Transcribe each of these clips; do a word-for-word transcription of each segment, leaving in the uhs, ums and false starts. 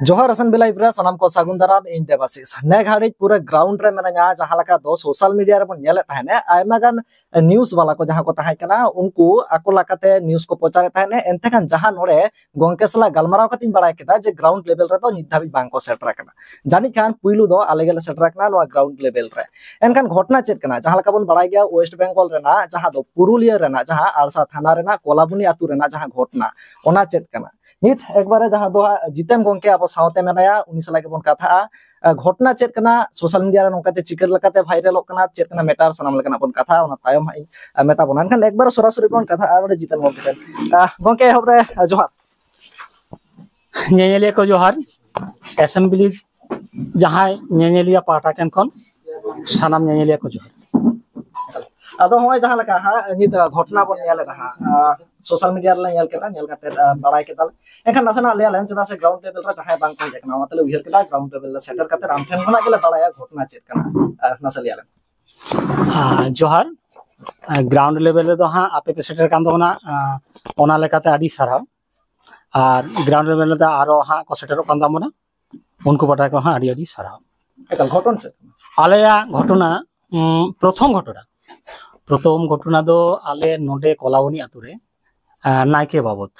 ᱡᱚᱦᱟᱨ S N B live ᱨᱮ ᱥᱟᱱᱟᱢ ᱠᱚ ᱥᱟᱹᱜᱩᱱ ᱫᱟᱨᱟᱢ᱾ ᱤᱧ ᱫᱮᱵᱟᱥᱤᱥ᱾ ᱱᱮ ᱜᱷᱟᱹᱲᱤᱡ ᱯᱩᱨᱟᱹ ᱜᱨᱟᱣᱩᱱᱰ ᱨᱮ ᱢᱮᱱᱟᱧᱟ᱾ ᱡᱟᱦᱟᱸ ᱞᱮᱠᱟ ᱫᱚ ᱥᱳᱥᱟᱞ ᱢᱤᱰᱤᱭᱟ ᱨᱮᱵᱚᱱ ᱧᱮᱞᱮᱫ ᱛᱟᱦᱮᱸᱱᱟ, ᱟᱭᱢᱟ ᱜᱟᱱ ᱱᱤᱭᱩᱡ ᱵᱟᱞᱟ ᱠᱚ ᱡᱟᱦᱟᱸ ᱠᱚ ᱛᱟᱦᱮᱸ ᱠᱟᱱᱟ, ᱩᱱᱠᱩ ᱟᱠᱚ ᱞᱮᱠᱟᱛᱮ ᱱᱤᱭᱩᱡ ᱠᱚ ᱯᱨᱚᱪᱟᱨᱮᱫ ᱛᱟᱦᱮᱸᱱᱟ᱾ ᱮᱱᱛᱮ ᱠᱷᱟᱱ ᱡᱟᱦᱟᱸ ᱱᱚᱰᱮ ᱜᱚᱝᱠᱮ ᱥᱟᱞᱟᱜ ᱜᱟᱞᱢᱟᱨᱟᱣ ᱠᱟᱛᱮᱧ ᱵᱟᱲᱟᱭ ᱠᱮᱫᱟ ᱡᱮ ᱜᱨᱟᱣᱩᱱᱰ ᱞᱮᱵᱮᱞ ᱨᱮᱫᱚ ᱱᱤᱛ ᱫᱷᱟᱹᱵᱤᱡ ᱵᱟᱝ ᱠᱚ ᱥᱮᱴᱮᱨ ᱟᱠᱟᱱᱟ᱾ ᱡᱟᱹᱱᱤᱡ ᱠᱷᱟᱱ ᱯᱩᱭᱞᱩ ᱫᱚ ᱟᱞᱮ ᱜᱮᱞᱮ ᱥᱮᱴᱮᱨ ᱟᱠᱟᱱᱟ ᱱᱚᱣᱟ ᱜᱨᱟᱣᱩᱱᱰ ᱞᱮᱵᱮᱞ ᱨᱮ᱾ ᱮᱱᱠᱷᱟᱱ ᱜᱷᱚᱴᱱᱟ ᱪᱮᱫ ᱠᱟᱱᱟ? ᱡᱟᱦᱟᱸ ᱞᱮᱠᱟ ᱵᱚᱱ ᱵᱟᱲᱟᱭ ᱜᱮᱭᱟ, ᱳᱭᱮᱥᱴ ᱵᱮᱝᱜᱚᱞ ᱨᱮᱱᱟᱜ, ᱡᱟᱦᱟᱸ ᱫᱚ ᱯᱩᱨᱩᱞᱤᱭᱟᱹ ᱨᱮᱱᱟᱜ, ᱡᱟᱦᱟᱸ ᱟᱲᱥᱟ ᱛᱷᱟᱱᱟ ᱨᱮᱱᱟᱜ ᱠᱚᱞᱟᱵᱩᱱᱤ ᱟᱹᱛᱩ ᱨᱮᱱᱟᱜ ᱡᱟᱦᱟᱸ ᱜᱷᱚᱴᱱᱟ, ᱚᱱᱟ ᱪᱮᱫ ᱠᱟᱱᱟ? ᱱᱤᱛ ᱮᱠᱵᱟᱨᱮ ᱡᱟᱦᱟᱸ ᱫᱚ ᱦᱟᱸᱜ ᱡᱤᱛᱮᱱ ᱜᱚᱝᱠᱮ ᱟᱵᱚ ᱥᱟᱶᱛᱮ ᱢᱮᱱᱟᱭᱟ, ᱩᱱᱤ ᱥᱟᱞᱟᱜ ᱜᱮᱵᱚᱱ ᱠᱟᱛᱷᱟᱜᱼᱟ᱾ ᱟᱸ, ᱜᱷᱚᱴᱱᱟ ᱪᱮᱫ ᱠᱟᱱᱟ, ᱥᱳᱥᱟᱞ ᱢᱤᱰᱤᱭᱟ ᱨᱮ ᱱᱚᱝᱠᱟ ᱛᱮ ᱪᱤᱠᱟᱹ ᱞᱮᱠᱟᱛᱮ ᱵᱷᱟᱭᱨᱟᱞᱚᱜ ᱠᱟᱱᱟ, ᱪᱮᱫ ᱠᱟᱱᱟ ᱢᱮᱴᱟᱨ, ᱥᱟᱱᱟᱢ ᱞᱮᱠᱟᱱᱟᱜ ᱵᱚᱱ ᱠᱟᱛᱷᱟᱜᱼᱟ, ᱚᱱᱟ ᱛᱟᱭᱚᱢ ᱦᱟᱸᱜ ᱤᱧ, ᱟᱸ, ᱢᱮᱛᱟ ᱵᱚᱱᱟ᱾ ᱮᱱᱠᱷᱟᱱ ᱮᱠᱵᱟᱨᱮ ᱥᱚᱨᱟᱥᱚᱨᱤ ᱵᱚᱱ ᱠᱟᱛᱷᱟᱜᱼᱟ ᱱᱚᱰᱮ ᱡᱤᱛᱮᱱ ᱜᱚᱝᱠᱮ ᱴᱷᱮᱱ᱾ ᱟᱸ, ᱜᱚᱝᱠᱮ, ᱮᱦᱚᱵ ᱨᱮ, ᱟᱸ, ᱡᱚᱦᱟᱨ᱾ ᱧᱮᱧᱮᱞᱤᱭᱟᱹ ᱠᱚ ᱡᱚᱦᱟᱨ᱾ ᱮᱥᱮᱢᱵᱞᱤ ᱡᱟᱦᱟᱸᱭ ᱧᱮᱧᱮᱞᱤᱭᱟᱹ ᱯᱟᱦᱴᱟ ᱴᱷᱮᱱ ᱠᱷᱚᱱ ᱥᱟᱱᱟᱢ ᱧᱮᱧᱮᱞᱤᱭᱟᱹ ᱠᱚ ᱡᱚᱦᱟᱨ᱾ ᱟᱫᱚ ᱦᱚᱸᱜᱼᱚᱭ ᱡᱟᱦᱟᱸ ᱞᱮᱠᱟ ᱦᱟᱸᱜ ᱱᱤᱛ ᱜᱷᱚᱴᱱᱟ ᱵᱚᱱ ᱧᱮᱞ ᱮᱫᱟ ᱦᱟᱸᱜ, ᱟᱸ, ᱥᱳᱥᱟᱞ ᱢᱤᱰᱤᱭᱟ ᱨᱮᱞᱮ ᱧᱮᱞ ᱠᱮᱫᱟ, ᱧᱮᱞ ᱠᱟᱛᱮ, ᱟᱸ, ᱵᱟᱲᱟᱭ ᱠᱮᱫᱟᱞᱮ᱾ ᱮᱱᱠᱷᱟᱱ ᱱᱟᱥᱮᱱᱟᱜ ᱞᱟᱹᱭ ᱟᱞᱮᱢ, ᱪᱮᱫᱟᱜ ᱥᱮ ᱜᱨᱟᱣᱩᱱᱰ ᱞᱮᱵᱮᱞ ᱨᱮ ᱡᱟᱦᱟᱸᱭ ᱵᱟᱝ ᱠᱚ ᱦᱮᱡ ᱟᱠᱟᱱᱟ, ᱚᱱᱟᱛᱮᱞᱮ ᱩᱭᱦᱟᱹᱨ ᱠᱮᱫᱟ ᱜᱨᱟᱣᱩᱱᱰ ᱞᱮᱵᱮᱞ ᱞᱮ ᱥᱮᱴᱮᱨ ᱠᱟᱛᱮ ᱟᱢ ᱴᱷᱮᱱ ᱠᱷᱚᱱᱟᱜ ᱜᱮᱞᱮ ᱵᱟᱲᱟᱭᱟ ᱜᱷᱚᱴᱱᱟ ᱪᱮᱫ ᱠᱟᱱᱟ᱾ ᱟᱸ, ᱱᱟᱥᱮ ᱞᱟᱹᱭ ᱟᱞᱮᱢ᱾ ᱟᱸ, ᱡᱚᱦᱟᱨ᱾ ᱟᱸ, ᱜᱨᱟᱣᱩᱱᱰ ᱞᱮᱵᱮᱞ ᱨᱮᱫᱚ ᱦᱟᱸᱜ ᱟᱯᱮ ᱯᱮ ᱥᱮᱴᱮᱨ ᱠᱟᱱ ᱛᱟᱵᱚᱱᱟ, ᱟᱸ, ᱚᱱᱟ ᱞᱮᱠᱟᱛᱮ ᱟᱹᱰᱤ ᱥᱟᱨᱦᱟᱣ᱾ ᱟᱨ ᱜᱨᱟᱣᱩᱱᱰ ᱞᱮᱵᱮᱞ ᱨᱮᱫᱚ ᱟᱨᱚ ᱦᱟᱸᱜ ᱠᱚ ᱥᱮᱴᱮᱨᱚᱜ ᱠᱟᱱ ᱛᱟᱵᱚᱱᱟ, ᱩᱱᱠᱩ ᱯᱟᱦᱴᱟ ᱠᱚ ᱦᱟᱸᱜ ᱟᱹᱰᱤ ᱟᱹᱰᱤ ᱥᱟᱨᱦᱟᱣ᱾ ᱮᱠᱟᱞ, ᱜᱷᱚᱴᱚᱱ ᱪᱮᱫ ᱠᱟᱱᱟ? ᱟᱞᱮᱭᱟᱜ ᱜᱷᱚᱴᱚᱱᱟ, ᱩᱸ, ᱯᱨᱚᱛᱷᱚᱢ ᱜᱷᱚᱴᱚᱱᱟ, ᱯᱨᱚᱛᱷᱚᱢ ᱜᱷᱚᱴᱚᱱᱟ ᱫᱚ ᱟᱞᱮ ᱱᱚᱰᱮ ᱠᱚᱞᱟᱵᱚᱱᱤ ᱟᱛᱳ ᱨᱮ, ᱟᱸ, ᱱᱟᱭᱠᱮ ᱵᱟᱵᱚᱛ᱾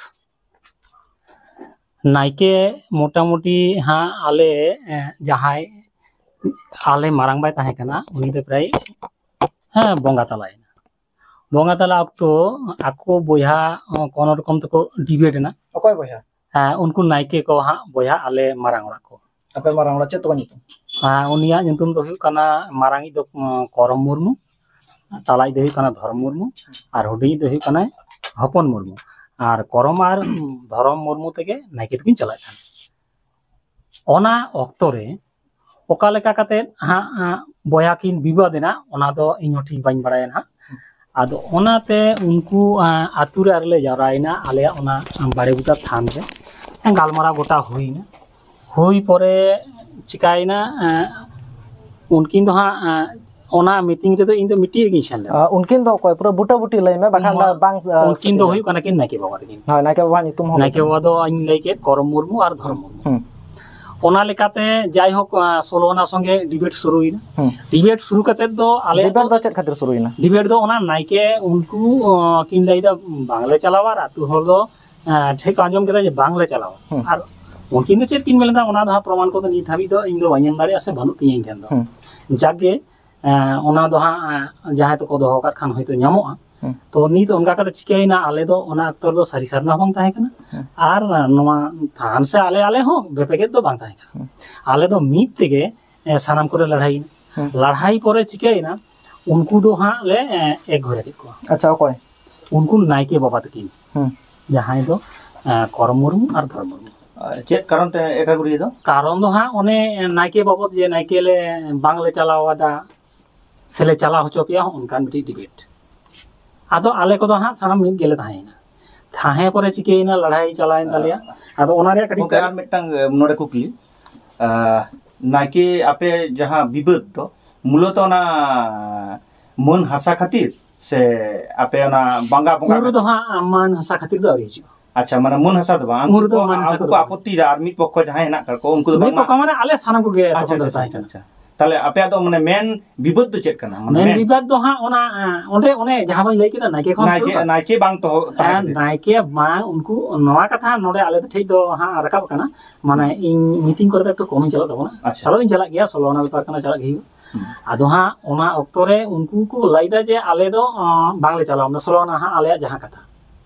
ᱱᱟᱭᱠᱮ ᱢᱚᱴᱟᱢᱩᱴᱤ ᱦᱟᱸᱜ ᱟᱞᱮ, ᱮᱸ, ᱡᱟᱦᱟᱸᱭ ᱟᱞᱮ ᱢᱟᱨᱟᱝ ᱵᱟᱭ ᱛᱟᱦᱮᱸ ᱠᱟᱱᱟ, ᱩᱱᱤ ᱫᱚ ᱯᱨᱟᱭ, ᱦᱮᱸ, ᱵᱚᱸᱜᱟ ᱛᱟᱞᱟᱭᱮᱱᱟ᱾ ᱵᱚᱸᱜᱟ ᱛᱟᱞᱟ ᱚᱠᱛᱚ ᱟᱠᱚ ᱵᱚᱭᱦᱟ, ᱚ, ᱠᱳᱱᱳ ᱨᱚᱠᱚᱢ ᱛᱮᱠᱚ ᱰᱤᱵᱮᱴ ᱮᱱᱟ᱾ ᱚᱠᱚᱭ ᱵᱚᱭᱦᱟ? ᱦᱮᱸ, ᱩᱱᱠᱩ ᱱᱟᱭᱠᱮ ᱠᱚ ᱦᱟᱸᱜ ᱵᱚᱭᱦᱟ ᱟᱞᱮ ᱢᱟᱨᱟᱝ ᱚᱲᱟᱜ ᱠᱚ᱾ ᱟᱯᱮ ᱢᱟᱨᱟᱝ ᱚᱲᱟᱜ ᱪᱮᱫ ᱛᱟᱠᱚ ᱧᱩᱛᱩᱢ? ᱦᱮᱸ, ᱩᱱᱤᱭᱟᱜ ᱧᱩᱛᱩᱢ ᱫᱚ ᱦᱩᱭᱩᱜ ᱠᱟᱱᱟ, ᱢᱟᱨᱟᱝᱤᱡ ᱫᱚ, ᱩᱸ, ᱠᱚᱨᱚᱢ ᱢᱩᱨᱢᱩ, ᱛᱟᱞᱟᱭᱤᱡ ᱫᱚ ᱦᱩᱭᱩᱜ ᱠᱟᱱᱟ ᱫᱷᱚᱨᱚᱢ ᱢᱩᱨᱢᱩ, ᱟᱨ ᱦᱩᱰᱤᱧᱤᱡ ᱫᱚ ᱦᱩᱭᱩᱜ ᱠᱟᱱᱟᱭ ᱦᱚᱯᱚᱱ ᱢᱩᱨᱢᱩ᱾ ᱟᱨ ᱠᱚᱨᱚᱢ ᱟᱨ, ᱩᱸ, ᱫᱷᱚᱨᱚᱢ ᱢᱩᱨᱢᱩ ᱛᱮᱜᱮ ᱱᱟᱭᱠᱮ ᱫᱚᱠᱤᱱ ᱪᱟᱞᱟᱜ ᱠᱟᱱᱟ᱾ ᱚᱱᱟ ᱚᱠᱛᱚ ᱨᱮ ᱚᱠᱟ ᱞᱮᱠᱟ ᱠᱟᱛᱮᱫ ᱦᱟᱸᱜ, ᱟᱸ, ᱵᱚᱭᱦᱟ ᱠᱤᱱ ᱵᱤᱵᱟᱹᱫ ᱮᱱᱟ, ᱚᱱᱟ ᱫᱚ ᱤᱧ ᱦᱚᱸ ᱴᱷᱤᱠ ᱵᱟᱹᱧ ᱵᱟᱲᱟᱭᱟ ᱱᱟᱦᱟᱜ᱾ ᱟᱫᱚ ᱚᱱᱟᱛᱮ ᱩᱱᱠᱩ, ᱟᱸ, ᱟᱹᱛᱩ ᱨᱮ ᱟᱨᱞᱮ ᱡᱟᱣᱨᱟᱭᱮᱱᱟ, ᱟᱞᱮᱭᱟᱜ ᱚᱱᱟ ᱵᱟᱲᱮ ᱵᱩᱴᱟᱹ ᱛᱷᱟᱱ ᱨᱮ ᱜᱟᱞᱢᱟᱨᱟᱣ ᱜᱚᱴᱟ ᱦᱩᱭᱱᱟ᱾ ᱦᱩᱭ ᱯᱚᱨᱮ ᱪᱤᱠᱟᱭᱮᱱᱟ, ᱟᱸ, ᱩᱱᱠᱤᱱ ᱫᱚ ᱦᱟᱸᱜ, ᱟᱸ, ᱚᱱᱟ ᱢᱤᱴᱤᱝ ᱨᱮᱫᱚ ᱤᱧ ᱫᱚ ᱢᱤᱫᱴᱤᱡ ᱨᱮᱜᱤᱧ ᱥᱮᱱ ᱞᱮᱱᱟ᱾ ᱟᱸ, ᱩᱱᱠᱤᱱ ᱫᱚ ᱚᱠᱚᱭ? ᱯᱩᱨᱟᱹ ᱵᱩᱴᱟᱹ ᱵᱩᱴᱤ ᱞᱟᱹᱭ ᱢᱮ, ᱵᱟᱠᱷᱟᱱ ᱢᱟ, ᱫᱚ ᱵᱟᱝ, ᱟᱸ, ᱩᱱᱠᱤᱱ ᱫᱚ ᱥᱟᱹᱨᱤᱭᱟ᱾ ᱦᱩᱭᱩᱜ ᱠᱟᱱᱟ ᱠᱤᱱ ᱱᱟᱭᱠᱮ ᱵᱟᱵᱟ ᱛᱟᱹᱠᱤᱱ᱾ ᱦᱳᱭ, ᱱᱟᱭᱠᱮ ᱵᱟᱵᱟ ᱧᱩᱛᱩᱢ ᱦᱚᱸ ᱱᱟᱭᱠᱮ ᱞᱟᱹᱭ ᱵᱟᱵᱟ ᱫᱚ ᱤᱧ ᱞᱟᱹᱭ ᱠᱮᱫ ᱠᱚᱨᱚᱢ ᱢᱩᱨᱢᱩ ᱟᱨ ᱫᱷᱚᱨᱚᱢ ᱢᱩᱨᱢᱩ᱾ ᱦᱩᱸ᱾ ᱚᱱᱟ ᱞᱮᱠᱟᱛᱮ ᱡᱟᱭᱦᱳᱠ, ᱟᱸ, ᱥᱳᱞᱳ ᱟᱱᱟ ᱥᱚᱸᱜᱮ ᱰᱤᱵᱮᱴ ᱥᱩᱨᱩᱭᱮᱱᱟ᱾ ᱦᱩᱸ᱾ ᱰᱤᱵᱮᱴ ᱥᱩᱨᱩ ᱠᱟᱛᱮᱫ ᱫᱚ ᱟᱞᱮ ᱰᱤᱵᱮᱴ ᱫᱚ ᱫᱚ ᱪᱮᱫ ᱠᱷᱟᱹᱛᱤᱨ ᱥᱩᱨᱩᱭᱮᱱᱟ? ᱰᱤᱵᱮᱴ ᱫᱚ ᱚᱱᱟ ᱱᱟᱭᱠᱮ ᱩᱱᱠᱩ, ᱟᱸ, ᱠᱤᱱ ᱞᱟᱹᱭᱫᱟ ᱵᱟᱝᱞᱮ ᱪᱟᱞᱟᱣᱟ, ᱟᱨ ᱟᱹᱛᱩ ᱦᱚᱲ ᱫᱚ, ᱟᱸ, ᱴᱷᱮᱡ ᱠᱚ ᱟᱸᱡᱚᱢ ᱠᱮᱫᱟ ᱡᱮ ᱵᱟᱝᱞᱮ ᱪᱟᱞᱟᱣᱟ᱾ ᱦᱩᱸ᱾ ᱟᱨ ᱩᱱᱠᱤᱱ ᱫᱚ ᱪᱮᱫ ᱠᱤᱱ ᱢᱮᱱ ᱞᱮᱫᱟ, ᱚᱱᱟ ᱫᱚ ᱦᱟᱸᱜ ᱯᱨᱚᱢᱟᱱ ᱠᱚᱫᱚ ᱱᱤᱛ ᱦᱟᱹᱵᱤᱡ ᱫᱚ ᱤᱧ ᱫᱚ ᱵᱟᱹᱧ ᱮᱢ ᱫᱟᱲᱮᱭᱟᱜᱼᱟ ᱥᱮ ᱵᱟᱹᱱᱩᱜ ᱛᱤᱧᱟᱹ ᱤᱧ ᱴᱷᱮᱱ ᱫᱚ᱾ ᱦᱩᱸ᱾ ᱡᱟᱠᱜᱮ, ᱟᱸ, ᱚᱱᱟ ᱫᱚ ᱦᱟᱸᱜ, ᱟᱸ, ᱡᱟᱦᱟᱸᱭ ᱛᱚᱠᱚ ᱫᱚᱦᱚ ᱟᱠᱟᱫ ᱠᱷᱟᱱ ᱦᱚᱭᱛᱳ ᱧᱟᱢᱚᱜᱼᱟ᱾ ᱦᱩᱸ᱾ ᱛᱚ ᱱᱤᱛ ᱚᱱᱠᱟ ᱠᱟᱛᱮ ᱪᱤᱠᱟᱹᱭᱮᱱᱟ, ᱟᱞᱮ ᱫᱚ ᱚᱱᱟ ᱚᱠᱛᱚ ᱨᱮᱫᱚ ᱥᱟᱹᱨᱤ ᱥᱟᱨᱱᱟ ᱦᱚᱸ ᱵᱟᱝ ᱛᱟᱦᱮᱸ ᱠᱟᱱᱟ᱾ ᱦᱩᱸ᱾ ᱟᱨ ᱱᱚᱣᱟ ᱛᱷᱟᱱ ᱥᱮ ᱟᱞᱮ, ᱟᱞᱮ ᱦᱚᱸ ᱵᱮᱯᱮᱜᱮᱫ ᱫᱚ ᱵᱟᱝ ᱛᱟᱦᱮᱸ ᱠᱟᱱᱟ᱾ ᱦᱩᱸ᱾ ᱟᱞᱮ ᱫᱚ ᱢᱤᱫ ᱛᱮᱜᱮ, ᱮ, ᱥᱟᱱᱟᱢ ᱠᱚᱞᱮ ᱞᱟᱹᱲᱦᱟᱹᱭᱮᱱᱟ᱾ ᱦᱩᱸ᱾ ᱞᱟᱹᱲᱦᱟᱹᱭ ᱯᱚᱨᱮ ᱪᱤᱠᱟᱹᱭᱮᱱᱟ, ᱩᱱᱠᱩ ᱫᱚ ᱦᱟᱸᱜ ᱞᱮ, ᱮ, ᱮᱠ ᱜᱷᱚᱨᱮ ᱠᱮᱫ ᱠᱚᱣᱟ᱾ ᱟᱪᱪᱷᱟ, ᱚᱠᱚᱭ? ᱩᱱᱠᱩ ᱱᱟᱭᱠᱮ ᱵᱟᱵᱟ ᱛᱟᱹᱠᱤᱱ, ᱦᱩᱸ᱾ ᱡᱟᱦᱟᱸᱭ ᱫᱚ, ᱮ, ᱠᱚᱨᱚᱢ ᱢᱩᱨᱢᱩ ᱟᱨ ᱫᱷᱚᱨᱚᱢ ᱢᱩᱨᱢᱩ᱾ ᱟᱨ ᱪᱮᱫ ᱠᱟᱨᱚᱱ ᱛᱮ ᱮᱠᱟᱜᱷᱩᱨᱤᱭᱟᱹ ᱫᱚ? ᱠᱟᱨᱚᱱ ᱫᱚ ᱦᱟᱸᱜ ᱚᱱᱮ ᱱᱟᱭᱠᱮ ᱵᱟᱵᱚᱫ ᱡᱮ ᱱᱟᱭᱠᱮ ᱞᱮ ᱵᱟᱝᱞᱮ ᱪᱟᱞᱟᱣ ᱟᱫᱟ, ᱥᱮᱞᱮ ᱪᱟᱞᱟᱣ ᱦᱚᱪᱚ ᱯᱮᱭᱟ, ᱦᱚᱸᱜ ᱚᱱᱠᱟᱱ ᱢᱤᱫᱴᱤᱡ ᱰᱤᱵᱮᱴ᱾ ᱟᱫᱚ ᱟᱞᱮ ᱠᱚᱫᱚ ᱦᱟᱸᱜ ᱥᱟᱱᱟᱢ ᱢᱤᱫ ᱜᱮᱞᱮ ᱛᱟᱦᱮᱸᱭᱮᱱᱟ᱾ ᱛᱟᱦᱮᱸ ᱯᱚᱨᱮ ᱪᱤᱠᱟᱹᱭᱮᱱᱟ, ᱞᱟᱲᱟᱭ ᱪᱟᱞᱟᱣᱮᱱ ᱛᱟᱞᱮᱭᱟ᱾ ᱟᱫᱚ ᱚᱱᱟ ᱨᱮᱭᱟᱜ ᱠᱟᱹᱴᱤᱡ ᱜᱚᱝᱠᱮ, ᱠᱟᱨᱚᱱ ᱟᱨ ᱢᱤᱫᱴᱟᱝ, ᱮ, ᱱᱚᱰᱮ ᱠᱩᱠᱞᱤ᱾ ᱟ, ᱱᱟᱭᱠᱮ ᱟᱯᱮ ᱡᱟᱦᱟᱸ ᱵᱤᱵᱟᱹᱫ ᱫᱚ ᱢᱩᱞᱚᱛᱚ ᱚᱱᱟ ᱢᱟᱹᱱ ᱦᱟᱥᱟ ᱠᱷᱟᱹᱛᱤᱨ ᱥᱮ ᱟᱯᱮ ᱚᱱᱟ ᱵᱟᱝᱜᱟ ᱵᱚᱸᱜᱟ ᱩᱱ ᱨᱮᱫᱚ ᱠᱷᱟᱹᱛᱤᱨ? ᱦᱟᱸᱜ ᱢᱟᱹᱱ ᱦᱟᱥᱟ ᱠᱷᱟᱹᱛᱤᱨ ᱫᱚ ᱟᱹᱣᱨᱤ ᱦᱤᱡᱩᱜᱼᱟ᱾ ᱟᱪᱪᱷᱟ, ᱢᱟᱱᱮ ᱢᱟᱹᱱ ᱦᱟᱥᱟ ᱫᱚ ᱵᱟᱝ, ᱩᱱ ᱩᱱᱠᱩ ᱨᱮᱫᱚ ᱠᱚ, ᱢᱟᱹᱱ ᱦᱟᱥᱟ ᱩᱱᱠᱩ ᱠᱚᱫᱚ ᱠᱚ ᱵᱟᱝ᱾ ᱟᱯᱚᱛᱛᱤᱭᱮᱫᱟ, ᱟᱨ ᱢᱤᱫ ᱯᱚᱠᱠᱷᱚ ᱡᱟᱦᱟᱸᱭ ᱦᱮᱱᱟᱜ ᱠᱟᱜ ᱠᱚ, ᱩᱱᱠᱩ ᱫᱚ ᱢᱤᱫ ᱵᱟᱝ ᱯᱚᱠᱠᱷᱚ ᱢᱟᱱᱮ ᱟᱞᱮ ᱥᱟᱱᱟᱢ ᱠᱚᱜᱮ ᱟᱪᱪᱷᱟ, ᱛᱚᱠᱷᱚᱱ ᱫᱚ ᱟᱪᱪᱷᱟ, ᱛᱟᱦᱮᱸ ᱟᱪᱪᱷᱟ, ᱠᱟᱱᱟ᱾ ᱟᱪᱪᱷᱟ᱾ ᱛᱟᱦᱞᱮ ᱟᱯᱮᱭᱟᱜ ᱫᱚ ᱢᱟᱱᱮ ᱢᱮᱱ ᱵᱤᱵᱟᱹᱫ ᱫᱚ ᱪᱮᱫ ᱠᱟᱱᱟ? ᱢᱟᱱᱮ ᱢᱮᱱ ᱢᱮᱱ ᱵᱤᱵᱟᱫ ᱫᱚ ᱦᱟᱸᱜ ᱚᱱᱟ, ᱮᱸ, ᱚᱸᱰᱮ, ᱚᱱᱮ ᱡᱟᱦᱟᱸ ᱵᱟᱹᱧ ᱞᱟᱹᱭ ᱠᱮᱫᱟ, ᱱᱟᱭᱠᱮ ᱠᱷᱚᱱ ᱱᱟᱭᱠᱮ, ᱥᱩᱨᱩᱜᱼᱟ᱾ ᱱᱟᱭᱠᱮ ᱵᱟᱝ ᱛᱚ ᱛᱟᱦᱮᱸ ᱦᱮᱸ, ᱠᱷᱟᱹᱛᱤᱨ᱾ ᱱᱟᱭᱠᱮ ᱵᱟᱝ, ᱩᱱᱠᱩ ᱱᱚᱣᱟ ᱠᱟᱛᱷᱟ ᱱᱚᱰᱮ ᱟᱞᱮ ᱴᱷᱮᱡ ᱫᱚ ᱦᱟᱸᱜ ᱨᱟᱠᱟᱵ ᱠᱟᱱᱟ᱾ ᱢᱟᱱᱮ ᱦᱩᱸ᱾ ᱤᱧ ᱢᱤᱴᱤᱝ ᱠᱚᱨᱮ ᱫᱚ ᱮᱠᱴᱩ ᱠᱚᱢᱤᱧ ᱪᱟᱞᱟᱜ ᱛᱟᱵᱚᱱᱟ᱾ ᱟᱪᱪᱷᱟ᱾ ᱪᱟᱞᱟᱜ ᱫᱚᱧ ᱪᱟᱞᱟᱜ ᱜᱮᱭᱟ, ᱥᱳᱞᱳ ᱟᱱᱟ ᱵᱮᱯᱟᱨ ᱠᱟᱱᱟ, ᱪᱟᱞᱟᱜ ᱜᱮ ᱦᱩᱭᱩᱜᱼᱟ᱾ ᱦᱩᱸ᱾ ᱟᱫᱚ ᱦᱟᱸᱜ ᱚᱱᱟ ᱚᱠᱛᱚ ᱨᱮ ᱩᱱᱠᱩ ᱠᱚ ᱞᱟᱹᱭᱫᱟ ᱡᱮ ᱟᱞᱮ ᱫᱚ, ᱟᱸ, ᱵᱟᱝᱞᱮ ᱪᱟᱞᱟᱣᱟ, ᱢᱟᱱᱮ ᱥᱳᱞᱳ ᱟᱱᱟ ᱦᱟᱸᱜ ᱟᱞᱮᱭᱟᱜ ᱡᱟᱦᱟᱸ ᱠᱟᱛᱷᱟ᱾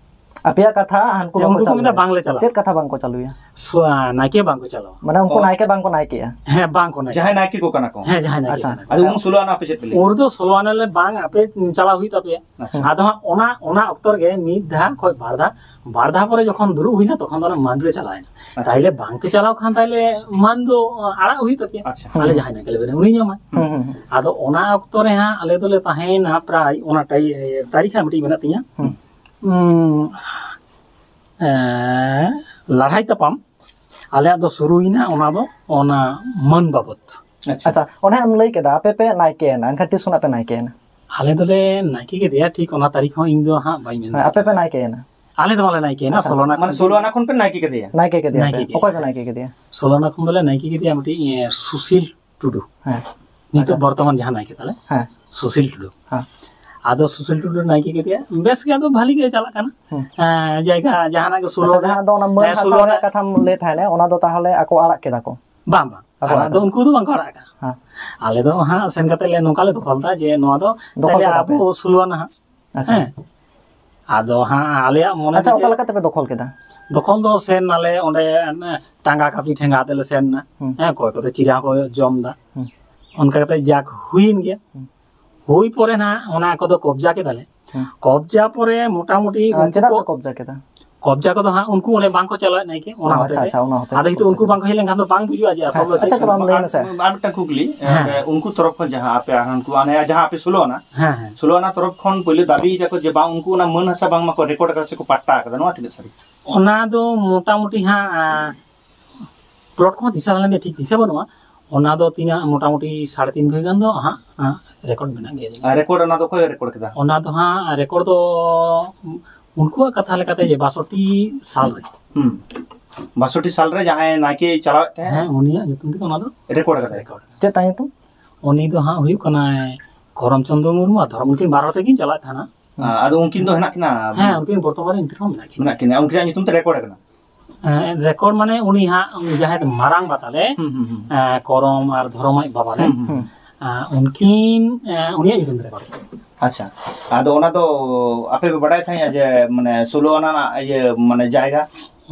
ᱟᱯᱮᱭᱟᱜ ᱠᱟᱛᱷᱟ ᱦᱟᱱᱠᱩ ᱦᱮᱸ, ᱵᱟᱝᱠᱚ ᱩᱱᱠᱩ ᱠᱚ ᱪᱟᱞᱩᱭᱟ᱾ ᱢᱮᱱᱫᱟ, "ᱵᱟᱝᱞᱮ ᱪᱟᱞᱟᱜᱼᱟ᱾" ᱪᱮᱫ ᱠᱟᱛᱷᱟ ᱵᱟᱝᱠᱚ ᱪᱟᱞᱩᱭᱟ? ᱥᱚ-, ᱱᱟᱭᱠᱮ ᱵᱟᱝᱠᱚ ᱪᱟᱞᱟᱣᱟ᱾ ᱢᱟᱱᱮ ᱩᱱᱠᱩ ᱚ᱾ ᱱᱟᱭᱠᱮ ᱵᱟᱝᱠᱚ ᱱᱟᱭᱠᱮᱜᱼᱟ? ᱦᱮᱸ, ᱵᱟᱝᱠᱚ ᱱᱟᱭᱠᱮᱜᱼᱟ᱾ ᱡᱟᱦᱟᱸᱭ ᱱᱟᱭᱠᱮ ᱠᱚ ᱠᱟᱱᱟ ᱠᱚ? ᱦᱮᱸ, ᱡᱟᱦᱟᱸᱭ ᱱᱟᱭᱠᱮ ᱟᱪᱪᱷᱟ᱾ ᱠᱟᱱᱟ ᱠᱚ᱾ ᱟᱫᱚ ᱩᱱ ᱥᱳᱞᱳ ᱟᱱᱟ ᱟᱯᱮ ᱪᱮᱫ ᱯᱮ ᱞᱟᱹᱭᱟ? ᱩᱱ ᱫᱚ ᱥᱳᱞᱳ ᱟᱱᱟ ᱞᱮ, "ᱵᱟᱝ, ᱟᱯᱮ ᱪᱟᱞᱟᱣ ᱦᱩᱭᱩᱜ ᱛᱟᱯᱮᱭᱟ᱾" ᱟᱪᱪᱷᱟ᱾ ᱟᱫᱚ ᱦᱟᱸᱜ ᱚᱱᱟ, ᱚᱱᱟ ᱚᱠᱛᱚ ᱨᱮᱜᱮ ᱢᱤᱫ ᱫᱷᱟᱣ ᱠᱷᱚᱡ ᱵᱟᱨ ᱫᱷᱟᱣ, ᱵᱟᱨ ᱫᱷᱟᱣ ᱯᱚᱨᱮ ᱡᱚᱠᱷᱚᱱ ᱫᱩᱲᱩᱵ ᱦᱩᱭᱱᱟ, ᱛᱚᱠᱷᱚᱱ ᱫᱚ ᱚᱱᱟ ᱢᱟᱹᱱ ᱞᱮ ᱪᱟᱞᱟᱣᱮᱱᱟ᱾ ᱟᱪᱪᱷᱟ᱾ ᱛᱟᱦᱞᱮ ᱵᱟᱝ ᱯᱮ ᱪᱟᱞᱟᱣ ᱠᱷᱟᱱ ᱛᱟᱦᱞᱮ ᱢᱟᱹᱱ ᱫᱚ ᱟᱲᱟᱜ ᱦᱩᱭᱩᱜ ᱛᱟᱯᱮᱭᱟ᱾ ᱟᱪᱪᱷᱟ᱾ ᱟᱞᱮ ᱦᱩᱸ᱾ ᱡᱟᱦᱟᱸᱭ ᱱᱟᱭᱠᱮ ᱞᱮ ᱵᱮᱱᱟᱣ, ᱩᱱᱤ ᱧᱟᱢᱟᱭ᱾ ᱦᱩᱸ, ᱦᱩᱸ, ᱦᱩᱸ᱾ ᱟᱫᱚ ᱚᱱᱟ ᱚᱠᱛᱚ ᱨᱮ ᱦᱟᱸᱜ ᱟᱞᱮ ᱫᱚᱞᱮ ᱛᱟᱦᱮᱸᱭᱮᱱᱟ ᱯᱨᱟᱭ, ᱚᱱᱟ ᱴᱟᱭ-, ᱛᱟᱹᱨᱤᱠᱷ ᱦᱟᱸᱜ ᱢᱤᱫᱴᱤᱡ ᱢᱮᱱᱟᱜ ᱛᱤᱧᱟ᱾ ᱦᱩᱸ᱾ ᱩᱸ, ᱮᱸ, ᱞᱟᱲᱦᱟᱭ ᱛᱟᱯᱟᱢ ᱟᱞᱮᱭᱟᱜ ᱫᱚ ᱥᱩᱨᱩᱭᱮᱱᱟ, ᱚᱱᱟ ᱫᱚ ᱚᱱᱟ ᱢᱟᱹᱱ ᱵᱟᱵᱚᱛ᱾ ᱟᱪᱪᱷᱟ᱾ ᱟᱪᱪᱷᱟ, ᱚᱱᱮ ᱮᱢ ᱞᱟᱹᱭ ᱠᱮᱫᱟ ᱟᱯᱮ ᱯᱮ ᱱᱟᱭᱠᱮᱭᱮᱱᱟ, ᱮᱱᱠᱷᱟᱱ ᱛᱤᱥ ᱠᱷᱚᱱᱟᱜ ᱯᱮ ᱱᱟᱭᱠᱮᱭᱮᱱᱟ? ᱟᱞᱮ ᱫᱚᱞᱮ ᱱᱟᱭᱠᱮ ᱠᱮᱫᱮᱭᱟ, ᱴᱷᱤᱠ ᱚᱱᱟ ᱛᱟᱹᱨᱤᱠᱷ ᱦᱚᱸ ᱤᱧ ᱫᱚ ᱦᱟᱸᱜ ᱵᱟᱹᱧ ᱢᱮᱱ ᱦᱮᱸ, ᱟᱯᱮ ᱯᱮ ᱫᱟᱲᱮᱭᱟᱜ ᱠᱟᱱᱟ᱾ ᱱᱟᱭᱠᱮᱭᱮᱱᱟ᱾ ᱟᱞᱮ ᱫᱚ ᱵᱟᱞᱮ ᱱᱟᱭᱠᱮᱭᱮᱱᱟ, ᱟᱪᱪᱷᱟ, ᱥᱳᱞᱳ ᱟᱱᱟ ᱢᱟᱱᱮ ᱠᱷᱚᱱ ᱥᱳᱞᱳ ᱟᱱᱟ ᱠᱷᱚᱱ ᱯᱮ ᱱᱟᱭᱠᱮ ᱠᱮᱫᱮᱭᱟ? ᱱᱟᱭᱠᱮ ᱠᱮᱫᱮᱭᱟ ᱱᱟᱭᱠᱮ ᱯᱮ᱾ ᱠᱮᱫᱮᱭᱟ᱾ ᱚᱠᱚᱭ ᱯᱮ ᱱᱟᱭᱠᱮ ᱠᱮᱫᱮᱭᱟ? ᱥᱳᱞᱳ ᱟᱱᱟ ᱠᱷᱚᱱ ᱫᱚᱞᱮ ᱱᱟᱭᱠᱮ ᱠᱮᱫᱮᱭᱟ ᱢᱤᱫᱴᱤᱡ, ᱮ, ᱥᱩᱥᱤᱞ ᱴᱩᱰᱩ᱾ ᱦᱮᱸ᱾ ᱱᱤᱛᱚᱜ ᱟᱪᱪᱷᱟ᱾ ᱵᱚᱨᱛᱚᱢᱟᱱ ᱡᱟᱦᱟᱸ ᱱᱟᱭᱠᱮ ᱛᱟᱞᱮ, ᱦᱮᱸ᱾ ᱥᱩᱥᱤᱞ ᱴᱩᱰᱩ᱾ ᱦᱮᱸ᱾ ᱟᱫᱚ ᱥᱩᱥᱤᱞ ᱴᱩᱰᱩ ᱱᱟᱭᱠᱮ ᱠᱮᱫᱮᱭᱟ, ᱵᱮᱥ ᱜᱮ, ᱟᱫᱚ ᱵᱷᱟᱞᱤ ᱜᱮ ᱪᱟᱞᱟᱜ ᱠᱟᱱᱟ᱾ ᱦᱩᱸ᱾ ᱦᱮᱸ, ᱡᱟᱭᱜᱟ ᱡᱟᱦᱟᱱᱟᱜ ᱜᱮ ᱥᱳᱞᱳ ᱟᱪᱪᱷᱟ, ᱟᱱᱟ, ᱡᱟᱦᱟᱸ ᱫᱚ ᱚᱱᱟ ᱢᱟᱹᱱ ᱦᱮᱸ, ᱦᱟᱥᱟ ᱥᱳᱞᱳ ᱨᱮᱱᱟᱜ ᱟᱱᱟ᱾ ᱠᱟᱛᱷᱟᱢ ᱞᱟᱹᱭ ᱛᱟᱦᱮᱸᱱᱟ, ᱚᱱᱟ ᱫᱚ ᱛᱟᱦᱚᱞᱮ ᱟᱠᱚ ᱟᱲᱟᱜ ᱠᱮᱫᱟ ᱠᱚ? ᱵᱟᱝ, ᱵᱟᱝ, ᱟᱠᱚ ᱟᱲᱟᱜ ᱟᱲᱟᱜ ᱫᱚ ᱫᱚ᱾ ᱩᱱᱠᱩ ᱫᱚ ᱵᱟᱝ ᱠᱚ ᱟᱲᱟᱜ ᱟᱠᱟᱫᱟ᱾ ᱦᱮᱸ᱾ ᱟᱞᱮ ᱫᱚ ᱦᱟᱸᱜ ᱥᱮᱱ ᱠᱟᱛᱮ ᱞᱮ ᱱᱚᱝᱠᱟ ᱞᱮ ᱫᱚᱠᱷᱚᱞ ᱫᱟ ᱡᱮ ᱱᱚᱣᱟ ᱫᱚ ᱫᱚᱠᱷᱚᱞ ᱛᱟᱦᱞᱮ ᱠᱮᱫᱟ ᱯᱮ? ᱟᱵᱚ ᱥᱳᱞᱳ ᱟᱱᱟ ᱦᱟᱸᱜ᱾ ᱟᱪᱪᱷᱟ᱾ ᱦᱮᱸ᱾ ᱟᱫᱚ ᱦᱟᱸᱜ ᱟᱞᱮᱭᱟᱜ ᱢᱚᱱᱮ ᱟᱪᱪᱷᱟ, ᱛᱮ ᱚᱠᱟ ᱞᱮᱠᱟ ᱛᱮᱯᱮ ᱫᱚᱠᱷᱚᱞ ᱠᱮᱫᱟ? ᱫᱚᱠᱷᱚᱞ ᱫᱚ ᱥᱮᱱ ᱱᱟᱞᱮ ᱚᱸᱰᱮ, ᱴᱟᱸᱜᱟ ᱠᱟᱹᱯᱤ ᱴᱷᱮᱸᱜᱟ ᱛᱮᱞᱮ ᱥᱮᱱ ᱱᱟ᱾ ᱦᱩᱸ᱾ ᱦᱮᱸ, ᱚᱠᱚᱭ ᱠᱚᱫᱚ ᱪᱤᱨᱟ ᱦᱚᱸᱠᱚ ᱡᱚᱢ ᱫᱟ᱾ ᱦᱩᱸ᱾ ᱚᱱᱠᱟ ᱠᱟᱛᱮ ᱡᱟᱠ ᱦᱩᱭᱮᱱ ᱜᱮᱭᱟ᱾ ᱦᱩᱸ᱾ ᱦᱩᱭ ᱯᱚᱨᱮ ᱱᱟᱦᱟᱜ ᱚᱱᱟ ᱠᱚᱫᱚ ᱠᱚᱵᱡᱟ ᱠᱮᱫᱟᱞᱮ᱾ ᱦᱩᱸ᱾ ᱠᱚᱵᱡᱟ ᱯᱚᱨᱮ ᱢᱚᱴᱟᱢᱩᱴᱤ ᱟᱨ ᱩᱱᱠᱩ ᱪᱮᱫᱟᱜ ᱠᱚ ᱯᱮ ᱠᱚᱵᱡᱟ ᱠᱮᱫᱟ? ᱠᱚᱵᱡᱟ ᱠᱚᱫᱚ ᱦᱟᱸᱜ ᱩᱱᱠᱩ ᱚᱸᱰᱮ ᱵᱟᱝ ᱠᱚ ᱪᱟᱞᱟᱣᱮᱫ ᱱᱟᱭᱠᱮ, ᱚᱱᱟ ᱚ, ᱦᱚᱛᱮ ᱟᱪᱪᱷᱟ, ᱛᱮ᱾ ᱟᱪᱪᱷᱟ, ᱚᱱᱟ ᱦᱚᱛᱮ ᱟᱫᱚ ᱛᱮ ᱱᱤᱛᱚᱜ ᱠᱚᱵᱡᱟ ᱩᱱᱠᱩ ᱠᱮᱫᱟ᱾ ᱵᱟᱝ ᱠᱚ ᱦᱮᱡ ᱞᱮᱱᱠᱷᱟᱱ ᱫᱚ ᱵᱟᱝ ᱵᱩᱡᱩᱜᱼᱟ ᱡᱮ ᱟᱥᱚᱞ ᱦᱮᱸ, ᱫᱚ ᱪᱮᱫ ᱟᱪᱪᱷᱟ, ᱠᱟᱱᱟ᱾ ᱪᱚᱞᱚ, ᱟᱢ ᱞᱟᱹᱭ ᱟᱨ, ᱢᱮᱥᱮ᱾ ᱟᱨ ᱢᱤᱫᱴᱟᱝ ᱠᱩᱠᱞᱤ, ᱦᱮᱸ᱾ ᱚᱸᱰᱮ ᱩᱱᱠᱩ ᱛᱚᱨᱚᱯ ᱠᱷᱚᱱ ᱡᱟᱦᱟᱸ ᱟᱯᱮ ᱟᱨ ᱩᱱᱠᱩ ᱚᱱᱮ ᱡᱟᱦᱟᱸ ᱟᱯᱮ ᱥᱳᱞᱳ ᱟᱱᱟ, ᱦᱮᱸ, ᱦᱮᱸ᱾ ᱥᱳᱞᱳ ᱟᱱᱟ ᱛᱚᱨᱚᱯ ᱠᱷᱚᱱ ᱯᱳᱭᱞᱳ ᱫᱟᱹᱵᱤᱭ ᱫᱟᱠᱚ ᱡᱮ ᱵᱟᱝ ᱩᱱᱠᱩ ᱚᱱᱟ ᱢᱟᱹᱱ ᱦᱟᱥᱟ ᱵᱟᱝᱢᱟ ᱠᱚ ᱨᱮᱠᱚᱨᱰ ᱟᱠᱟᱫᱟ ᱥᱮᱠᱚ ᱯᱟᱴᱴᱟ ᱟᱠᱟᱫᱟ, ᱱᱚᱣᱟ ᱛᱤᱱᱟᱹᱜ ᱥᱟᱹᱨᱤ? ᱚᱱᱟ ᱫᱚ ᱢᱚᱴᱟᱢᱩᱴᱤ ᱦᱟᱸᱜ, ᱟᱸ, ᱯᱞᱚᱴ ᱠᱚᱦᱚᱸ ᱫᱤᱥᱟᱹ ᱞᱮᱱ ᱜᱮ ᱴᱷᱤᱠ ᱫᱤᱥᱟᱹ ᱵᱟᱹᱱᱩᱜᱼᱟ᱾ ᱚᱱᱟ ᱫᱚ ᱛᱤᱱᱟᱹᱜ ᱢᱚᱴᱟᱢᱩᱴᱤ ᱥᱟᱲᱮ ᱛᱤᱱ ᱵᱤᱜᱷᱟᱹ ᱜᱟᱱ ᱫᱚ ᱦᱟᱸᱜ, ᱟᱸ, ᱨᱮᱠᱚᱨᱰ ᱢᱮᱱᱟᱜ ᱜᱮᱭᱟ᱾ ᱟᱨ ᱨᱮᱠᱚᱨᱰ ᱚᱱᱟ ᱫᱚ ᱚᱠᱚᱭ ᱨᱮᱠᱚᱨᱰ ᱠᱮᱫᱟ? ᱚᱱᱟ ᱫᱚ ᱦᱟᱸᱜ ᱨᱮᱠᱚᱨᱰ ᱫᱚ ᱩᱱᱠᱩᱣᱟᱜ ᱠᱟᱛᱷᱟ ᱞᱮᱠᱟᱛᱮ ᱡᱮ ᱵᱟᱥᱚᱴᱴᱤ ᱥᱟᱞ ᱨᱮ᱾ ᱦᱩᱸ᱾ ᱵᱟᱥᱚᱴᱴᱤ ᱥᱟᱞ ᱨᱮ ᱡᱟᱦᱟᱸᱭ ᱱᱟᱭᱠᱮᱭ ᱪᱟᱞᱟᱣᱮᱫ ᱛᱟᱦᱮᱸᱫ? ᱦᱮᱸ, ᱩᱱᱤᱭᱟᱜ ᱧᱩᱛᱩᱢ ᱛᱮᱜᱮ ᱚᱱᱟ ᱫᱚ ᱨᱮᱠᱚᱨᱰ ᱠᱟᱫᱟᱭ᱾ ᱨᱮᱠᱚᱨᱰ᱾ ᱪᱮᱫ ᱛᱟᱭ ᱧᱩᱛᱩᱢ? ᱩᱱᱤ ᱫᱚ ᱦᱟᱸᱜ ᱦᱩᱭᱩᱜ ᱠᱟᱱᱟᱭ ᱠᱚᱨᱚᱢ ᱪᱚᱸᱫᱽ ᱢᱩᱨᱢᱩ ᱟᱨ ᱫᱷᱚᱨᱚᱢ, ᱩᱱᱠᱤᱱ ᱵᱟᱨ ᱦᱚᱲ ᱛᱮᱠᱤᱱ ᱪᱟᱞᱟᱜ ᱛᱟᱦᱮᱱᱟ᱾ ᱟᱸ, ᱟᱫᱚ ᱩᱱᱠᱤᱱ ᱫᱚ ᱦᱮᱱᱟᱜ ᱠᱤᱱᱟ? ᱦᱮᱸ, ᱩᱱᱠᱤᱱ ᱵᱚᱨᱛᱚᱢᱟᱱ ᱨᱮ ᱩᱱᱠᱤᱱ ᱦᱚᱸ ᱢᱮᱱᱟᱜ ᱠᱤᱱᱟ᱾ ᱢᱮᱱᱟᱜ ᱠᱤᱱᱟ, ᱩᱱᱠᱤᱱᱟᱜ ᱧᱩᱛᱩᱢ ᱛᱮ ᱨᱮᱠᱚᱨᱰ ᱟᱠᱟᱱᱟ? ᱮᱸ, ᱨᱮᱠᱚᱨᱰ ᱢᱟᱱᱮ ᱩᱱᱤ ᱦᱟᱸᱜ, ᱩᱱᱤ ᱡᱟᱦᱟᱸᱭ ᱫᱚ ᱢᱟᱨᱟᱝ ᱵᱟ ᱛᱟᱞᱮ, ᱦᱩᱸ, ᱦᱩᱸ, ᱦᱩᱸ᱾ ᱮᱸ, ᱠᱚᱨᱚᱢ ᱟᱨ ᱫᱷᱚᱨᱚᱢ ᱟᱡ ᱵᱟᱵᱟ ᱨᱮᱱ, ᱦᱩᱸ, ᱦᱩᱸ᱾ ᱮᱸ, ᱩᱱᱠᱤᱱ, ᱮᱸ, ᱩᱱᱤᱭᱟᱜ ᱧᱩᱛᱩᱢ ᱛᱮ ᱨᱮᱠᱚᱨᱰ᱾ ᱟᱪᱪᱷᱟ, ᱟᱫᱚ ᱚᱱᱟ ᱫᱚ ᱟᱯᱮ ᱯᱮ ᱵᱟᱰᱟᱭ ᱛᱟᱦᱮᱸᱫᱼᱟ ᱡᱮ ᱢᱟᱱᱮ ᱥᱳᱞᱳ ᱟᱱᱟ ᱨᱮᱱᱟᱜ ᱤᱭᱟᱹ ᱢᱟᱱᱮ ᱡᱟᱭᱜᱟ?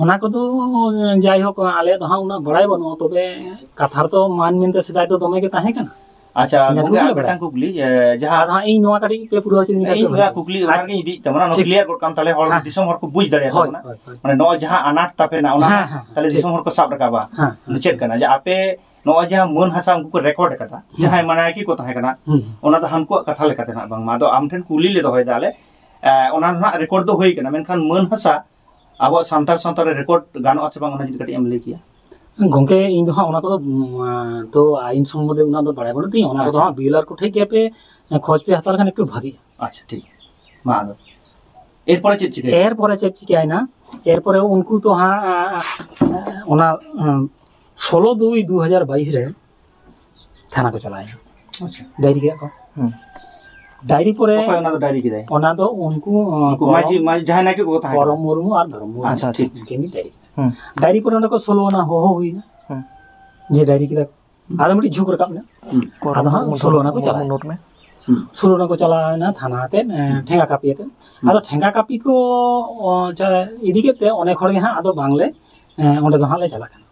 ᱚᱱᱟ ᱠᱚᱫᱚ ᱡᱟᱭᱦᱳᱠ ᱟᱞᱮᱭᱟᱜ ᱫᱚ ᱦᱟᱸᱜ ᱩᱱᱟᱹᱜ ᱵᱟᱲᱟᱭ ᱵᱟᱹᱱᱩᱜᱼᱟ, ᱛᱚᱵᱮ ᱠᱟᱛᱷᱟ ᱨᱮᱛᱚ ᱢᱟᱹᱱ ᱢᱮᱱᱛᱮ ᱥᱮᱫᱟᱭ ᱫᱚ ᱫᱚᱢᱮ ᱜᱮ ᱛᱟᱦᱮᱸ ᱠᱟᱱᱟ᱾ ᱟᱪᱪᱷᱟ, ᱤᱱᱟᱹ ᱜᱚᱝᱠᱮ, ᱴᱩᱠᱩ ᱟᱨ ᱜᱮᱞᱮ ᱵᱟᱲᱟᱭᱟ᱾ ᱢᱤᱫᱴᱟᱝ ᱠᱩᱠᱞᱤ, ᱮ, ᱡᱟᱦᱟᱸ ᱟᱫᱚ ᱦᱟᱸᱜ ᱤᱧ ᱱᱚᱣᱟ ᱠᱟᱹᱴᱤᱡ ᱯᱮ ᱯᱩᱨᱟᱹᱣ ᱦᱚᱪᱚᱧ ᱠᱷᱟᱱ ᱤᱧ ᱯᱮ ᱱᱚᱣᱟ ᱵᱷᱟᱹᱜᱤ᱾ ᱠᱩᱠᱞᱤ ᱚᱱᱟ ᱟᱪᱪᱷᱟ᱾ ᱜᱤᱧ ᱤᱫᱤᱭᱮᱫ ᱛᱟᱵᱚᱱᱟ, ᱱᱚᱣᱟ ᱦᱮᱸ᱾ ᱠᱞᱤᱭᱟᱨ ᱜᱚᱫ ᱠᱟᱜ ᱛᱟᱦᱞᱮ ᱦᱚᱲ ᱦᱮᱸ᱾ ᱫᱤᱥᱚᱢ ᱦᱚᱲ ᱠᱚ ᱵᱩᱡᱽ ᱫᱟᱲᱮᱭᱟᱜ ᱦᱳᱭ, ᱛᱟᱵᱚᱱᱟ᱾ ᱦᱳᱭ, ᱦᱳᱭ᱾ ᱢᱟᱱᱮ ᱱᱚᱜᱼᱚᱭ ᱡᱟᱦᱟᱸ ᱟᱱᱟᱴ ᱛᱟᱯᱮ ᱢᱮᱱᱟᱜᱼᱟ, ᱚᱱᱟ ᱦᱮᱸ, ᱦᱚᱸ ᱦᱮᱸ, ᱦᱮᱸ, ᱛᱟᱦᱞᱮ ᱴᱷᱤᱠ᱾ ᱫᱤᱥᱚᱢ ᱦᱚᱲ ᱠᱚ ᱥᱟᱵ ᱨᱟᱠᱟᱵᱟ᱾ ᱦᱮᱸ, ᱦᱮᱸ, ᱪᱮᱫ ᱴᱷᱤᱠ᱾ ᱠᱟᱱᱟ ᱡᱮ ᱟᱯᱮ ᱱᱚᱜᱼᱚᱭ ᱡᱟᱦᱟᱸ ᱢᱟᱹᱱ ᱦᱟᱥᱟ ᱩᱱᱠᱩ ᱠᱚ ᱨᱮᱠᱚᱨᱰ ᱟᱠᱟᱫᱟ, ᱦᱩᱸ᱾ ᱡᱟᱦᱟᱸᱭ ᱢᱟᱱᱮ ᱱᱟᱭᱠᱮ ᱠᱚ ᱛᱟᱦᱮᱸ ᱠᱟᱱᱟ, ᱦᱩᱸ᱾ ᱚᱱᱟ ᱫᱚ ᱦᱟᱱᱠᱩᱣᱟᱜ ᱠᱟᱛᱷᱟ ᱞᱮᱠᱟᱛᱮ ᱱᱟᱜ ᱵᱟᱝᱢᱟ᱾ ᱟᱫᱚ ᱟᱢ ᱴᱷᱮᱱ ᱠᱩᱞᱤ ᱞᱮ ᱫᱚᱦᱚᱭᱮᱫᱟ ᱟᱞᱮ, ᱮ, ᱚᱱᱟ ᱨᱮᱱᱟᱜ ᱨᱮᱠᱚᱨᱰ ᱫᱚ ᱦᱩᱭ ᱠᱟᱱᱟ, ᱢᱮᱱᱠᱷᱟᱱ ᱢᱟᱹᱱ ᱦᱟᱥᱟ ᱟᱵᱚᱣᱟᱜ ᱥᱟᱱᱛᱟᱲ ᱥᱟᱶᱛᱟ ᱨᱮ ᱨᱮᱠᱚᱨᱰ ᱜᱟᱱᱚᱜᱼᱟ ᱥᱮ ᱵᱟᱝ, ᱚᱱᱟ ᱡᱩᱫᱤ ᱠᱟᱹᱴᱤᱡ ᱮᱢ ᱞᱟᱹᱭ ᱠᱮᱭᱟ? ᱜᱚᱝᱠᱮ, ᱤᱧ ᱫᱚ ᱦᱟᱸᱜ ᱚᱱᱟ ᱠᱚᱫᱚ, ᱩᱸ, ᱛᱚ ᱟᱭᱤᱱ ᱥᱚᱢᱵᱚᱱᱫᱷᱮ ᱩᱱᱟᱹᱜ ᱫᱚ ᱵᱟᱲᱟᱭ ᱵᱟᱹᱱᱩᱜ ᱛᱤᱧᱟᱹ, ᱚᱱᱟ ᱠᱚᱫᱚ ᱟᱪᱪᱷᱟ᱾ ᱦᱟᱸᱜ ᱵᱤ ᱮᱞ ᱟᱨ ᱠᱚ ᱴᱷᱮᱡ ᱜᱮ ᱟᱯᱮ ᱠᱷᱚᱡᱽ ᱯᱮ ᱦᱟᱛᱟᱣ ᱞᱮᱠᱷᱟᱱ ᱮᱠᱴᱩ ᱵᱷᱟᱜᱤᱜᱼᱟ᱾ ᱟᱪᱪᱷᱟ, ᱴᱷᱤᱠ ᱜᱮᱭᱟ᱾ ᱢᱟ ᱟᱫᱚ᱾ ᱮᱨᱯᱚᱨᱮ ᱪᱮᱫ ᱪᱤᱠᱟᱹᱭᱮᱱᱟ? ᱮᱨᱯᱚᱨᱮ ᱪᱮᱫ ᱪᱤᱠᱟᱹᱭᱮᱱᱟ? ᱮᱨᱯᱚᱨᱮ ᱩᱱᱠᱩ ᱛᱚ ᱦᱟᱸᱜ, ᱟᱸ, ᱚᱱᱟ, ᱩᱸ, ᱥᱳᱞᱳ ᱫᱩᱭ ᱫᱩ ᱦᱟᱡᱟᱨ ᱵᱟᱭᱤᱥ ᱨᱮ ᱛᱷᱟᱱᱟ ᱠᱚ ᱪᱟᱞᱟᱣᱮᱱᱟ᱾ ᱟᱪᱪᱷᱟ᱾ ᱰᱟᱭᱨᱤ ᱠᱮᱫᱟ ᱠᱚ᱾ ᱦᱩᱸ᱾ ᱰᱟᱭᱨᱤ ᱯᱚᱨᱮ ᱚᱠᱚᱭ ᱚᱱᱟ ᱫᱚ ᱰᱟᱭᱨᱤ ᱠᱮᱫᱟᱭ? ᱚᱱᱟ ᱫᱚ ᱩᱱᱠᱩ, ᱟᱸ, ᱩᱱᱠᱩ ᱠᱚᱨᱚᱢ, ᱢᱟᱹᱡᱷᱤ, ᱢᱟᱹᱡᱷᱤ ᱡᱟᱦᱟᱸᱭ ᱱᱟᱭᱠᱮ ᱠᱚᱠᱚ ᱛᱟᱦᱮᱸ ᱠᱟᱱᱟ᱾ ᱠᱚᱨᱚᱢ ᱢᱩᱨᱢᱩ ᱟᱨ ᱫᱷᱚᱨᱚᱢ ᱢᱩᱨᱢᱩ᱾ ᱟᱪᱪᱷᱟ, ᱟᱪᱪᱷᱟ᱾ ᱩᱱᱠᱤᱱ ᱜᱮ ᱰᱟᱭᱨᱤ ᱠᱮᱫᱟ᱾ ᱦᱩᱸ᱾ ᱰᱟᱭᱨᱤ ᱯᱚᱨᱮ ᱚᱸᱰᱮ ᱠᱚ ᱥᱳᱞᱳ ᱟᱱᱟ ᱦᱚᱦᱚ ᱦᱩᱭᱱᱟ᱾ ᱦᱩᱸ᱾ ᱡᱮ ᱰᱟᱭᱨᱤ ᱠᱮᱫᱟ ᱠᱚ᱾ ᱟᱫᱚ ᱢᱤᱫᱴᱤᱡ ᱡᱷᱩᱠ ᱨᱟᱠᱟᱵ ᱮᱱᱟ᱾ ᱦᱩᱸ᱾ ᱟᱫᱚ ᱦᱟᱸᱜ ᱥᱳᱞᱳ ᱟᱱᱟ ᱠᱚ ᱪᱟᱞᱟᱣᱮᱱᱟ᱾ ᱦᱩᱸ᱾ ᱥᱳᱞᱳ ᱟᱱᱟ ᱠᱚ ᱪᱟᱞᱟᱣᱮᱱᱟ ᱛᱷᱟᱱᱟ ᱟᱛᱮᱫ, ᱮᱸ, ᱦᱩᱸ᱾ ᱴᱷᱮᱸᱜᱟ ᱠᱟᱹᱯᱤ ᱟᱛᱮᱫ᱾ ᱦᱩᱸ᱾ ᱟᱫᱚ ᱴᱷᱮᱸᱜᱟ ᱠᱟᱹᱯᱤ ᱠᱚ, ᱚ, ᱪᱟ-, ᱤᱫᱤ ᱠᱮᱫ ᱛᱮ ᱚᱱᱮᱠ ᱦᱚᱲ ᱜᱮ ᱦᱟᱸᱜ ᱟᱫᱚ ᱵᱟᱝᱞᱮ, ᱮᱸ, ᱚᱸᱰᱮ ᱫᱚ ᱦᱟᱸᱜ ᱞᱮ ᱪᱟᱞᱟᱜ ᱠᱟᱱᱟ᱾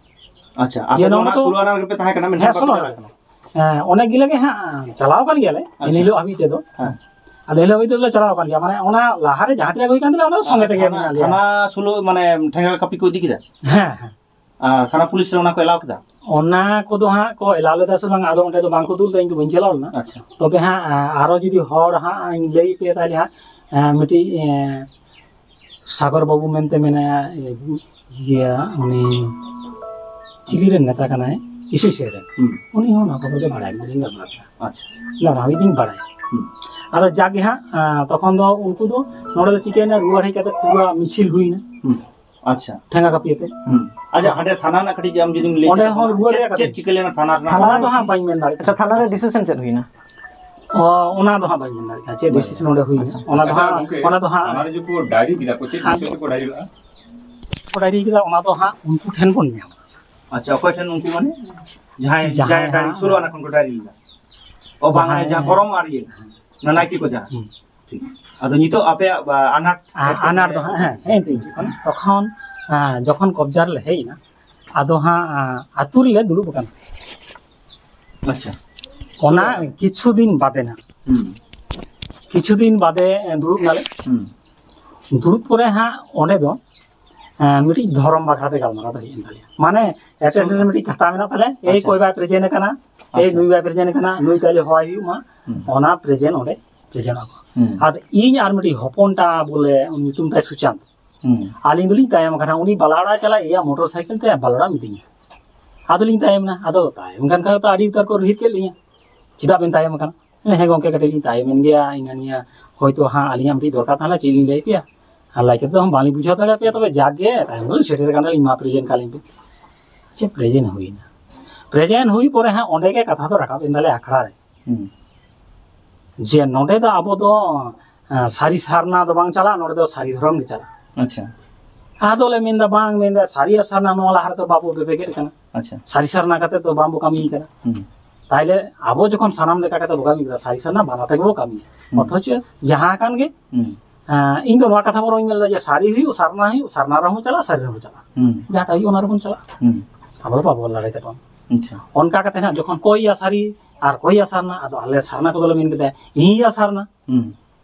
ᱟᱪᱪᱷᱟ, ᱟᱯᱮ ᱡᱮ ᱫᱚ ᱱᱚᱣᱟ ᱚᱱᱟ ᱫᱚ ᱥᱳᱞᱳ ᱟᱱᱟ ᱨᱮᱜᱮ ᱯᱮ ᱛᱟᱦᱮᱸ ᱠᱟᱱᱟ, ᱢᱮᱱᱠᱷᱟᱱ ᱦᱮᱸ, ᱵᱟᱯᱮ ᱥᱳᱞᱳ ᱪᱟᱞᱟᱜ ᱟᱱᱟ᱾ ᱠᱟᱱᱟ? ᱦᱮᱸ, ᱚᱱᱮᱠ ᱜᱤᱞᱟᱹ ᱜᱮ ᱦᱟᱸᱜ ᱪᱟᱞᱟᱣ ᱟᱠᱟᱱ ᱜᱮᱭᱟᱞᱮ, ᱟᱪᱪᱷᱟ᱾ ᱮᱱ ᱦᱤᱞᱳᱜ ᱦᱟᱹᱵᱤᱡ ᱛᱮᱫᱚ᱾ ᱦᱮᱸ᱾ ᱟᱫᱚ ᱮᱱ ᱦᱤᱞᱳᱜ ᱦᱟᱹᱵᱤᱡ ᱛᱮᱫᱚ ᱪᱟᱞᱟᱣ ᱟᱠᱟᱱ ᱜᱮᱭᱟ, ᱢᱟᱱᱮ ᱚᱱᱟ ᱞᱟᱦᱟᱨᱮ ᱡᱟᱦᱟᱸ ᱛᱤᱱᱟᱹᱜ ᱦᱩᱭ ᱠᱟᱱ ᱛᱟᱞᱮᱭᱟ, ᱚᱱᱟ ᱫᱚ ᱥᱚᱸᱜᱮ ᱛᱮᱜᱮ ᱛᱷᱟᱱᱟ, ᱢᱮᱱᱟᱜ ᱞᱮᱭᱟ᱾ ᱛᱷᱟᱱᱟ ᱥᱳᱞᱳ, ᱢᱟᱱᱮ, ᱴᱷᱮᱸᱜᱟ ᱠᱟᱹᱯᱤ ᱠᱚ ᱤᱫᱤ ᱠᱮᱫᱟ? ᱦᱮᱸ, ᱦᱮᱸ᱾ ᱟᱨ ᱛᱷᱟᱱᱟ ᱯᱩᱞᱤᱥ ᱨᱮ ᱚᱱᱟ ᱠᱚ ᱮᱞᱟᱣ ᱠᱮᱫᱟ? ᱚᱱᱟ ᱠᱚᱫᱚ ᱦᱟᱸᱜ ᱠᱚ ᱮᱞᱟᱣ ᱞᱮᱫᱟ ᱥᱮ ᱵᱟᱝ, ᱟᱫᱚ ᱚᱸᱰᱮ ᱫᱚ ᱵᱟᱝ ᱠᱚ ᱫᱩᱞ ᱞᱮᱫᱟ, ᱤᱧ ᱫᱚ ᱵᱟᱹᱧ ᱪᱟᱞᱟᱣ ᱞᱮᱱᱟ᱾ ᱟᱪᱪᱷᱟ᱾ ᱛᱚᱵᱮ ᱦᱟᱸᱜ, ᱟ-, ᱟᱨᱚ ᱡᱩᱫᱤ ᱦᱚᱲ ᱦᱟᱸᱜ ᱤᱧ ᱞᱟᱹᱭ ᱯᱮ ᱛᱟᱦᱞᱮ ᱦᱟᱸᱜ, ᱮᱸ, ᱢᱤᱫᱴᱤᱡ, ᱮᱸ, ᱥᱟᱜᱚᱨ ᱵᱟᱹᱵᱩ ᱢᱮᱱᱛᱮ ᱢᱮᱱᱟᱭᱟ, ᱮ, ᱤᱭᱟᱹ, ᱩᱱᱤ ᱪᱤᱞᱤ ᱨᱮᱱ ᱱᱮᱛᱟ ᱠᱟᱱᱟᱭ, ᱤᱥᱤᱥᱤ ᱨᱮᱱ᱾ ᱦᱩᱸ᱾ ᱩᱱᱤ ᱦᱚᱸ ᱚᱱᱟ ᱠᱚ ᱵᱟᱲᱟᱭ ᱢᱮᱱᱟᱭᱟ, ᱜᱟᱞᱢᱟᱨᱟᱣ ᱠᱮᱫᱟ᱾ ᱟᱪᱪᱷᱟ᱾ ᱜᱟᱞᱢᱟᱨᱟᱣ ᱢᱤᱫ ᱫᱤᱱ ᱵᱟᱲᱟᱭᱟ᱾ ᱦᱩᱸ᱾ ᱟᱫᱚ ᱡᱟᱜᱮ ᱦᱟᱸᱜ, ᱟ, ᱛᱚᱠᱷᱚᱱ ᱫᱚ ᱩᱱᱠᱩ ᱫᱚ ᱱᱚᱰᱮ ᱫᱚ ᱪᱤᱠᱟᱹᱭᱮᱱᱟ, ᱨᱩᱣᱟᱹᱲ ᱦᱮᱡ ᱠᱟᱛᱮ ᱯᱩᱨᱟᱹ ᱢᱤᱪᱷᱤᱞ ᱦᱩᱭᱱᱟ᱾ ᱦᱩᱸ᱾ ᱟᱪᱪᱷᱟ᱾ ᱴᱷᱮᱸᱜᱟ ᱠᱟᱹᱯᱤ ᱟᱛᱮ᱾ ᱦᱩᱸ᱾ ᱟᱪᱪᱷᱟ, ᱦᱟᱸᱰᱮ ᱛᱷᱟᱱᱟ ᱨᱮᱱᱟᱜ ᱠᱟᱹᱴᱤᱡ ᱟᱢ ᱡᱩᱫᱤᱢ ᱞᱟᱹᱭ ᱚᱸᱰᱮ ᱠᱮᱭᱟ, ᱦᱚᱸ ᱨᱩᱣᱟᱹᱲ ᱪᱮᱫ, ᱨᱮᱭᱟᱜ ᱠᱟᱛᱷᱟ᱾ ᱪᱮᱫ ᱪᱤᱠᱟᱹ ᱞᱮᱱᱟ ᱛᱷᱟᱱᱟ ᱨᱮᱱᱟᱜ? ᱛᱷᱟᱱᱟ ᱫᱚ ᱦᱟᱸᱜ ᱵᱟᱹᱧ ᱢᱮᱱ ᱫᱟᱲᱮᱭᱟᱜ ᱠᱟᱱᱟ᱾ ᱟᱪᱪᱷᱟ, ᱛᱷᱟᱱᱟ ᱨᱮ ᱰᱤᱥᱤᱥᱚᱱ ᱪᱮᱫ ᱦᱩᱭᱱᱟ? ᱚ, ᱚᱱᱟ ᱫᱚ ᱦᱟᱸᱜ ᱵᱟᱹᱧ ᱢᱮᱱ ᱫᱟᱲᱮᱭᱟᱜ ᱠᱟᱱᱟ, ᱪᱮᱫ ᱵᱟᱹᱧ ᱰᱤᱥᱤᱥᱚᱱ ᱚᱸᱰᱮ ᱦᱩᱭᱱᱟ᱾ ᱟᱪᱪᱷᱟ, ᱚᱱᱟ ᱫᱚ ᱟᱪᱪᱷᱟ, ᱦᱟᱸᱜ, ᱜᱚᱝᱠᱮ, ᱚᱱᱟ ᱫᱚ ᱦᱟᱸᱜ ᱛᱷᱟᱱᱟ ᱨᱮ ᱡᱮ ᱠᱚ ᱰᱟᱭᱨᱤ ᱠᱮᱫᱟ ᱠᱚ, ᱪᱮᱫ ᱟᱫᱚ ᱵᱤᱥᱚᱭ ᱛᱮᱠᱚ ᱰᱟᱭᱨᱤ ᱞᱮᱫᱟ? ᱠᱚ ᱰᱟᱭᱨᱤ ᱠᱮᱫᱟ, ᱚᱱᱟ ᱫᱚ ᱦᱟᱸᱜ ᱩᱱᱠᱩ ᱴᱷᱮᱱ ᱵᱚᱱ ᱧᱟᱢᱟ᱾ ᱟᱪᱪᱷᱟ, ᱚᱠᱚᱭ ᱴᱷᱮᱱ ᱩᱱᱠᱩ ᱢᱟᱱᱮ? ᱡᱟᱦᱟᱸᱭ, ᱡᱟᱦᱟᱸᱭ ᱡᱟᱦᱟᱸᱭ ᱰᱟᱭᱨᱤ, ᱦᱟᱸᱜ ᱥᱳᱞᱳ ᱟᱱᱟ ᱠᱷᱚᱱ ᱠᱚ ᱰᱟᱭᱨᱤ ᱞᱮᱫᱟ? ᱚ, ᱵᱟᱝ, ᱡᱟᱦᱟᱸᱭ ᱡᱟᱦᱟᱸ ᱠᱚᱨᱚᱢ ᱟᱨ ᱤᱭᱟᱹ, ᱚᱱᱟ ᱱᱟᱭᱠᱮ ᱠᱚ ᱡᱟᱦᱟᱸ᱾ ᱦᱩᱸ᱾ ᱴᱷᱤᱠ᱾ ᱟᱫᱚ ᱱᱤᱛᱚᱜ ᱟᱯᱮᱭᱟᱜ, ᱟ, ᱟᱱᱟᱴ ᱟ-, ᱟᱱᱟᱴ ᱫᱚ ᱦᱟᱸᱜ, ᱦᱮᱸ, ᱦᱮᱸ, ᱮᱱᱛᱮ ᱛᱚᱠᱷᱚᱱ, ᱟ, ᱡᱚᱠᱷᱚᱱ ᱠᱚᱵᱡᱟ ᱨᱮᱞᱮ ᱦᱮᱡ ᱮᱱᱟ, ᱟᱫᱚ ᱦᱟᱸᱜ, ᱟ, ᱟᱹᱛᱩ ᱨᱮᱞᱮ ᱫᱩᱲᱩᱵ ᱟᱠᱟᱱᱟ᱾ ᱟᱪᱪᱷᱟ᱾ ᱚᱱᱟ ᱠᱤᱪᱷᱩ ᱫᱤᱱ ᱵᱟᱫᱮ ᱱᱟ᱾ ᱦᱩᱸ᱾ ᱠᱤᱪᱷᱩ ᱫᱤᱱ ᱵᱟᱫᱮ, ᱮ, ᱫᱩᱲᱩᱵ ᱱᱟᱞᱮ᱾ ᱦᱩᱸ᱾ ᱫᱩᱲᱩᱵ ᱯᱚᱨᱮ ᱦᱟᱸᱜ ᱚᱸᱰᱮ ᱫᱚ, ᱮ, ᱢᱤᱫᱴᱤᱡ ᱫᱷᱚᱨᱚᱢ ᱵᱟᱠᱷᱨᱟ ᱛᱮ ᱜᱟᱞᱢᱟᱨᱟᱣ ᱫᱚ ᱦᱮᱡ ᱮᱱ ᱛᱟᱞᱮᱭᱟ᱾ ᱢᱟᱱᱮ, ᱮᱴᱮᱱᱰᱮᱱᱥ ᱨᱮ ᱢᱤᱫᱴᱤᱡ ᱠᱟᱛᱷᱟ ᱢᱮᱱᱟᱜ ᱛᱟᱞᱮᱭᱟ, "ᱮᱭ ᱟᱪᱪᱷᱟ᱾ ᱠᱚᱭ ᱵᱟᱭ ᱯᱨᱮᱡᱮᱱᱴ ᱟᱠᱟᱱᱟ, ᱮᱭ ᱟᱪᱪᱷᱟ᱾ ᱱᱩᱭ ᱵᱟᱭ ᱯᱨᱮᱡᱮᱱᱴ ᱟᱠᱟᱱᱟ, ᱱᱩᱭ ᱛᱟᱞᱮ ᱦᱚᱦᱚᱭ ᱦᱩᱭᱩᱜ ᱢᱟ", ᱦᱩᱸ᱾ ᱚᱱᱟ ᱯᱨᱮᱡᱮᱱᱴ ᱚᱸᱰᱮ ᱯᱨᱮᱡᱮᱱᱴ ᱟᱠᱚ᱾ ᱦᱩᱸ᱾ ᱟᱨ ᱤᱧ ᱟᱨ ᱢᱤᱫᱴᱤᱡ ᱦᱚᱯᱚᱱ ᱴᱟ ᱵᱚᱞᱮ, ᱩᱱᱤ ᱧᱩᱛᱩᱢ ᱛᱟᱭ ᱥᱩᱪᱟᱱᱛ᱾ ᱦᱩᱸ᱾ ᱟᱹᱞᱤᱧ ᱫᱚᱞᱤᱧ ᱛᱟᱭᱚᱢ ᱟᱠᱟᱱᱟ, ᱩᱱᱤ ᱵᱟᱞᱟᱲᱟ ᱪᱟᱞᱟᱜ ᱮᱭᱟ ᱢᱚᱴᱚᱨ ᱥᱟᱭᱠᱮᱞ ᱛᱮ, ᱵᱟᱞᱟᱲᱟ ᱢᱤᱛᱟᱹᱧᱟ᱾ ᱟᱫᱚᱞᱤᱧ ᱛᱟᱭᱚᱢ ᱮᱱᱟ, ᱟᱫᱚ ᱛᱟᱭᱚᱢ ᱠᱟᱱ ᱠᱷᱟᱱ ᱫᱚ ᱟᱹᱰᱤ ᱩᱛᱟᱹᱨ ᱠᱚ ᱨᱩᱦᱤᱫ ᱠᱮᱫ ᱞᱤᱧᱟ, "ᱪᱮᱫᱟᱜ ᱵᱮᱱ ᱛᱟᱭᱚᱢ ᱟᱠᱟᱱᱟ?" ᱦᱮᱸ ᱜᱚᱝᱠᱮ, ᱠᱟᱹᱴᱤᱡ ᱞᱤᱧ ᱛᱟᱭᱚᱢᱮᱱ ᱜᱮᱭᱟ, ᱤᱱᱟᱹ ᱱᱤᱭᱟᱹ ᱦᱳᱭᱛᱳ ᱦᱟᱸᱜ ᱟᱹᱞᱤᱧᱟᱜ ᱢᱤᱫᱴᱤᱡ ᱫᱚᱨᱠᱟᱨ ᱛᱟᱦᱮᱸ ᱞᱮᱱᱟ, ᱪᱮᱫ ᱞᱤᱧ ᱞᱟᱹᱭ ᱟᱯᱮᱭᱟ, ᱟᱨ ᱞᱟᱹᱭ ᱠᱟᱛᱮ ᱦᱚᱸ ᱵᱟᱝᱞᱤᱧ ᱵᱩᱡᱷᱟᱹᱣ ᱫᱟᱲᱮᱭᱟᱯᱮᱭᱟ, ᱛᱚᱵᱮ ᱡᱟᱠ ᱜᱮ ᱛᱟᱭᱚᱢ ᱫᱚᱞᱤᱧ ᱥᱮᱴᱮᱨ ᱟᱠᱟᱱᱟ, ᱞᱤᱧ ᱢᱟ ᱯᱨᱮᱡᱮᱱᱴ ᱠᱟᱜ ᱞᱤᱧ ᱯᱮ᱾ ᱟᱪᱪᱷᱟ, ᱯᱨᱮᱡᱮᱱᱴ ᱦᱩᱭᱱᱟ᱾ ᱯᱨᱮᱡᱮᱱᱴ ᱦᱩᱭ ᱯᱚᱨᱮ ᱦᱟᱸᱜ ᱚᱸᱰᱮ ᱜᱮ ᱠᱟᱛᱷᱟ ᱫᱚ ᱨᱟᱠᱟᱵ ᱮᱱ ᱛᱟᱞᱮᱭᱟ ᱟᱠᱷᱲᱟ ᱨᱮ, ᱦᱩᱸ᱾ ᱡᱮ ᱱᱚᱰᱮ ᱫᱚ ᱟᱵᱚ ᱫᱚ, ᱮᱸ, ᱥᱟᱹᱨᱤ ᱥᱟᱨᱱᱟ ᱫᱚ ᱵᱟᱝ ᱪᱟᱞᱟᱜᱼᱟ, ᱱᱚᱰᱮ ᱫᱚ ᱥᱟᱹᱨᱤ ᱫᱷᱚᱨᱚᱢ ᱜᱮ ᱪᱟᱞᱟᱜᱼᱟ᱾ ᱟᱪᱪᱷᱟ᱾ ᱟᱫᱚ ᱞᱮ ᱢᱮᱱᱫᱟ, ᱵᱟᱝ, ᱢᱮᱱᱫᱟ ᱥᱟᱹᱨᱤ ᱟᱨ ᱥᱟᱨᱱᱟ ᱱᱚᱣᱟ ᱞᱟᱦᱟ ᱨᱮᱫᱚ ᱵᱟᱵᱚ ᱵᱮᱵᱮᱜᱮᱫ ᱠᱟᱱᱟ, ᱟᱪᱪᱷᱟ᱾ ᱥᱟᱹᱨᱤ ᱥᱟᱨᱱᱟ ᱠᱟᱛᱮ ᱫᱚ ᱵᱟᱝᱵᱚ ᱠᱟᱹᱢᱤ ᱠᱟᱱᱟ᱾ ᱦᱩᱸ᱾ ᱛᱟᱦᱞᱮ ᱟᱵᱚ ᱡᱚᱠᱷᱚᱱ ᱥᱟᱱᱟᱢ ᱞᱮᱠᱟ ᱠᱟᱛᱮ ᱵᱚ ᱠᱟᱹᱢᱤ ᱠᱮᱫᱟ, ᱥᱟᱹᱨᱤ ᱥᱟᱨᱱᱟ ᱵᱟᱱᱟᱨ ᱛᱮᱜᱮ ᱵᱚ ᱠᱟᱹᱢᱤᱭᱟ, ᱦᱩᱸ᱾ ᱚᱛᱷᱚᱪᱚ ᱡᱟᱦᱟᱸ ᱠᱟᱱ ᱜᱮ, ᱦᱩᱸ᱾ ᱮᱸ, ᱤᱧ ᱫᱚ ᱱᱚᱣᱟ ᱠᱟᱛᱷᱟ ᱵᱚᱨᱚᱝ ᱤᱧ ᱢᱮᱱ ᱞᱮᱫᱟ ᱡᱮ ᱥᱟᱹᱨᱤ ᱦᱩᱭᱩᱜ, ᱥᱟᱨᱱᱟ ᱦᱩᱭᱩᱜ, ᱥᱟᱨᱱᱟ ᱨᱮᱦᱚᱸ ᱪᱟᱞᱟᱜᱼᱟ, ᱥᱟᱹᱨᱤ ᱨᱮᱦᱚᱸ ᱪᱟᱞᱟᱜᱼᱟ, ᱦᱩᱸ᱾ ᱡᱟᱦᱟᱸᱴᱟᱜ ᱦᱩᱭᱩᱜ ᱚᱱᱟ ᱨᱮᱵᱚᱱ ᱪᱟᱞᱟᱜᱼᱟ᱾ ᱦᱩᱸ᱾ ᱟᱵᱚ ᱫᱚ ᱵᱟᱵᱚ ᱞᱟᱲᱟᱭ ᱛᱟᱵᱚᱱ᱾ ᱟᱪᱪᱷᱟ᱾ ᱚᱱᱠᱟ ᱠᱟᱛᱮ ᱦᱟᱸᱜ ᱡᱚᱠᱷᱚᱱ ᱠᱚ ᱤᱭᱟ ᱥᱟᱹᱨᱤ ᱟᱨ ᱠᱚ ᱤᱭᱟ ᱥᱟᱨᱱᱟ, ᱟᱫᱚ ᱟᱞᱮ ᱥᱟᱨᱱᱟ ᱠᱚᱫᱚᱞᱮ ᱢᱮᱱ ᱠᱮᱫᱟ, ᱤᱧ ᱤᱭᱟ ᱥᱟᱨᱱᱟ᱾ ᱦᱩᱸ᱾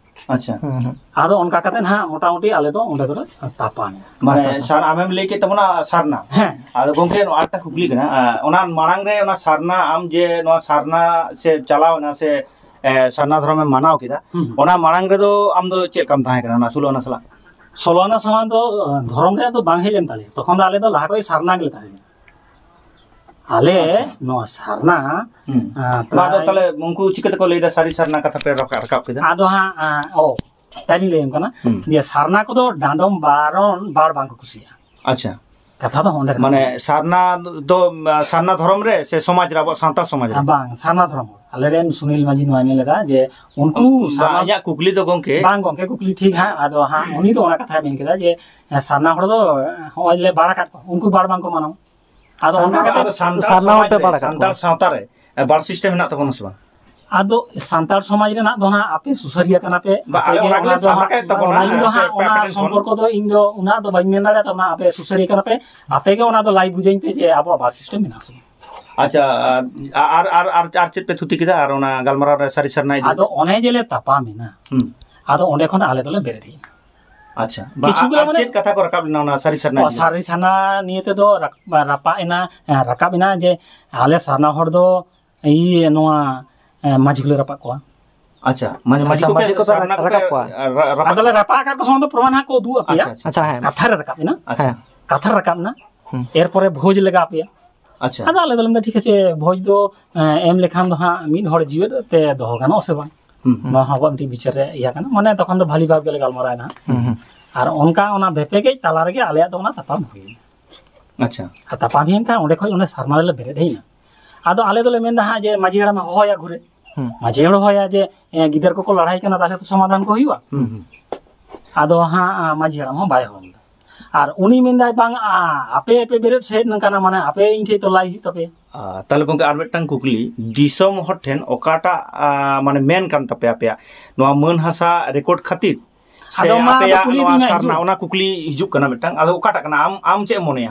ᱟᱪᱪᱷᱟ᱾ ᱦᱩᱸ, ᱦᱩᱸ᱾ ᱟᱫᱚ ᱚᱱᱠᱟ ᱠᱟᱛᱮ ᱦᱟᱸᱜ ᱢᱚᱴᱟᱢᱩᱴᱤ ᱟᱞᱮ ᱫᱚ ᱚᱸᱰᱮ ᱫᱚᱞᱮ ᱛᱟᱯᱟᱢ ᱮᱱᱟ᱾ ᱢᱟᱱᱮ ᱟᱪᱪᱷᱟ, ᱟᱪᱪᱷᱟ᱾ ᱥᱟᱨ, ᱟᱢᱮᱢ ᱞᱟᱹᱭ ᱠᱮᱫ ᱛᱟᱵᱚᱱᱟ ᱥᱟᱨᱱᱟ᱾ ᱦᱮᱸ᱾ ᱟᱫᱚ ᱜᱚᱝᱠᱮ, ᱱᱚᱣᱟ ᱟᱨ ᱢᱤᱫᱴᱟᱝ ᱠᱩᱠᱞᱤ ᱠᱟᱱᱟ, ᱟ, ᱚᱱᱟ ᱢᱟᱲᱟᱝ ᱨᱮ ᱚᱱᱟ ᱥᱟᱨᱱᱟ, ᱟᱢ ᱡᱮ ᱱᱚᱣᱟ ᱥᱟᱨᱱᱟ ᱥᱮ ᱪᱟᱞᱟᱣ ᱮᱱᱟ ᱥᱮ, ᱮ, ᱥᱟᱨᱱᱟ ᱫᱷᱚᱨᱚᱢᱮᱢ ᱢᱟᱱᱟᱣ ᱠᱮᱫᱟ, ᱦᱩᱸ, ᱦᱩᱸ᱾ ᱚᱱᱟ ᱢᱟᱲᱟᱝ ᱨᱮᱫᱚ ᱟᱢ ᱫᱚ ᱪᱮᱫ ᱞᱮᱠᱟᱢ ᱛᱟᱦᱮᱸ ᱠᱟᱱᱟ ᱚᱱᱟ ᱥᱳᱞᱳ ᱟᱱᱟ ᱥᱟᱞᱟᱜ? ᱥᱳᱞᱳ ᱟᱱᱟ ᱥᱟᱞᱟᱜ ᱫᱚ, ᱟ, ᱫᱷᱚᱨᱚᱢ ᱨᱮᱭᱟᱜ ᱫᱚ ᱵᱟᱝ ᱦᱮᱡ ᱞᱮᱱ ᱛᱟᱞᱮᱭᱟ, ᱛᱚᱠᱷᱚᱱ ᱫᱚ ᱟᱞᱮ ᱫᱚ ᱞᱟᱦᱟ ᱠᱷᱚᱱ ᱥᱟᱨᱱᱟ ᱜᱮᱞᱮ ᱛᱟᱦᱮᱸ ᱠᱟᱱᱟ᱾ ᱟᱞᱮ ᱟᱪᱪᱷᱟ᱾ ᱱᱚᱣᱟ ᱥᱟᱨᱱᱟ, ᱦᱩᱸ᱾ ᱟ, ᱵᱟ, ᱟᱫᱚ ᱯᱨᱟᱭ ᱛᱟᱦᱞᱮ ᱩᱱᱠᱩ ᱪᱤᱠᱟᱹ ᱛᱮᱠᱚ ᱞᱟᱹᱭᱫᱟ ᱥᱟᱹᱨᱤ ᱥᱟᱨᱱᱟ ᱠᱟᱛᱷᱟ ᱯᱮ ᱨᱟᱠᱟᱵ, ᱨᱟᱠᱟᱵ ᱠᱮᱫᱟ? ᱟᱫᱚ ᱦᱟᱸᱜ, ᱟ, ᱚ, ᱛᱟᱦᱞᱮᱧ ᱞᱟᱹᱭᱟᱢ ᱠᱟᱱᱟ ᱦᱩᱸ᱾ ᱡᱮ ᱥᱟᱨᱱᱟ ᱠᱚᱫᱚ ᱰᱟᱸᱰᱚᱢ ᱵᱟᱨᱚᱱ ᱵᱟᱲ ᱵᱟᱝ ᱠᱚ ᱠᱩᱥᱤᱭᱟᱜᱼᱟ᱾ ᱟᱪᱪᱷᱟ᱾ ᱠᱟᱛᱷᱟ ᱫᱚ ᱚᱸᱰᱮ ᱨᱟᱠᱟᱵ ᱢᱟᱱᱮ ᱮᱱᱟ᱾ ᱥᱟᱨᱱᱟ ᱫᱚ, ᱟ, ᱥᱟᱨᱱᱟ ᱫᱷᱚᱨᱚᱢ ᱨᱮ ᱥᱮ ᱥᱚᱢᱟᱡᱽ ᱨᱮ, ᱟᱵᱚᱣᱟᱜ ᱥᱟᱱᱛᱟᱲ ᱥᱚᱢᱟᱡᱽ ᱨᱮ? ᱟ, ᱵᱟᱝ, ᱥᱟᱨᱱᱟ ᱫᱷᱚᱨᱚᱢ ᱦᱚᱲ᱾ ᱟᱞᱮᱨᱮᱱ ᱥᱩᱱᱤᱞ ᱢᱟᱹᱡᱷᱤ ᱱᱚᱣᱟᱭ ᱢᱮᱱ ᱞᱮᱫᱟ ᱡᱮ ᱩᱱᱠᱩ ᱵᱟᱝ, ᱥᱟᱨᱱᱟ ᱤᱧᱟᱹᱜ ᱠᱩᱠᱞᱤ ᱫᱚ ᱜᱚᱝᱠᱮ ᱵᱟᱝ ᱜᱚᱝᱠᱮ, ᱠᱩᱠᱞᱤ ᱴᱷᱤᱠ ᱦᱟᱸᱜ᱾ ᱟᱫᱚ ᱦᱟᱸᱜ ᱩᱱᱤ ᱫᱚ ᱚᱱᱟ ᱠᱟᱛᱷᱟᱭ ᱢᱮᱱ ᱠᱮᱫᱟ ᱡᱮ ᱥᱟᱨᱱᱟ ᱦᱚᱲ ᱫᱚ ᱦᱚᱸᱜᱼᱚᱭ ᱞᱮ ᱵᱟᱲ ᱟᱠᱟᱫ ᱠᱚᱣᱟ, ᱩᱱᱠᱩ ᱵᱟᱲ ᱵᱟᱝ ᱠᱚ ᱢᱟᱱᱟᱣᱟ᱾ ᱟᱫᱚ ᱥᱟᱨᱱᱟ ᱚᱱᱠᱟ ᱠᱟᱛᱮ ᱟᱫᱚ ᱥᱟᱱᱛᱟᱲ ᱥᱟᱨᱱᱟ ᱥᱚᱢᱟᱡᱽ ᱦᱚᱸᱯᱮ ᱨᱮ, ᱵᱟᱲ ᱟᱠᱟᱫ ᱥᱟᱱᱛᱟᱲ ᱠᱚᱣᱟ? ᱥᱟᱶᱛᱟ ᱨᱮ, ᱮ, ᱵᱟᱲ system ᱦᱮᱱᱟᱜ ᱛᱟᱵᱚᱱᱟ ᱥᱮ ᱵᱟᱝ? ᱟᱫᱚ ᱥᱟᱱᱛᱟᱲ ᱥᱚᱢᱟᱡᱽ ᱨᱮᱱᱟᱜ ᱫᱚ ᱦᱟᱸᱜ ᱟᱯᱮ ᱥᱩᱥᱟᱹᱨᱤᱭᱟᱹ ᱠᱟᱱᱟ ᱯᱮ, ᱵᱟ, ᱟᱯᱮ ᱟᱞᱮ ᱜᱮ ᱚᱱᱟ ᱚᱱᱟ ᱜᱮᱞᱮ ᱫᱚ ᱦᱟᱸᱜ, ᱥᱟᱵ ᱨᱟᱠᱟᱵᱮᱫ ᱛᱟᱵᱚᱱᱟ, ᱚᱱᱟ ᱫᱚ ᱦᱟᱸᱜ ᱟᱯᱮ, ᱚᱱᱟ ᱟᱯᱮ ᱴᱷᱮᱱ ᱠᱷᱚᱱ᱾ ᱥᱚᱢᱯᱚᱨᱠᱚ ᱫᱚ ᱤᱧ ᱫᱚ ᱩᱱᱟᱹᱜ ᱫᱚ ᱵᱟᱹᱧ ᱢᱮᱱ ᱫᱟᱲᱮᱭᱟᱜᱼᱟ, ᱛᱚ ᱚᱱᱟ ᱟᱯᱮ ᱥᱩᱥᱟᱹᱨᱤᱭᱟᱹ ᱠᱟᱱᱟ ᱯᱮ, ᱟᱯᱮ ᱜᱮ ᱚᱱᱟ ᱫᱚ ᱞᱟᱹᱭ ᱵᱩᱡᱷᱟᱹᱧ ᱯᱮ ᱡᱮ ᱟᱵᱚᱣᱟᱜ ᱵᱟᱲ system ᱢᱮᱱᱟᱜᱼᱟ ᱥᱮ ᱵᱟᱝ᱾ ᱟᱪᱪᱷᱟ, ᱟᱨ, ᱟᱨ, ᱟᱨ, ᱟᱨ ᱪᱮᱫ ᱯᱮ ᱛᱷᱩᱛᱤ ᱠᱮᱫᱟ ᱟᱨ ᱚᱱᱟ ᱜᱟᱞᱢᱟᱨᱟᱣ ᱨᱮ ᱥᱟᱹᱨᱤ ᱥᱟᱨᱱᱟ ᱤᱫᱤ ᱟᱫᱚ ᱠᱟᱛᱮ? ᱚᱱᱮ ᱡᱮᱞᱮ ᱛᱟᱯᱟᱢ ᱮᱱᱟ, ᱦᱩᱸ᱾ ᱟᱫᱚ ᱚᱸᱰᱮ ᱠᱷᱚᱱ ᱟᱞᱮ ᱫᱚᱞᱮ ᱵᱮᱨᱮᱫ ᱦᱮᱡ ᱮᱱᱟ᱾ ᱟᱪᱪᱷᱟ, ᱵᱟ, ᱠᱤᱪᱷᱩ ᱜᱩᱞᱟ ᱟᱨ ᱢᱟᱱᱮ ᱪᱮᱫ ᱠᱟᱛᱷᱟ ᱠᱚ ᱨᱟᱠᱟᱵ ᱞᱮᱱᱟ ᱚᱱᱟ ᱥᱟᱹᱨᱤ ᱥᱟᱨᱱᱟ ᱚ, ᱤᱫᱤ ᱠᱟᱛᱮ? ᱥᱟᱹᱨᱤ ᱥᱟᱨᱱᱟ ᱱᱤᱭᱮ ᱛᱮᱫᱚ ᱨᱟᱠ-, ᱨᱟᱯᱟᱜ ᱮᱱᱟ, ᱮ, ᱨᱟᱠᱟᱵ ᱮᱱᱟ ᱡᱮ ᱟᱞᱮ ᱥᱟᱨᱱᱟ ᱦᱚᱲ ᱫᱚ ᱤᱭᱟᱹ ᱱᱚᱣᱟ, ᱮ, ᱢᱟᱹᱡᱷᱤ ᱠᱚᱞᱮ ᱨᱟᱯᱟᱜ ᱠᱚᱣᱟ᱾ ᱟᱪᱪᱷᱟ, ᱢᱟᱹᱡᱷᱤ, ᱢᱟᱹᱡᱷᱤ ᱟᱪᱪᱷᱟ, ᱠᱚᱯᱮ ᱢᱟᱹᱡᱷᱤ ᱠᱚᱯᱮ ᱥᱟᱨᱱᱟ ᱨᱟ-, ᱠᱚᱯᱮ ᱨᱟᱠᱟᱵ ᱠᱚᱣᱟ? ᱨᱟ-, ᱨᱟᱯᱟᱜ ᱟᱫᱚᱞᱮ ᱠᱚᱣᱟ? ᱨᱟᱯᱟᱜ ᱟᱠᱟᱫ ᱠᱚ ᱥᱚᱢᱚᱭ ᱫᱚ ᱯᱨᱚᱢᱟᱱ ᱦᱟᱸᱜ ᱠᱚ ᱩᱫᱩᱜ ᱟᱯᱮᱭᱟ᱾ ᱟᱪᱪᱷᱟ, ᱟᱪᱪᱷᱟ᱾ ᱟᱪᱪᱷᱟ, ᱦᱮᱸ᱾ ᱠᱟᱛᱷᱟ ᱨᱮ ᱨᱟᱠᱟᱵ ᱮᱱᱟ᱾ ᱟᱪᱪᱷᱟ᱾ ᱦᱮᱸ᱾ ᱠᱟᱛᱷᱟ ᱨᱮ ᱨᱟᱠᱟᱵ ᱮᱱᱟ᱾ ᱦᱩᱸ᱾ ᱮᱨᱯᱚᱨᱮ ᱵᱷᱳᱡᱽ ᱞᱮ ᱞᱟᱜᱟᱣ ᱟᱯᱮᱭᱟ᱾ ᱟᱪᱪᱷᱟ᱾ ᱟᱫᱚ ᱟᱞᱮ ᱫᱚᱞᱮ ᱢᱮᱱᱫᱟ, ᱴᱷᱤᱠ ᱟᱪᱷᱮ, ᱵᱷᱚᱡᱽ ᱫᱚ ᱮᱢ ᱞᱮᱠᱷᱟᱱ ᱫᱚ ᱦᱟᱸᱜ ᱢᱤᱫ ᱦᱚᱲ ᱡᱤᱣᱮᱫ ᱛᱮ ᱫᱚᱦᱚ ᱜᱟᱱᱚᱜᱼᱟ ᱥᱮ ᱵᱟᱝ? ᱦᱩᱸ, ᱦᱩᱸ᱾ ᱱᱚᱣᱟ ᱦᱚᱸ ᱟᱵᱚᱣᱟᱜ ᱢᱤᱫᱴᱤᱡ ᱵᱤᱪᱟᱹᱨ ᱨᱮ ᱤᱭᱟᱹ ᱠᱟᱱᱟ᱾ ᱢᱟᱱᱮ ᱛᱚᱠᱷᱚᱱ ᱫᱚ ᱵᱷᱟᱹᱞᱤ ᱵᱷᱟᱵᱽ ᱜᱮᱞᱮ ᱜᱟᱞᱢᱟᱨᱟᱣ ᱮᱱᱟ᱾ ᱦᱩᱸ, ᱦᱩᱸ᱾ ᱟᱨ ᱚᱱᱠᱟ ᱚᱱᱟ ᱵᱷᱮᱯᱮᱜᱮᱡ ᱛᱟᱞᱟ ᱨᱮᱜᱮ ᱟᱞᱮᱭᱟᱜ ᱫᱚ ᱚᱱᱟ ᱛᱟᱯᱟᱢ ᱦᱩᱭ ᱮᱱᱟ᱾ ᱟᱪᱪᱷᱟ᱾ ᱟᱨ ᱛᱟᱯᱟᱢ ᱦᱩᱭᱮᱱ ᱠᱷᱟᱱ ᱚᱸᱰᱮ ᱠᱷᱚᱱ ᱚᱱᱮ ᱥᱟᱨᱱᱟ ᱨᱮᱞᱮ ᱵᱮᱨᱮᱫ ᱦᱮᱡ ᱮᱱᱟ᱾ ᱟᱫᱚ ᱟᱞᱮ ᱫᱚᱞᱮ ᱢᱮᱱᱫᱟ ᱦᱟᱸᱜ ᱡᱮ ᱢᱟᱹᱡᱷᱤ ᱦᱟᱲᱟᱢᱮ ᱦᱚᱦᱚᱭᱟ ᱜᱷᱩᱨᱮ᱾ ᱦᱩᱸ᱾ ᱢᱟᱹᱡᱷᱤ ᱦᱟᱲᱟᱢᱮ ᱦᱚᱦᱚᱭᱟ ᱡᱮ, ᱮ, ᱜᱤᱫᱟᱹᱨ ᱠᱚᱠᱚ ᱞᱟᱲᱟᱭ ᱠᱟᱱᱟ, ᱛᱟᱦᱚᱞᱮ ᱛᱚ ᱥᱚᱢᱟᱫᱷᱟᱱ ᱠᱚ ᱦᱩᱭᱩᱜᱼᱟ᱾ ᱦᱩᱸ, ᱦᱩᱸ᱾ ᱟᱫᱚ ᱦᱟᱸᱜ, ᱟ, ᱢᱟᱹᱡᱷᱤ ᱦᱟᱲᱟᱢ ᱦᱚᱸ ᱵᱟᱭ ᱦᱚᱦᱚ ᱞᱮᱫᱟ᱾ ᱟᱨ ᱩᱱᱤ ᱢᱮᱱᱫᱟᱭ, "ᱵᱟᱝ, ᱟ, ᱟᱯᱮ ᱯᱮ ᱵᱮᱨᱮᱫ ᱥᱮᱫ ᱠᱟᱱᱟ, ᱢᱟᱱᱮ ᱟᱯᱮ ᱤᱧ ᱴᱷᱮᱡ ᱛᱚ ᱞᱟᱭ ᱦᱩᱭᱩᱜ ᱛᱟᱯᱮᱭᱟ᱾" ᱟ, ᱛᱟᱦᱞᱮ ᱜᱚᱝᱠᱮ, ᱟᱨ ᱢᱤᱫᱴᱟᱝ ᱠᱩᱠᱞᱤ, ᱫᱤᱥᱚᱢ ᱦᱚᱲ ᱴᱷᱮᱱ ᱚᱠᱟᱴᱟᱜ, ᱟ, ᱢᱟᱱᱮ ᱢᱮᱱ ᱠᱟᱱ ᱛᱟᱯᱮᱭᱟ ᱟᱯᱮᱭᱟᱜ ᱱᱚᱣᱟ ᱢᱟᱹᱱ ᱦᱟᱥᱟ ᱨᱮᱠᱚᱨᱰ ᱠᱷᱟᱹᱛᱤᱨ? ᱥᱮ ᱟᱫᱚ ᱢᱟ ᱟᱫᱚ ᱟᱯᱮᱭᱟᱜ ᱠᱩᱞᱤ ᱱᱚᱣᱟ ᱫᱤᱧ ᱦᱟᱸᱜ ᱥᱟᱨᱱᱟ, ᱦᱤᱡᱩᱜ᱾ ᱚᱱᱟ ᱠᱩᱠᱞᱤ ᱦᱤᱡᱩᱜ ᱠᱟᱱᱟ ᱢᱤᱫᱴᱟᱝ, ᱟᱫᱚ ᱚᱠᱟᱴᱟᱜ ᱠᱟᱱᱟ? ᱟᱢ, ᱟᱢ ᱪᱮᱫ ᱮᱢ ᱢᱚᱱᱮᱭᱟ?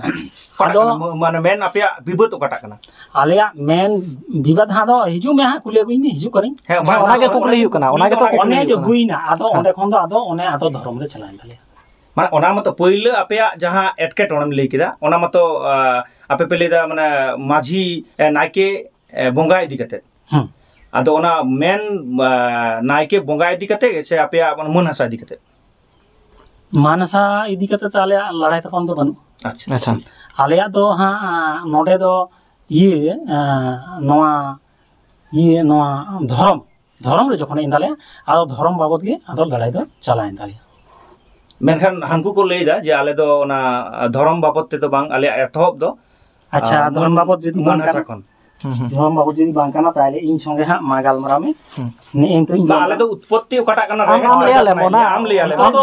ᱚᱠᱟᱴᱟᱜ ᱟᱫᱚ ᱠᱟᱱᱟ? ᱢᱟ-, ᱢᱟᱱᱮ ᱢᱮᱱ ᱟᱯᱮᱭᱟᱜ ᱵᱤᱵᱟᱹᱫ ᱚᱠᱟᱴᱟᱜ ᱠᱟᱱᱟ? ᱟᱞᱮᱭᱟᱜ ᱢᱮᱱ ᱵᱤᱵᱟᱹᱫ ᱦᱟᱸᱜ ᱫᱚ ᱦᱤᱡᱩᱜ ᱢᱮ ᱦᱟᱸᱜ, ᱠᱩᱞᱤ ᱟᱹᱜᱩᱧ ᱢᱮ, ᱦᱤᱡᱩᱜ ᱠᱟᱹᱱᱟᱹᱧ᱾ ᱦᱮᱸ, ᱦᱮᱸ, ᱢᱟᱱᱮ ᱚᱱᱟ ᱜᱮᱛᱚ ᱠᱩᱠᱞᱤ ᱦᱩᱭᱩᱜ ᱠᱟᱱᱟ, ᱚᱱᱟ ᱜᱮᱛᱚ ᱠᱩᱠᱞᱤ ᱚᱱᱮ ᱦᱩᱭᱩᱜ ᱡᱮ ᱠᱟᱱᱟ᱾ ᱦᱩᱭᱱᱟ, ᱟᱫᱚ ᱦᱮᱸ᱾ ᱚᱸᱰᱮ ᱠᱷᱚᱱ ᱫᱚ ᱟᱫᱚ ᱚᱱᱮ ᱟᱫᱚ ᱫᱷᱚᱨᱚᱢ ᱨᱮ ᱪᱟᱞᱟᱣᱮᱱ ᱛᱟᱞᱮᱭᱟ᱾ ᱢᱟᱱᱮ ᱚᱱᱟ ᱢᱟᱛᱚ ᱯᱳᱭᱞᱳ ᱟᱯᱮᱭᱟᱜ ᱡᱟᱦᱟᱸ ᱮᱴᱠᱮᱴᱚᱬᱮᱢ ᱞᱟᱹᱭ ᱠᱮᱫᱟ, ᱚᱱᱟ ᱢᱟᱛᱚ, ᱟ, ᱟᱯᱮ ᱯᱮ ᱞᱟᱹᱭᱫᱟ ᱢᱟᱱᱮ ᱢᱟᱹᱡᱷᱤ, ᱮ, ᱱᱟᱭᱠᱮ, ᱮ, ᱵᱚᱸᱜᱟ ᱤᱫᱤ ᱠᱟᱛᱮ᱾ ᱦᱩᱸ᱾ ᱟᱫᱚ ᱚᱱᱟ ᱢᱮᱱ, ᱟ, ᱱᱟᱭᱠᱮ ᱵᱚᱸᱜᱟ ᱤᱫᱤ ᱠᱟᱛᱮ ᱥᱮ ᱟᱯᱮᱭᱟᱜ ᱢᱟᱹᱱ ᱦᱟᱥᱟ ᱤᱫᱤ ᱠᱟᱛᱮ? ᱢᱟᱹᱱ ᱦᱟᱥᱟ ᱤᱫᱤ ᱠᱟᱛᱮ ᱛᱚ ᱟᱞᱮᱭᱟᱜ ᱞᱟᱲᱟᱭ ᱛᱟᱯᱟᱢ ᱫᱚ ᱵᱟᱹᱱᱩᱜᱼᱟ᱾ ᱟᱪᱪᱷᱟ᱾ ᱟᱪᱪᱷᱟ᱾ ᱟᱞᱮᱭᱟᱜ ᱫᱚ ᱦᱟᱸᱜ, ᱟ, ᱱᱚᱰᱮ ᱫᱚ ᱤᱭᱟᱹ, ᱟ, ᱱᱚᱣᱟ, ᱤᱭᱟᱹ, ᱱᱚᱣᱟ ᱫᱷᱚᱨᱚᱢ, ᱫᱷᱚᱨᱚᱢ ᱨᱮ ᱡᱚᱠᱷᱚᱱ ᱦᱮᱡ ᱮᱱ ᱛᱟᱞᱮᱭᱟ, ᱟᱫᱚ ᱫᱷᱚᱨᱚᱢ ᱵᱟᱵᱚᱫ ᱜᱮ ᱟᱫᱚ ᱞᱟᱲᱟᱭ ᱫᱚ ᱪᱟᱞᱟᱣᱮᱱ ᱛᱟᱞᱮᱭᱟ᱾ ᱢᱮᱱᱠᱷᱟᱱ ᱦᱟᱱᱠᱩ ᱠᱚ ᱞᱟᱹᱭᱫᱟ ᱡᱮ ᱟᱞᱮ ᱫᱚ ᱚᱱᱟ ᱫᱷᱚᱨᱚᱢ ᱵᱟᱵᱚᱫ ᱛᱮᱫᱚ ᱵᱟᱝ, ᱟᱞᱮᱭᱟᱜ ᱮᱛᱚᱦᱚᱵ ᱫᱚ, ᱟᱪᱪᱷᱟ, ᱟ, ᱫᱷᱚᱨᱚᱢ ᱢᱟᱹᱱ, ᱵᱟᱵᱚᱫ ᱡᱩᱫᱤ ᱢᱟᱹᱱ ᱵᱟᱝ ᱦᱟᱥᱟ ᱠᱟᱱᱟ᱾ ᱠᱷᱚᱱ᱾ ᱦᱩᱸ, ᱦᱩᱸ᱾ ᱫᱷᱚᱨᱚᱢ ᱵᱟᱵᱚᱫ ᱡᱩᱫᱤ ᱵᱟᱝ ᱠᱟᱱᱟ, ᱛᱟᱦᱞᱮ ᱤᱧ ᱥᱚᱸᱜᱮ ᱦᱟᱸᱜ ᱢᱟ ᱜᱟᱞᱢᱟᱨᱟᱣ ᱢᱮ᱾ ᱦᱩᱸ᱾ ᱱᱮᱜᱼᱮ ᱱᱤᱛᱚᱜ ᱤᱧ ᱵᱟᱝ, ᱟᱞᱮ ᱫᱚ ᱩᱛᱯᱚᱛᱛᱤ ᱚᱠᱟᱴᱟᱜ ᱠᱟᱱᱟ ᱟᱢ, ᱨᱮ? ᱟᱢ ᱞᱟᱹᱭ ᱟᱞᱮ ᱢᱮ, ᱟᱢ ᱚᱱᱟ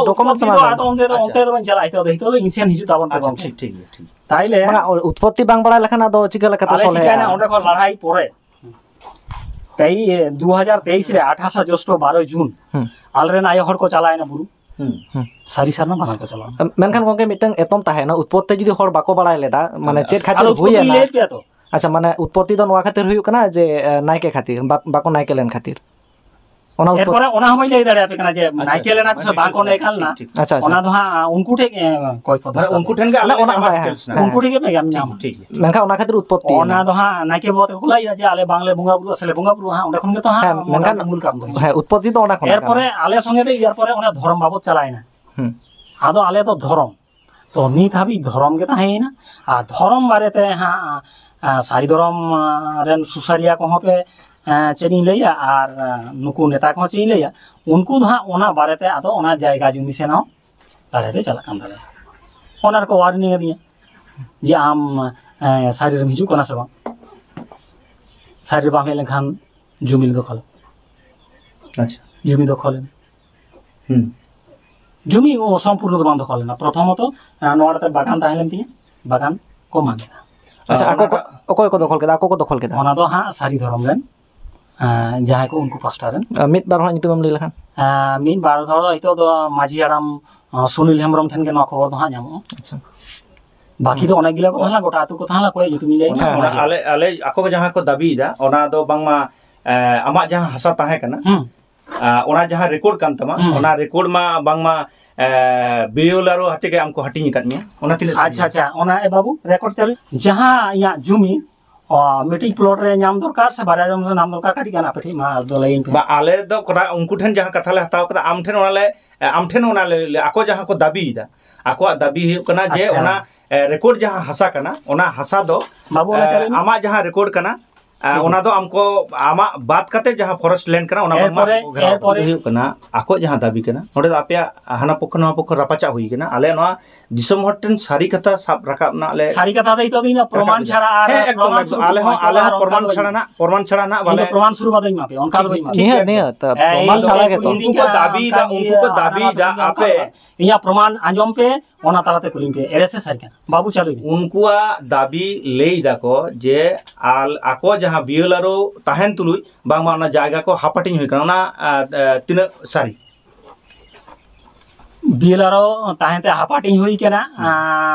ᱰᱚᱠᱩᱢᱮᱱᱴᱥ ᱮᱢ ᱟᱫᱚ ᱟᱞᱮ ᱢᱮ᱾ ᱩᱛᱯᱚᱛᱛᱤ ᱫᱚ ᱟᱪᱪᱷᱟ᱾ ᱟᱫᱚ ᱚᱱᱛᱮ ᱫᱚ, ᱟᱪᱪᱷᱟ᱾ ᱚᱱᱛᱮ ᱫᱚ ᱵᱟᱹᱧ ᱪᱟᱞᱟᱜᱼᱟ, ᱱᱤᱛᱚᱜ ᱫᱚ, ᱱᱤᱛᱚᱜ ᱫᱚ ᱤᱧ ᱥᱮᱱ ᱦᱤᱡᱩᱜ ᱛᱟᱵᱚᱱ ᱯᱮ ᱟᱪᱪᱷᱟ, ᱜᱚᱢᱠᱮ᱾ ᱴᱷᱤᱠ, ᱴᱷᱤᱠ ᱜᱮᱭᱟ, ᱴᱷᱤᱠ᱾ ᱛᱟᱦᱞᱮ ᱵᱟᱝᱟ, ᱩᱛᱯᱚᱛᱛᱤ ᱵᱟᱝ ᱵᱟᱲᱟᱭ ᱞᱮᱠᱷᱟᱱ ᱟᱫᱚ ᱪᱤᱠᱟᱹ ᱞᱮᱠᱟᱛᱮ ᱟᱞᱮ ᱥᱚᱞᱦᱮᱜᱼᱟ? ᱪᱤᱠᱟᱹᱭᱮᱱᱟ, ᱚᱸᱰᱮ ᱠᱷᱚᱱ ᱞᱟᱲᱦᱟᱭ ᱯᱚᱨᱮ ᱛᱟᱭ, ᱮ, ᱫᱩ ᱦᱟᱡᱟᱨ ᱛᱮᱭᱤᱥ ᱨᱮ ᱟᱴᱷᱟᱥᱟ ᱡᱳᱥᱴᱚ ᱵᱟᱨᱚᱭ ᱡᱩᱱ ᱦᱩᱸ᱾ ᱟᱞᱮᱨᱮᱱ ᱟᱭᱳ ᱦᱚᱲ ᱠᱚ ᱪᱟᱞᱟᱣᱮᱱᱟ ᱵᱩᱨᱩ᱾ ᱦᱩᱸ᱾ ᱦᱩᱸ᱾ ᱥᱟᱹᱨᱤ ᱥᱟᱨᱱᱟ ᱵᱟᱱᱟᱨ ᱠᱚ ᱪᱟᱞᱟᱣᱮᱱᱟ᱾ ᱢᱮᱱᱠᱷᱟᱱ ᱜᱚᱝᱠᱮ, ᱢᱤᱫᱴᱟᱝ ᱮᱛᱚᱢ ᱛᱟᱦᱮᱸᱱᱟ, ᱩᱛᱯᱚᱛᱛᱤ ᱡᱩᱫᱤ ᱦᱚᱲ ᱵᱟᱠᱚ ᱵᱟᱲᱟᱭ ᱞᱮᱫᱟ, ᱢᱟᱱᱮ ᱦᱮᱸ᱾ ᱪᱮᱫ ᱠᱷᱟᱹᱛᱤᱨ ᱟᱫᱚ ᱩᱛᱯᱚᱛᱛᱤ ᱦᱩᱭᱮᱱᱟ? ᱞᱟᱹᱭ ᱯᱮᱭᱟ ᱛᱚ᱾ ᱟᱪᱪᱷᱟ, ᱢᱟᱱᱮ ᱩᱛᱯᱚᱛᱛᱤ ᱫᱚ ᱱᱚᱣᱟ ᱠᱷᱟᱹᱛᱤᱨ ᱦᱩᱭᱩᱜ ᱠᱟᱱᱟ ᱡᱮ, ᱮ, ᱱᱟᱭᱠᱮ ᱠᱷᱟᱹᱛᱤᱨ, ᱵᱟ-, ᱵᱟᱠᱚ ᱱᱟᱭᱠᱮ ᱞᱮᱱ ᱠᱷᱟᱹᱛᱤᱨ᱾ ᱚᱱᱟ ᱩᱛᱯᱚᱛᱛᱤ ᱮᱨᱯᱚᱨᱮ ᱚᱱᱟ ᱦᱚᱸ ᱵᱟᱹᱧ ᱞᱟᱹᱭ ᱫᱟᱲᱮᱭᱟᱯᱮ ᱠᱟᱱᱟ ᱡᱮ ᱟᱪᱪᱷᱟ, ᱱᱟᱭᱠᱮ ᱟᱪᱪᱷᱟ, ᱞᱮᱱᱟ ᱠᱚ ᱥᱮ ᱴᱷᱤᱠ, ᱵᱟᱝ ᱠᱚ ᱴᱷᱤᱠ, ᱱᱟᱭᱠᱮ ᱞᱮᱱᱟ᱾ ᱴᱷᱤᱠ, ᱴᱷᱤᱠ᱾ ᱟᱪᱪᱷᱟ, ᱟᱪᱪᱷᱟ᱾ ᱚᱱᱟ ᱫᱚ ᱦᱟᱸᱜ ᱩᱱᱠᱩ ᱴᱷᱮᱱ, ᱮ, ᱠᱚᱭ ᱠᱚ ᱢᱟᱱᱮ ᱫᱚᱨᱠᱟᱨ᱾ ᱩᱱᱠᱩ ᱴᱷᱮᱱ ᱜᱮ ᱟᱞᱮ ᱚᱱᱟ, ᱞᱮ ᱚᱱᱟ, ᱧᱟᱢᱟ ᱦᱳᱭ, ᱦᱳᱭ, ᱰᱤᱴᱮᱞᱥ ᱦᱮᱸ᱾ ᱨᱮᱱᱟᱜ᱾ ᱩᱱᱠᱩ ᱴᱷᱮᱱ ᱜᱮ ᱯᱮ ᱧᱟᱢ ᱴᱷᱤᱠ, ᱧᱟᱢᱟ᱾ ᱴᱷᱤᱠ᱾ ᱢᱮᱱᱠᱷᱟᱱ ᱚᱱᱟ ᱠᱷᱟᱹᱛᱤᱨ ᱩᱛᱯᱚᱛᱛᱤ ᱚᱱᱟ ᱮᱱᱟ᱾ ᱫᱚ ᱦᱟᱸᱜ ᱱᱟᱭᱠᱮ ᱵᱟᱵᱟ ᱛᱟᱠᱚ ᱠᱚ ᱞᱟᱹᱭᱟ ᱡᱮ ᱟᱞᱮ ᱵᱟᱝᱞᱮ ᱵᱚᱸᱜᱟ ᱵᱩᱨᱩᱜᱼᱟ ᱥᱮ ᱞᱮ ᱵᱚᱸᱜᱟ ᱵᱩᱨᱩᱜᱼᱟ ᱦᱟᱸᱜ, ᱚᱸᱰᱮ ᱠᱷᱚᱱ ᱜᱮ ᱛᱚ ᱦᱟᱸᱜ ᱦᱮᱸ, ᱢᱮᱱᱠᱷᱟᱱ, ᱢᱩᱞ ᱠᱟᱨᱚᱱ ᱫᱚ ᱦᱤᱡᱩᱜᱼᱟ᱾ ᱦᱮᱸ, ᱩᱛᱯᱚᱛᱛᱤ ᱫᱚ ᱚᱱᱟ ᱠᱷᱚᱱᱟᱜ ᱮᱨᱯᱚᱨᱮ ᱠᱟᱱᱟ᱾ ᱟᱞᱮ ᱥᱚᱸᱜᱮ ᱛᱮ, ᱮᱨᱯᱚᱨᱮ ᱚᱱᱟ ᱫᱷᱚᱨᱚᱢ ᱵᱟᱵᱚᱫ ᱪᱟᱞᱟᱣᱮᱱᱟ᱾ ᱦᱩᱸ᱾ ᱟᱫᱚ ᱟᱞᱮ ᱫᱚ ᱫᱷᱚᱨᱚᱢ, ᱛᱚ ᱱᱤᱛ ᱦᱟᱹᱵᱤᱡ ᱫᱷᱚᱨᱚᱢ ᱜᱮ ᱛᱟᱦᱮᱸᱭᱮᱱᱟ᱾ ᱟᱨ ᱫᱷᱚᱨᱚᱢ ᱵᱟᱨᱮᱛᱮ ᱦᱟᱸᱜ, ᱟᱸ, ᱥᱟᱹᱨᱤ ᱫᱷᱚᱨᱚᱢ, ᱟᱸ, ᱨᱮᱱ ᱥᱩᱥᱟᱹᱨᱤᱭᱟᱹ ᱠᱚᱦᱚᱸ ᱯᱮ, ᱟᱸ, ᱪᱮᱫ ᱤᱧ ᱞᱟᱹᱭᱟ, ᱟᱨ, ᱟᱸ, ᱱᱩᱠᱩ ᱱᱮᱛᱟ ᱠᱚᱦᱚᱸ ᱪᱮᱫ ᱤᱧ ᱞᱟᱹᱭᱟ, ᱩᱱᱠᱩ ᱫᱚ ᱦᱟᱸᱜ ᱚᱱᱟ ᱵᱟᱨᱮᱛᱮ ᱟᱫᱚ ᱚᱱᱟ ᱡᱟᱭᱜᱟ ᱡᱩᱢᱤ ᱥᱮᱱ ᱦᱚᱸ ᱞᱟᱲᱮ ᱫᱚ ᱪᱟᱞᱟᱜ ᱠᱟᱱ ᱛᱟᱞᱮᱭᱟ᱾ ᱚᱱᱟ ᱨᱮᱠᱚ warning ᱟᱹᱫᱤᱧᱟ ᱡᱮ ᱟᱢ, ᱮᱸ, ᱥᱟᱹᱨᱤ ᱨᱮᱢ ᱦᱤᱡᱩᱜ ᱠᱟᱱᱟ ᱥᱮ ᱵᱟᱝ, ᱥᱟᱹᱨᱤ ᱨᱮ ᱵᱟᱢ ᱦᱮᱡ ᱞᱮᱱᱠᱷᱟᱱ ᱡᱩᱢᱤ ᱫᱚᱠᱷᱚᱞ, ᱟᱪᱪᱷᱟ᱾ ᱡᱩᱢᱤ ᱫᱚᱠᱷᱚᱞ ᱮᱱᱟ᱾ ᱦᱩᱸ᱾ ᱡᱩᱢᱤ ᱚᱥᱚᱢᱯᱩᱨᱱᱚ ᱫᱚ ᱵᱟᱝ ᱫᱚᱠᱷᱚᱞ ᱞᱮᱱᱟ᱾ ᱯᱨᱚᱛᱷᱚᱢᱚᱛᱚ, ᱟᱸ, ᱱᱚᱣᱟ ᱨᱮ ᱵᱟᱜᱟᱱ ᱛᱟᱦᱮᱸ ᱞᱮᱱ ᱛᱤᱧᱟᱹ, ᱵᱟᱜᱟᱱ ᱠᱚ ᱢᱟᱜ ᱮᱫᱟ᱾ ᱟᱪᱪᱷᱟ, ᱟᱨ ᱟᱠᱚ ᱠᱚ, ᱚᱱᱟᱴᱟᱜ ᱚᱠᱚᱭ ᱠᱚ ᱫᱚᱠᱷᱚᱞ ᱠᱮᱫᱟ? ᱟᱠᱚ ᱠᱚ ᱫᱚᱠᱷᱚᱞ ᱠᱮᱫᱟ? ᱚᱱᱟ ᱫᱚ ᱦᱟᱸᱜ ᱥᱟᱹᱨᱤ ᱫᱷᱚᱨᱚᱢ ᱨᱮᱱ, ᱟᱸ, ᱡᱟᱦᱟᱸᱭ ᱠᱚ ᱩᱱᱠᱩ ᱯᱟᱥᱴᱟ ᱨᱮᱱ᱾ ᱟᱨ ᱢᱤᱫ ᱵᱟᱨ ᱦᱚᱲᱟᱜ ᱧᱩᱛᱩᱢ ᱮᱢ ᱞᱟᱹᱭ ᱞᱮᱠᱷᱟᱱ? ᱟᱸ, ᱢᱤᱫ ᱵᱟᱨ ᱦᱚᱲ ᱫᱚ ᱱᱤᱛᱚᱜ ᱫᱚ ᱢᱟᱹᱡᱷᱤ ᱦᱟᱲᱟᱢ, ᱟᱸ, ᱥᱩᱱᱤᱞ ᱦᱮᱢᱵᱨᱚᱢ ᱴᱷᱮᱱ ᱜᱮ ᱱᱚᱣᱟ ᱠᱷᱚᱵᱚᱨ ᱫᱚ ᱦᱟᱸᱜ ᱧᱟᱢᱚᱜᱼᱟ᱾ ᱟᱪᱪᱷᱟ᱾ ᱵᱟᱹᱠᱤ ᱫᱚ ᱚᱱᱮᱠ ᱜᱤᱞᱟ ᱠᱚ ᱛᱟᱦᱮᱸ ᱞᱮᱱᱟ, ᱜᱚᱴᱟ ᱟᱹᱛᱩ ᱠᱚ ᱛᱟᱦᱮᱸ ᱞᱮᱱᱟ, ᱚᱠᱚᱭᱟᱜ ᱧᱩᱛᱩᱢ ᱤᱧ ᱞᱟᱹᱭ ᱧᱟ? ᱦᱮᱸ, ᱚᱱᱟ ᱚᱱᱟ ᱡᱮ ᱟᱞᱮ ᱟᱞᱮ ᱟᱠᱚ ᱠᱚ ᱡᱟᱦᱟᱸ ᱠᱚ ᱫᱟᱹᱵᱤᱭᱮᱫᱟ, ᱚᱱᱟ ᱫᱚ ᱵᱟᱝᱢᱟ ᱮ, ᱟᱢᱟᱜ ᱡᱟᱦᱟᱸ ᱦᱟᱥᱟ ᱛᱟᱦᱮᱸ ᱠᱟᱱᱟ, ᱦᱩᱸ᱾ ᱟ, ᱚᱱᱟ ᱡᱟᱦᱟᱸ ᱨᱮᱠᱚᱨᱰ ᱠᱟᱱ ᱛᱟᱢᱟ, ᱦᱩᱸ᱾ ᱚᱱᱟ ᱨᱮᱠᱚᱨᱰ ᱢᱟ ᱵᱟᱝᱢᱟ ᱮ, ᱵᱤᱭᱳᱞᱟᱨᱳ ᱦᱟᱛᱮ ᱜᱮ ᱟᱢ ᱠᱚ ᱦᱟᱹᱴᱤᱧ ᱟᱠᱟᱫ ᱢᱮᱭᱟ, ᱚᱱᱟ ᱛᱤᱱᱟᱹᱜ ᱥᱟᱹᱨᱤ? ᱟᱪᱪᱷᱟ, ᱟᱪᱪᱷᱟ, ᱚᱱᱟ ᱮ ᱵᱟᱹᱵᱩ, ᱨᱮᱠᱚᱨᱰ ᱪᱟᱹᱞᱩ᱾ ᱡᱟᱦᱟᱸ ᱤᱧᱟᱹᱜ ᱡᱩᱢᱤ, ᱚ, ᱢᱤᱫᱴᱤᱡ ᱯᱞᱚᱴ ᱨᱮ ᱧᱟᱢ ᱫᱚᱨᱠᱟᱨ ᱥᱮ ᱵᱟᱨᱭᱟ ᱡᱩᱢᱤ ᱨᱮ ᱧᱟᱢ ᱫᱚᱨᱠᱟᱨ, ᱠᱟᱹᱴᱤᱡ ᱜᱟᱱ ᱟᱯᱮ ᱴᱷᱮᱱ ᱢᱟ ᱟᱫᱚ ᱞᱟᱹᱭᱟᱹᱧ ᱯᱮ᱾ ᱵᱟ, ᱟᱞᱮ ᱫᱚ ᱠᱚᱲᱟ ᱩᱱᱠᱩ ᱴᱷᱮᱱ ᱡᱟᱦᱟᱸ ᱠᱟᱛᱷᱟ ᱞᱮ ᱦᱟᱛᱟᱣ ᱠᱟᱫᱟ, ᱟᱢ ᱴᱷᱮᱱ ᱚᱱᱟ ᱞᱮ, ᱮ, ᱟᱢ ᱴᱷᱮᱱ ᱚᱱᱟ ᱞᱮ, ᱞᱮ, ᱟᱠᱚ ᱡᱟᱦᱟᱸ ᱠᱚ ᱫᱟᱹᱵᱤᱭᱮᱫᱟ, ᱟᱠᱚᱣᱟᱜ ᱫᱟᱹᱵᱤ ᱦᱩᱭᱩᱜ ᱠᱟᱱᱟ ᱡᱮ ᱟᱪᱪᱷᱟ᱾ ᱚᱱᱟ, ᱮ, ᱨᱮᱠᱚᱨᱰ ᱡᱟᱦᱟᱸ ᱦᱟᱥᱟ ᱠᱟᱱᱟ, ᱚᱱᱟ ᱦᱟᱥᱟ ᱫᱚ, ᱵᱟᱹᱵᱩ, ᱚᱱᱟ ᱮ, ᱪᱟᱹᱞᱩᱭ ᱢᱮ᱾ ᱟᱢᱟᱜ ᱡᱟᱦᱟᱸ ᱨᱮᱠᱚᱨᱰ ᱠᱟᱱᱟ, ᱮ, ᱴᱷᱤᱠ ᱜᱮᱭᱟ᱾ ᱚᱱᱟ ᱫᱚ ᱟᱢ ᱠᱚ, ᱟᱢᱟᱜ ᱵᱟᱫ ᱠᱟᱛᱮ ᱡᱟᱦᱟᱸ ᱯᱷᱚᱨᱮᱥᱴ ᱞᱮᱱᱰ ᱠᱟᱱᱟ, ᱚᱱᱟ ᱵᱟᱝᱢᱟ ᱮᱨᱯᱚᱨᱮ, ᱟᱠᱚ ᱜᱷᱮᱨᱟᱣ ᱮᱨᱯᱚᱨᱮ ᱠᱟᱫᱟ᱾ ᱦᱩᱭᱩᱜ ᱠᱟᱱᱟ, ᱟᱠᱚ ᱡᱟᱦᱟᱸ ᱫᱟᱹᱵᱤ ᱠᱟᱱᱟ, ᱚᱸᱰᱮ ᱫᱚ ᱟᱯᱮᱭᱟᱜ ᱦᱟᱱᱟ ᱯᱚᱠᱠᱷᱚ ᱱᱚᱣᱟ ᱯᱚᱠᱠᱷᱚ ᱨᱟᱯᱟᱪᱟᱜ ᱦᱩᱭ ᱠᱟᱱᱟ᱾ ᱟᱞᱮ ᱱᱚᱣᱟ ᱫᱤᱥᱚᱢ ᱦᱚᱲ ᱴᱷᱮᱱ ᱥᱟᱹᱨᱤ ᱠᱟᱛᱷᱟ ᱥᱟᱵ ᱨᱟᱠᱟᱵ ᱨᱮᱱᱟᱜ ᱞᱮ ᱥᱟᱹᱨᱤ ᱠᱟᱛᱷᱟ ᱫᱚ ᱱᱤᱛᱚᱜ ᱫᱚ ᱤᱧ ᱫᱚ ᱯᱨᱚᱢᱟᱱ ᱨᱟᱠᱟᱵ ᱮᱫᱟ᱾ ᱪᱷᱟᱲᱟ ᱟᱨ ᱦᱮᱸ, ᱮᱠᱫᱚᱢ, ᱯᱨᱚᱢᱟᱱ ᱮᱠᱫᱚᱢ᱾ ᱥᱩᱨ ᱟᱞᱮ ᱫᱚ ᱦᱚᱸ, ᱵᱟᱹᱧ ᱟᱞᱮ ᱪᱟᱞᱟᱣ ᱦᱚᱸ ᱟᱨ ᱯᱨᱚᱢᱟᱱ ᱚᱱᱠᱟ ᱫᱚ ᱪᱷᱟᱲᱟ ᱵᱟᱹᱧ ᱨᱮᱱᱟᱜ, ᱮᱢᱟ᱾ ᱯᱨᱚᱢᱟᱱ ᱪᱷᱟᱲᱟ ᱨᱮᱱᱟᱜ ᱵᱟᱞᱮ ᱤᱧ ᱫᱚ ᱯᱨᱚᱢᱟᱱ ᱥᱩᱨ ᱵᱟᱫᱟᱧ ᱮᱢᱟ ᱯᱮᱭᱟ, ᱚᱱᱠᱟ ᱫᱚ ᱵᱟᱹᱧ ᱮᱢᱟ ᱯᱮᱭᱟ᱾ ᱱᱤᱦᱟᱹᱛ, ᱱᱤᱦᱟᱹᱛ, ᱛᱚ, ᱦᱮᱸ, ᱯᱨᱚᱢᱟᱱ ᱤᱧ ᱫᱚ ᱪᱷᱟᱲᱟ ᱜᱮᱛᱚ᱾ ᱠᱩᱞᱤ ᱫᱤᱧ ᱩᱱᱠᱩ ᱠᱚ ᱠᱟᱱᱟ, ᱫᱟᱹᱵᱤᱭᱮᱫᱟ, ᱚᱱᱠᱟ ᱩᱱᱠᱩ ᱤᱭᱟᱹ, ᱠᱚ ᱦᱟᱱᱟ ᱱᱟᱣᱟ ᱫᱟᱹᱵᱤᱭᱮᱫᱟ, ᱠᱩᱞᱤ ᱫᱤᱧ ᱠᱟᱱᱟ, ᱟᱯᱮ ᱚᱱᱠᱟ ᱫᱚ ᱵᱟᱝ᱾ ᱤᱧᱟᱹᱜ ᱯᱨᱚᱢᱟᱱ ᱟᱸᱡᱚᱢ ᱯᱮ, ᱚᱱᱟ ᱛᱟᱞᱟᱛᱮ ᱠᱩᱞᱤᱧ ᱯᱮ, ᱮᱲᱮ ᱥᱮ ᱥᱟᱹᱨᱤ ᱠᱟᱱᱟ? ᱵᱟᱹᱵᱩ ᱪᱟᱹᱞᱩᱭ ᱢᱮ᱾ ᱩᱱᱠᱩᱣᱟᱜ ᱫᱟᱹᱵᱤ ᱞᱟᱹᱭ ᱫᱟᱠᱚ ᱡᱮ ᱟᱞ-, ᱟᱠᱚ ᱡᱟᱦᱟᱸ ᱵᱤᱭᱮᱞᱟᱨᱳ ᱛᱟᱦᱮᱱ ᱛᱩᱞᱩᱡ ᱵᱟᱝᱢᱟ ᱚᱱᱟ ᱡᱟᱭᱜᱟ ᱠᱚ ᱦᱟᱯᱟᱴᱤᱧ ᱦᱩᱭ ᱠᱟᱱᱟ, ᱚᱱᱟ, ᱟ, ᱟ, ᱛᱤᱱᱟᱹᱜ ᱥᱟᱹᱨᱤ? ᱵᱤᱭᱮᱞᱟᱨᱳ ᱛᱟᱦᱮᱸ ᱛᱮ ᱦᱟᱯᱟᱴᱤᱧ ᱦᱩᱭ ᱠᱟᱱᱟ, ᱟ,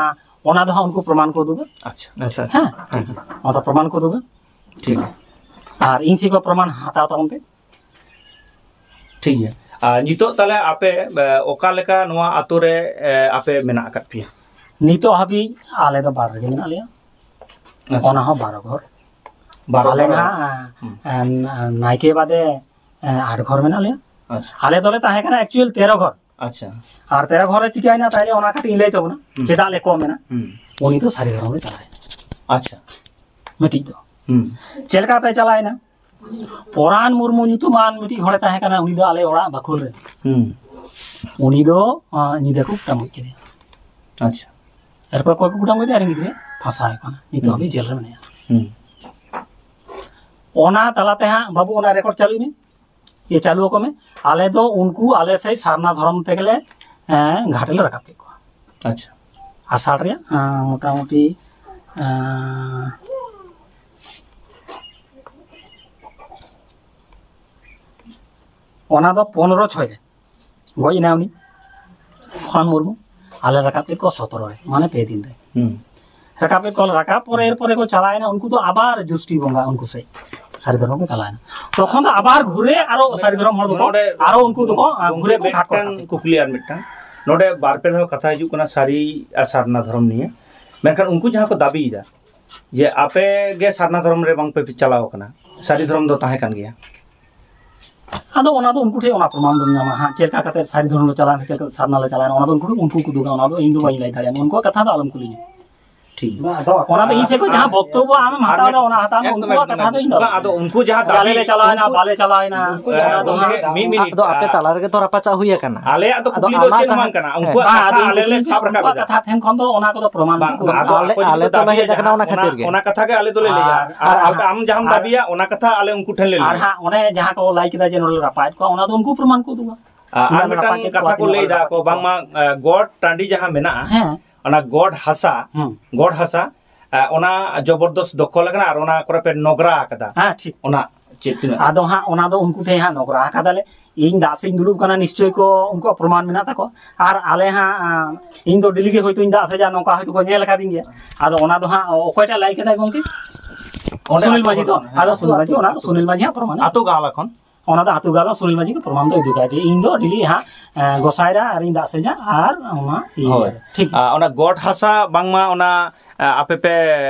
ᱚᱱᱟ ᱫᱚ ᱦᱟᱸᱜ ᱩᱱᱠᱩ ᱯᱨᱚᱢᱟᱱ ᱠᱚ ᱩᱫᱩᱜᱟ᱾ ᱟᱪᱪᱷᱟ, ᱟᱪᱪᱷᱟ, ᱟᱪᱪᱷᱟ᱾ ᱦᱮᱸ, ᱚᱱᱟ ᱫᱚ ᱯᱨᱚᱢᱟᱱ ᱠᱚ ᱩᱫᱩᱜᱟ᱾ ᱴᱷᱤᱠ ᱜᱮᱭᱟ, ᱟᱨ ᱤᱧ ᱥᱮᱫ ᱠᱷᱚᱱ ᱯᱨᱚᱢᱟᱱ ᱦᱟᱛᱟᱣ ᱛᱟᱵᱚᱱ ᱯᱮ᱾ ᱴᱷᱤᱠ ᱜᱮᱭᱟ᱾ ᱟᱨ ᱱᱤᱛᱚᱜ ᱛᱟᱦᱞᱮ ᱟᱯᱮ, ᱮ, ᱚᱠᱟ ᱞᱮᱠᱟ ᱱᱚᱣᱟ ᱟᱛᱳ ᱨᱮ, ᱮ, ᱟᱯᱮ ᱢᱮᱱᱟᱜ ᱟᱠᱟᱫ ᱯᱮᱭᱟ? ᱱᱤᱛᱚᱜ ᱦᱟᱹᱵᱤᱡ ᱟᱞᱮ ᱫᱚ ᱵᱟᱨ ᱨᱮᱜᱮ ᱢᱮᱱᱟᱜ ᱞᱮᱭᱟ, ᱟᱪᱪᱷᱟ᱾ ᱚᱱᱟ ᱦᱚᱸ ᱵᱟᱨᱚ ᱜᱷᱚᱨ᱾ ᱵᱟᱨᱚ ᱟᱞᱮ ᱜᱷᱚᱨ? ᱱᱟᱦᱟᱜ, ᱦᱩᱸ᱾ ᱮ, ᱮ, ᱱᱟᱭᱠᱮ ᱵᱟᱫᱮ, ᱮ, ᱟᱴ ᱜᱷᱚᱨ ᱢᱮᱱᱟᱜ ᱞᱮᱭᱟ᱾ ᱟᱪᱪᱷᱟ᱾ ᱟᱞᱮ ᱫᱚᱞᱮ ᱛᱟᱦᱮᱸ ᱠᱟᱱᱟ actual ᱛᱮᱨᱚ ᱜᱷᱚᱨ᱾ ᱟᱪᱪᱷᱟ᱾ ᱟᱨ ᱛᱮᱨᱚ ᱜᱷᱚᱨ ᱨᱮ ᱪᱤᱠᱟᱹᱭᱮᱱᱟ ᱛᱟᱦᱞᱮ, ᱚᱱᱟ ᱠᱟᱹᱴᱤᱡ ᱤᱧ ᱞᱟᱹᱭ ᱛᱟᱵᱚᱱᱟ, ᱦᱩᱸ᱾ ᱪᱮᱫᱟᱜ ᱞᱮ ᱠᱚᱢ ᱮᱱᱟ᱾ ᱦᱩᱸ᱾ ᱩᱱᱤ ᱫᱚ ᱥᱟᱹᱨᱤ ᱫᱷᱚᱨᱚᱢ ᱨᱮ ᱪᱟᱞᱟᱣ ᱮᱱᱟ᱾ ᱟᱪᱪᱷᱟ᱾ ᱢᱤᱫᱴᱤᱡ ᱫᱚ᱾ ᱦᱩᱸ᱾ ᱪᱮᱫ ᱞᱮᱠᱟᱛᱮ ᱪᱟᱞᱟᱣ ᱮᱱᱟ? ᱯᱚᱨᱟᱱ ᱢᱩᱨᱢᱩ ᱧᱩᱛᱩᱢᱟᱱ ᱢᱤᱫᱴᱤᱡ ᱦᱚᱲᱮ ᱛᱟᱦᱮᱸ ᱠᱟᱱᱟ, ᱩᱱᱤ ᱫᱚ ᱟᱞᱮ ᱚᱲᱟᱜ ᱵᱟᱠᱷᱳᱞ ᱨᱮ᱾ ᱦᱩᱸ᱾ ᱩᱱᱤ ᱫᱚ, ᱟᱸ, ᱧᱤᱫᱟᱹ ᱠᱚ ᱠᱩᱴᱟᱢ ᱜᱚᱡ ᱠᱮᱫᱮᱭᱟ᱾ ᱟᱪᱪᱷᱟ᱾ ᱮᱨᱯᱚᱨ ᱚᱠᱚᱭ ᱠᱚ ᱠᱩᱴᱟᱢ ᱠᱮᱫᱮᱭᱟ? ᱟᱨ ᱜᱤᱫᱽᱨᱟᱹ ᱯᱷᱟᱸᱥᱟᱣ ᱠᱟᱱᱟ, ᱱᱤᱛᱚᱜ ᱦᱩᱸ᱾ ᱦᱟᱹᱵᱤᱡ ᱡᱮᱞ ᱨᱮ ᱢᱮᱱᱟᱭᱟ᱾ ᱦᱩᱸ᱾ ᱚᱱᱟ ᱛᱟᱞᱟ ᱛᱮ ᱦᱟᱸᱜ ᱵᱟᱹᱵᱩ ᱚᱱᱟ ᱨᱮᱠᱚᱨᱰ ᱪᱟᱹᱞᱩᱭ ᱢᱮ, ᱤᱭᱟᱹ ᱪᱟᱹᱞᱩ ᱟᱠᱚ ᱢᱮ᱾ ᱟᱞᱮ ᱫᱚ ᱩᱱᱠᱩ ᱟᱞᱮ ᱥᱮᱫ ᱥᱟᱨᱱᱟ ᱫᱷᱚᱨᱚᱢ ᱛᱮᱜᱮᱞᱮ, ᱮᱸ, ᱜᱷᱟᱴ ᱞᱮ ᱨᱟᱠᱟᱵ ᱠᱮᱫ ᱠᱚᱣᱟ᱾ ᱟᱪᱪᱷᱟ᱾ ᱟᱥᱟᱲ ᱨᱮᱭᱟᱜ, ᱮᱸ, ᱢᱚᱴᱟᱢᱩᱴᱤ, ᱮᱸ, ᱚᱱᱟ ᱫᱚ ᱯᱚᱱᱨᱚ ᱪᱷᱚᱭ ᱨᱮ ᱜᱚᱡ ᱮᱱᱟᱭ ᱩᱱᱤ ᱠᱷᱚᱱ ᱢᱩᱨᱢᱩ᱾ ᱟᱞᱮ ᱨᱟᱠᱟᱵ ᱠᱮᱫ ᱠᱚ ᱥᱚᱛᱨᱚ ᱨᱮ, ᱢᱟᱱᱮ ᱯᱮ ᱫᱤᱱ ᱨᱮ᱾ ᱦᱩᱸ᱾ ᱨᱟᱠᱟᱵ ᱠᱮᱫ ᱠᱚ, ᱨᱟᱠᱟᱵ ᱯᱚᱨᱮ, ᱮᱨ ᱯᱚᱨᱮ ᱠᱚ ᱪᱟᱞᱟᱣᱮᱱᱟ, ᱩᱱᱠᱩ ᱫᱚ ᱟᱵᱟᱨ ᱡᱩᱥᱴᱤ ᱵᱚᱸᱜᱟ ᱩᱱᱠᱩ ᱥᱮᱫ ᱥᱟᱹᱨᱤ ᱫᱷᱚᱨᱚᱢ ᱠᱚ ᱪᱟᱞᱟᱣᱮᱱᱟ᱾ ᱛᱚᱠᱷᱚᱱ ᱫᱚ ᱟᱵᱟᱨ ᱜᱷᱩᱨᱮ ᱟᱨᱚ ᱥᱟᱹᱨᱤ ᱫᱷᱚᱨᱚᱢ ᱦᱚᱲ ᱫᱚᱠᱚ, ᱱᱚᱰᱮ ᱟᱨᱚ ᱩᱱᱠᱩ ᱫᱚᱠᱚ, ᱟᱸ, ᱜᱚᱢᱠᱮ, ᱜᱷᱩᱨᱮ ᱠᱚ ᱜᱷᱟᱴ ᱠᱚ ᱢᱤᱫᱴᱟᱝ ᱨᱟᱠᱟᱵ ᱠᱮᱫ ᱠᱚᱣᱟ᱾ ᱠᱩᱠᱞᱤ ᱟᱨ ᱢᱤᱫᱴᱟᱝ, ᱱᱚᱰᱮ ᱵᱟᱨ ᱯᱮ ᱫᱷᱟᱣ ᱠᱟᱛᱷᱟ ᱦᱤᱡᱩᱜ ᱠᱟᱱᱟ ᱥᱟᱹᱨᱤ ᱟᱨ ᱥᱟᱨᱱᱟ ᱫᱷᱚᱨᱚᱢ ᱱᱤᱭᱮ, ᱢᱮᱱᱠᱷᱟᱱ ᱩᱱᱠᱩ ᱡᱟᱦᱟᱸ ᱠᱚ ᱫᱟᱹᱵᱤᱭᱮᱫᱟ ᱡᱮ ᱟᱯᱮ ᱜᱮ ᱥᱟᱨᱱᱟ ᱫᱷᱚᱨᱚᱢ ᱨᱮ ᱵᱟᱝ ᱯᱮ ᱪᱟᱞᱟᱣ ᱠᱟᱱᱟ, ᱥᱟᱹᱨᱤ ᱫᱷᱚᱨᱚᱢ ᱫᱚ ᱛᱟᱦᱮᱸ ᱠᱟᱱ ᱜᱮᱭᱟ᱾ ᱟᱫᱚ ᱚᱱᱟ ᱫᱚ ᱩᱱᱠᱩ ᱴᱷᱮᱱ ᱚᱱᱟ ᱯᱨᱚᱢᱟᱱ ᱫᱚᱢ ᱧᱟᱢᱟ ᱦᱟᱸᱜ, ᱪᱮᱫ ᱞᱮᱠᱟ ᱠᱟᱛᱮ ᱥᱟᱹᱨᱤ ᱫᱷᱚᱨᱚᱢ ᱞᱮ ᱪᱟᱞᱟᱣ ᱮᱱᱟ, ᱪᱮᱫ ᱞᱮᱠᱟ ᱥᱟᱨᱱᱟ ᱞᱮ ᱪᱟᱞᱟᱣ ᱮᱱᱟ, ᱚᱱᱟ ᱫᱚ ᱩᱱᱠᱩ, ᱩᱱᱠᱩ ᱠᱚ ᱩᱫᱩᱜᱟ, ᱚᱱᱟ ᱫᱚ ᱤᱧ ᱫᱚ ᱵᱟᱹᱧ ᱞᱟᱹᱭ ᱫᱟᱲᱮᱭᱟᱜᱼᱟ, ᱩᱱᱠᱩᱣᱟᱜ ᱠᱟᱛᱷᱟ ᱫᱚ ᱟᱞᱚᱢ ᱠᱩᱞᱤᱧᱟ᱾ ᱴᱷᱤᱠ᱾ ᱚᱱᱟ ᱫᱚ ᱤᱧ ᱥᱮᱫ ᱠᱷᱚᱱ ᱡᱟᱦᱟᱸ ᱵᱚᱠᱛᱚᱵᱚ ᱟᱢᱮᱢ ᱦᱟᱛᱟᱣ ᱮᱫᱟ, ᱚᱱᱟ ᱦᱟᱛᱟᱣ ᱢᱮ, ᱮᱠᱫᱚᱢ, ᱩᱱᱠᱩᱣᱟᱜ ᱮᱠᱫᱚᱢ, ᱠᱟᱛᱷᱟ ᱫᱚ ᱤᱧ ᱫᱚ ᱵᱟᱝ, ᱟᱫᱚ ᱩᱱᱠᱩ ᱡᱟᱦᱟᱸ ᱟᱞᱮ ᱫᱟᱹᱵᱤ, ᱞᱮ ᱪᱟᱞᱟᱣ ᱮᱱᱟ, ᱩᱱᱠᱩ, ᱵᱟᱞᱮ ᱪᱟᱞᱟᱣ ᱮᱱᱟ, ᱮ, ᱚᱱᱟ ᱫᱚ ᱜᱚᱢᱠᱮ, ᱦᱟᱸᱜ ᱢᱤᱫ ᱢᱤᱱᱤᱴ, ᱟᱫᱚ ᱟᱯᱮ ᱟ, ᱛᱟᱞᱟ ᱨᱮᱜᱮ ᱛᱚ ᱨᱟᱯᱟᱪᱟᱜ ᱦᱩᱭ ᱟᱠᱟᱱᱟ᱾ ᱟᱞᱮᱭᱟᱜ ᱫᱚ ᱟᱫᱚ ᱠᱩᱠᱞᱤ ᱫᱚ ᱟᱢᱟᱜ ᱪᱮᱫ ᱦᱚᱸ ᱡᱟᱦᱟᱸ, ᱵᱟᱝ ᱠᱟᱱᱟ, ᱦᱮᱸ᱾ ᱩᱱᱠᱩᱣᱟᱜ ᱵᱟᱝ, ᱠᱟᱛᱷᱟ ᱟᱫᱚ ᱟᱞᱮ ᱞᱮ ᱩᱱᱠᱩ ᱥᱟᱵ ᱨᱟᱠᱟᱵ ᱩᱱᱠᱩᱣᱟᱜ ᱮᱫᱟ᱾ ᱠᱟᱛᱷᱟ ᱴᱷᱮᱱ ᱠᱷᱚᱱ ᱫᱚ ᱚᱱᱟ ᱠᱚᱫᱚ ᱯᱨᱚᱢᱟᱱ ᱵᱟᱝ, ᱵᱟᱹᱱᱩᱜ ᱟᱫᱚ ᱠᱟᱫᱟ᱾ ᱟᱞᱮ, ᱟᱞᱮ ᱫᱚᱞᱮ ᱚᱱᱟ, ᱞᱟᱹᱭᱟ, ᱚᱱᱟ ᱠᱟᱛᱷᱟ ᱜᱮ ᱟᱞᱮ ᱫᱚᱞᱮ ᱟᱨ, ᱞᱟᱹᱭᱟ, ᱟᱨ ᱟᱨ ᱟᱢ ᱡᱟᱦᱟᱸᱢ ᱟᱨ ᱫᱟᱹᱵᱤᱭᱟ, ᱚᱱᱟ ᱠᱟᱛᱷᱟ ᱟᱞᱮ ᱩᱱᱠᱩ ᱴᱷᱮᱱ ᱞᱮ ᱞᱟᱹᱭᱟ᱾ ᱟᱨ ᱦᱟᱸᱜ ᱚᱱᱮ ᱡᱟᱦᱟᱸ ᱠᱚ ᱞᱟᱹᱭ ᱠᱮᱫᱟ ᱡᱮ ᱱᱚᱰᱮ ᱞᱮ ᱨᱟᱯᱟᱜ ᱮᱫ ᱠᱚᱣᱟ, ᱚᱱᱟ ᱫᱚ ᱩᱱᱠᱩ ᱯᱨᱚᱢᱟᱱ ᱠᱚ ᱩᱫᱩᱜᱟ᱾ ᱟᱨ ᱛᱤᱱᱟᱹᱜ ᱞᱮ ᱢᱤᱫᱴᱟᱝ ᱨᱟᱯᱟᱜ ᱠᱮᱫ ᱠᱚᱣᱟ, ᱠᱟᱛᱷᱟ ᱠᱚ ᱛᱤᱱᱟᱹᱜ ᱞᱟᱹᱭ ᱵᱟᱞᱮ ᱫᱟ ᱨᱟᱯᱟᱜ ᱠᱚ, ᱠᱮᱫ ᱠᱚᱣᱟ᱾ ᱵᱟᱝᱢᱟ, ᱮ, ᱜᱚᱰ ᱴᱟᱺᱰᱤ ᱡᱟᱦᱟᱸ ᱢᱮᱱᱟᱜᱼᱟ, ᱦᱮᱸ᱾ ᱚᱱᱟ ᱜᱚᱰ ᱦᱟᱥᱟ, ᱦᱩᱸ᱾ ᱜᱚᱰ ᱦᱟᱥᱟ, ᱮ, ᱚᱱᱟ ᱡᱚᱵᱚᱨᱫᱚᱥ ᱫᱚᱠᱷᱚᱞ ᱟᱠᱟᱱᱟ ᱟᱨ ᱚᱱᱟ ᱠᱚᱨᱮ ᱯᱮ ᱱᱚᱜᱽᱨᱟ ᱟᱠᱟᱫᱟ᱾ ᱦᱮᱸ, ᱴᱷᱤᱠ᱾ ᱚᱱᱟ ᱪᱮᱫ ᱛᱤᱱᱟᱹᱜ? ᱟᱫᱚ ᱦᱟᱸᱜ ᱚᱱᱟ ᱫᱚ ᱩᱱᱠᱩ ᱴᱷᱮᱱ ᱦᱟᱸᱜ ᱱᱚᱜᱽᱨᱟ ᱟᱠᱟᱫᱟᱞᱮ᱾ ᱤᱧ ᱫᱟᱜ ᱥᱮᱫ ᱤᱧ ᱫᱩᱲᱩᱵ ᱠᱟᱱᱟ, ᱱᱤᱥᱪᱚᱭ ᱠᱚ ᱩᱱᱠᱩᱣᱟᱜ ᱯᱨᱚᱢᱟᱱ ᱢᱮᱱᱟᱜ ᱛᱟᱠᱚᱣᱟ᱾ ᱟᱨ ᱟᱞᱮ ᱦᱟᱸᱜ, ᱟᱸ, ᱤᱧ ᱫᱚ ᱰᱮᱞᱤ ᱜᱮ ᱦᱚᱭᱛᱳᱧ ᱫᱟᱜ ᱥᱮᱡᱟ, ᱱᱚᱝᱠᱟ ᱦᱚᱭᱛᱳ ᱠᱚ ᱧᱮᱞ ᱟᱠᱟᱫᱤᱧ ᱜᱮᱭᱟ᱾ ᱟᱫᱚ ᱚᱱᱟ ᱫᱚ ᱦᱟᱸᱜ ᱚᱠᱚᱭᱴᱟᱜ ᱞᱟᱹᱭ ᱠᱮᱫᱟᱭ ᱜᱚᱢᱠᱮ? ᱚᱸᱰᱮ ᱥᱩᱱᱤᱞ ᱟᱛᱳ ᱢᱟᱹᱡᱷᱤ ᱦᱚᱲ ᱫᱚ᱾ ᱠᱟᱱᱟ᱾ ᱟᱫᱚ ᱟᱛᱳ, ᱥᱩᱱᱤᱞ ᱢᱟᱹᱡᱷᱤ, ᱟᱛᱳ, ᱚᱱᱟ ᱫᱚ ᱟᱛᱳ᱾ ᱥᱩᱱᱤᱞ ᱢᱟᱹᱡᱷᱤᱭᱟᱜ ᱯᱨᱚᱢᱟᱱ᱾ ᱟᱛᱳ ᱜᱟᱶᱞᱟ ᱠᱷᱚᱱ? ᱚᱱᱟ ᱫᱚ ᱟᱛᱳ ᱜᱟᱶᱞᱟ ᱥᱩᱱᱤᱞ ᱢᱟᱹᱡᱷᱤ ᱜᱮ ᱯᱨᱚᱢᱟᱱ ᱫᱚ ᱩᱫᱩᱜᱟ ᱡᱮ ᱤᱧ ᱫᱚ ᱰᱮᱞᱤ ᱦᱟᱸᱜ, ᱮᱸ, ᱜᱚᱸᱥᱟᱭ ᱨᱟ ᱟᱨᱤᱧ ᱫᱟᱜ ᱥᱮᱡᱟ ᱟᱨ ᱚᱱᱟ ᱤᱭᱟᱹ᱾ ᱦᱳᱭ᱾ ᱴᱷᱤᱠ᱾ ᱟᱨ ᱚᱱᱟ ᱜᱚᱰ ᱦᱟᱥᱟ ᱵᱟᱝᱢᱟ ᱚᱱᱟ, ᱮᱸ, ᱟᱯᱮ ᱯᱮ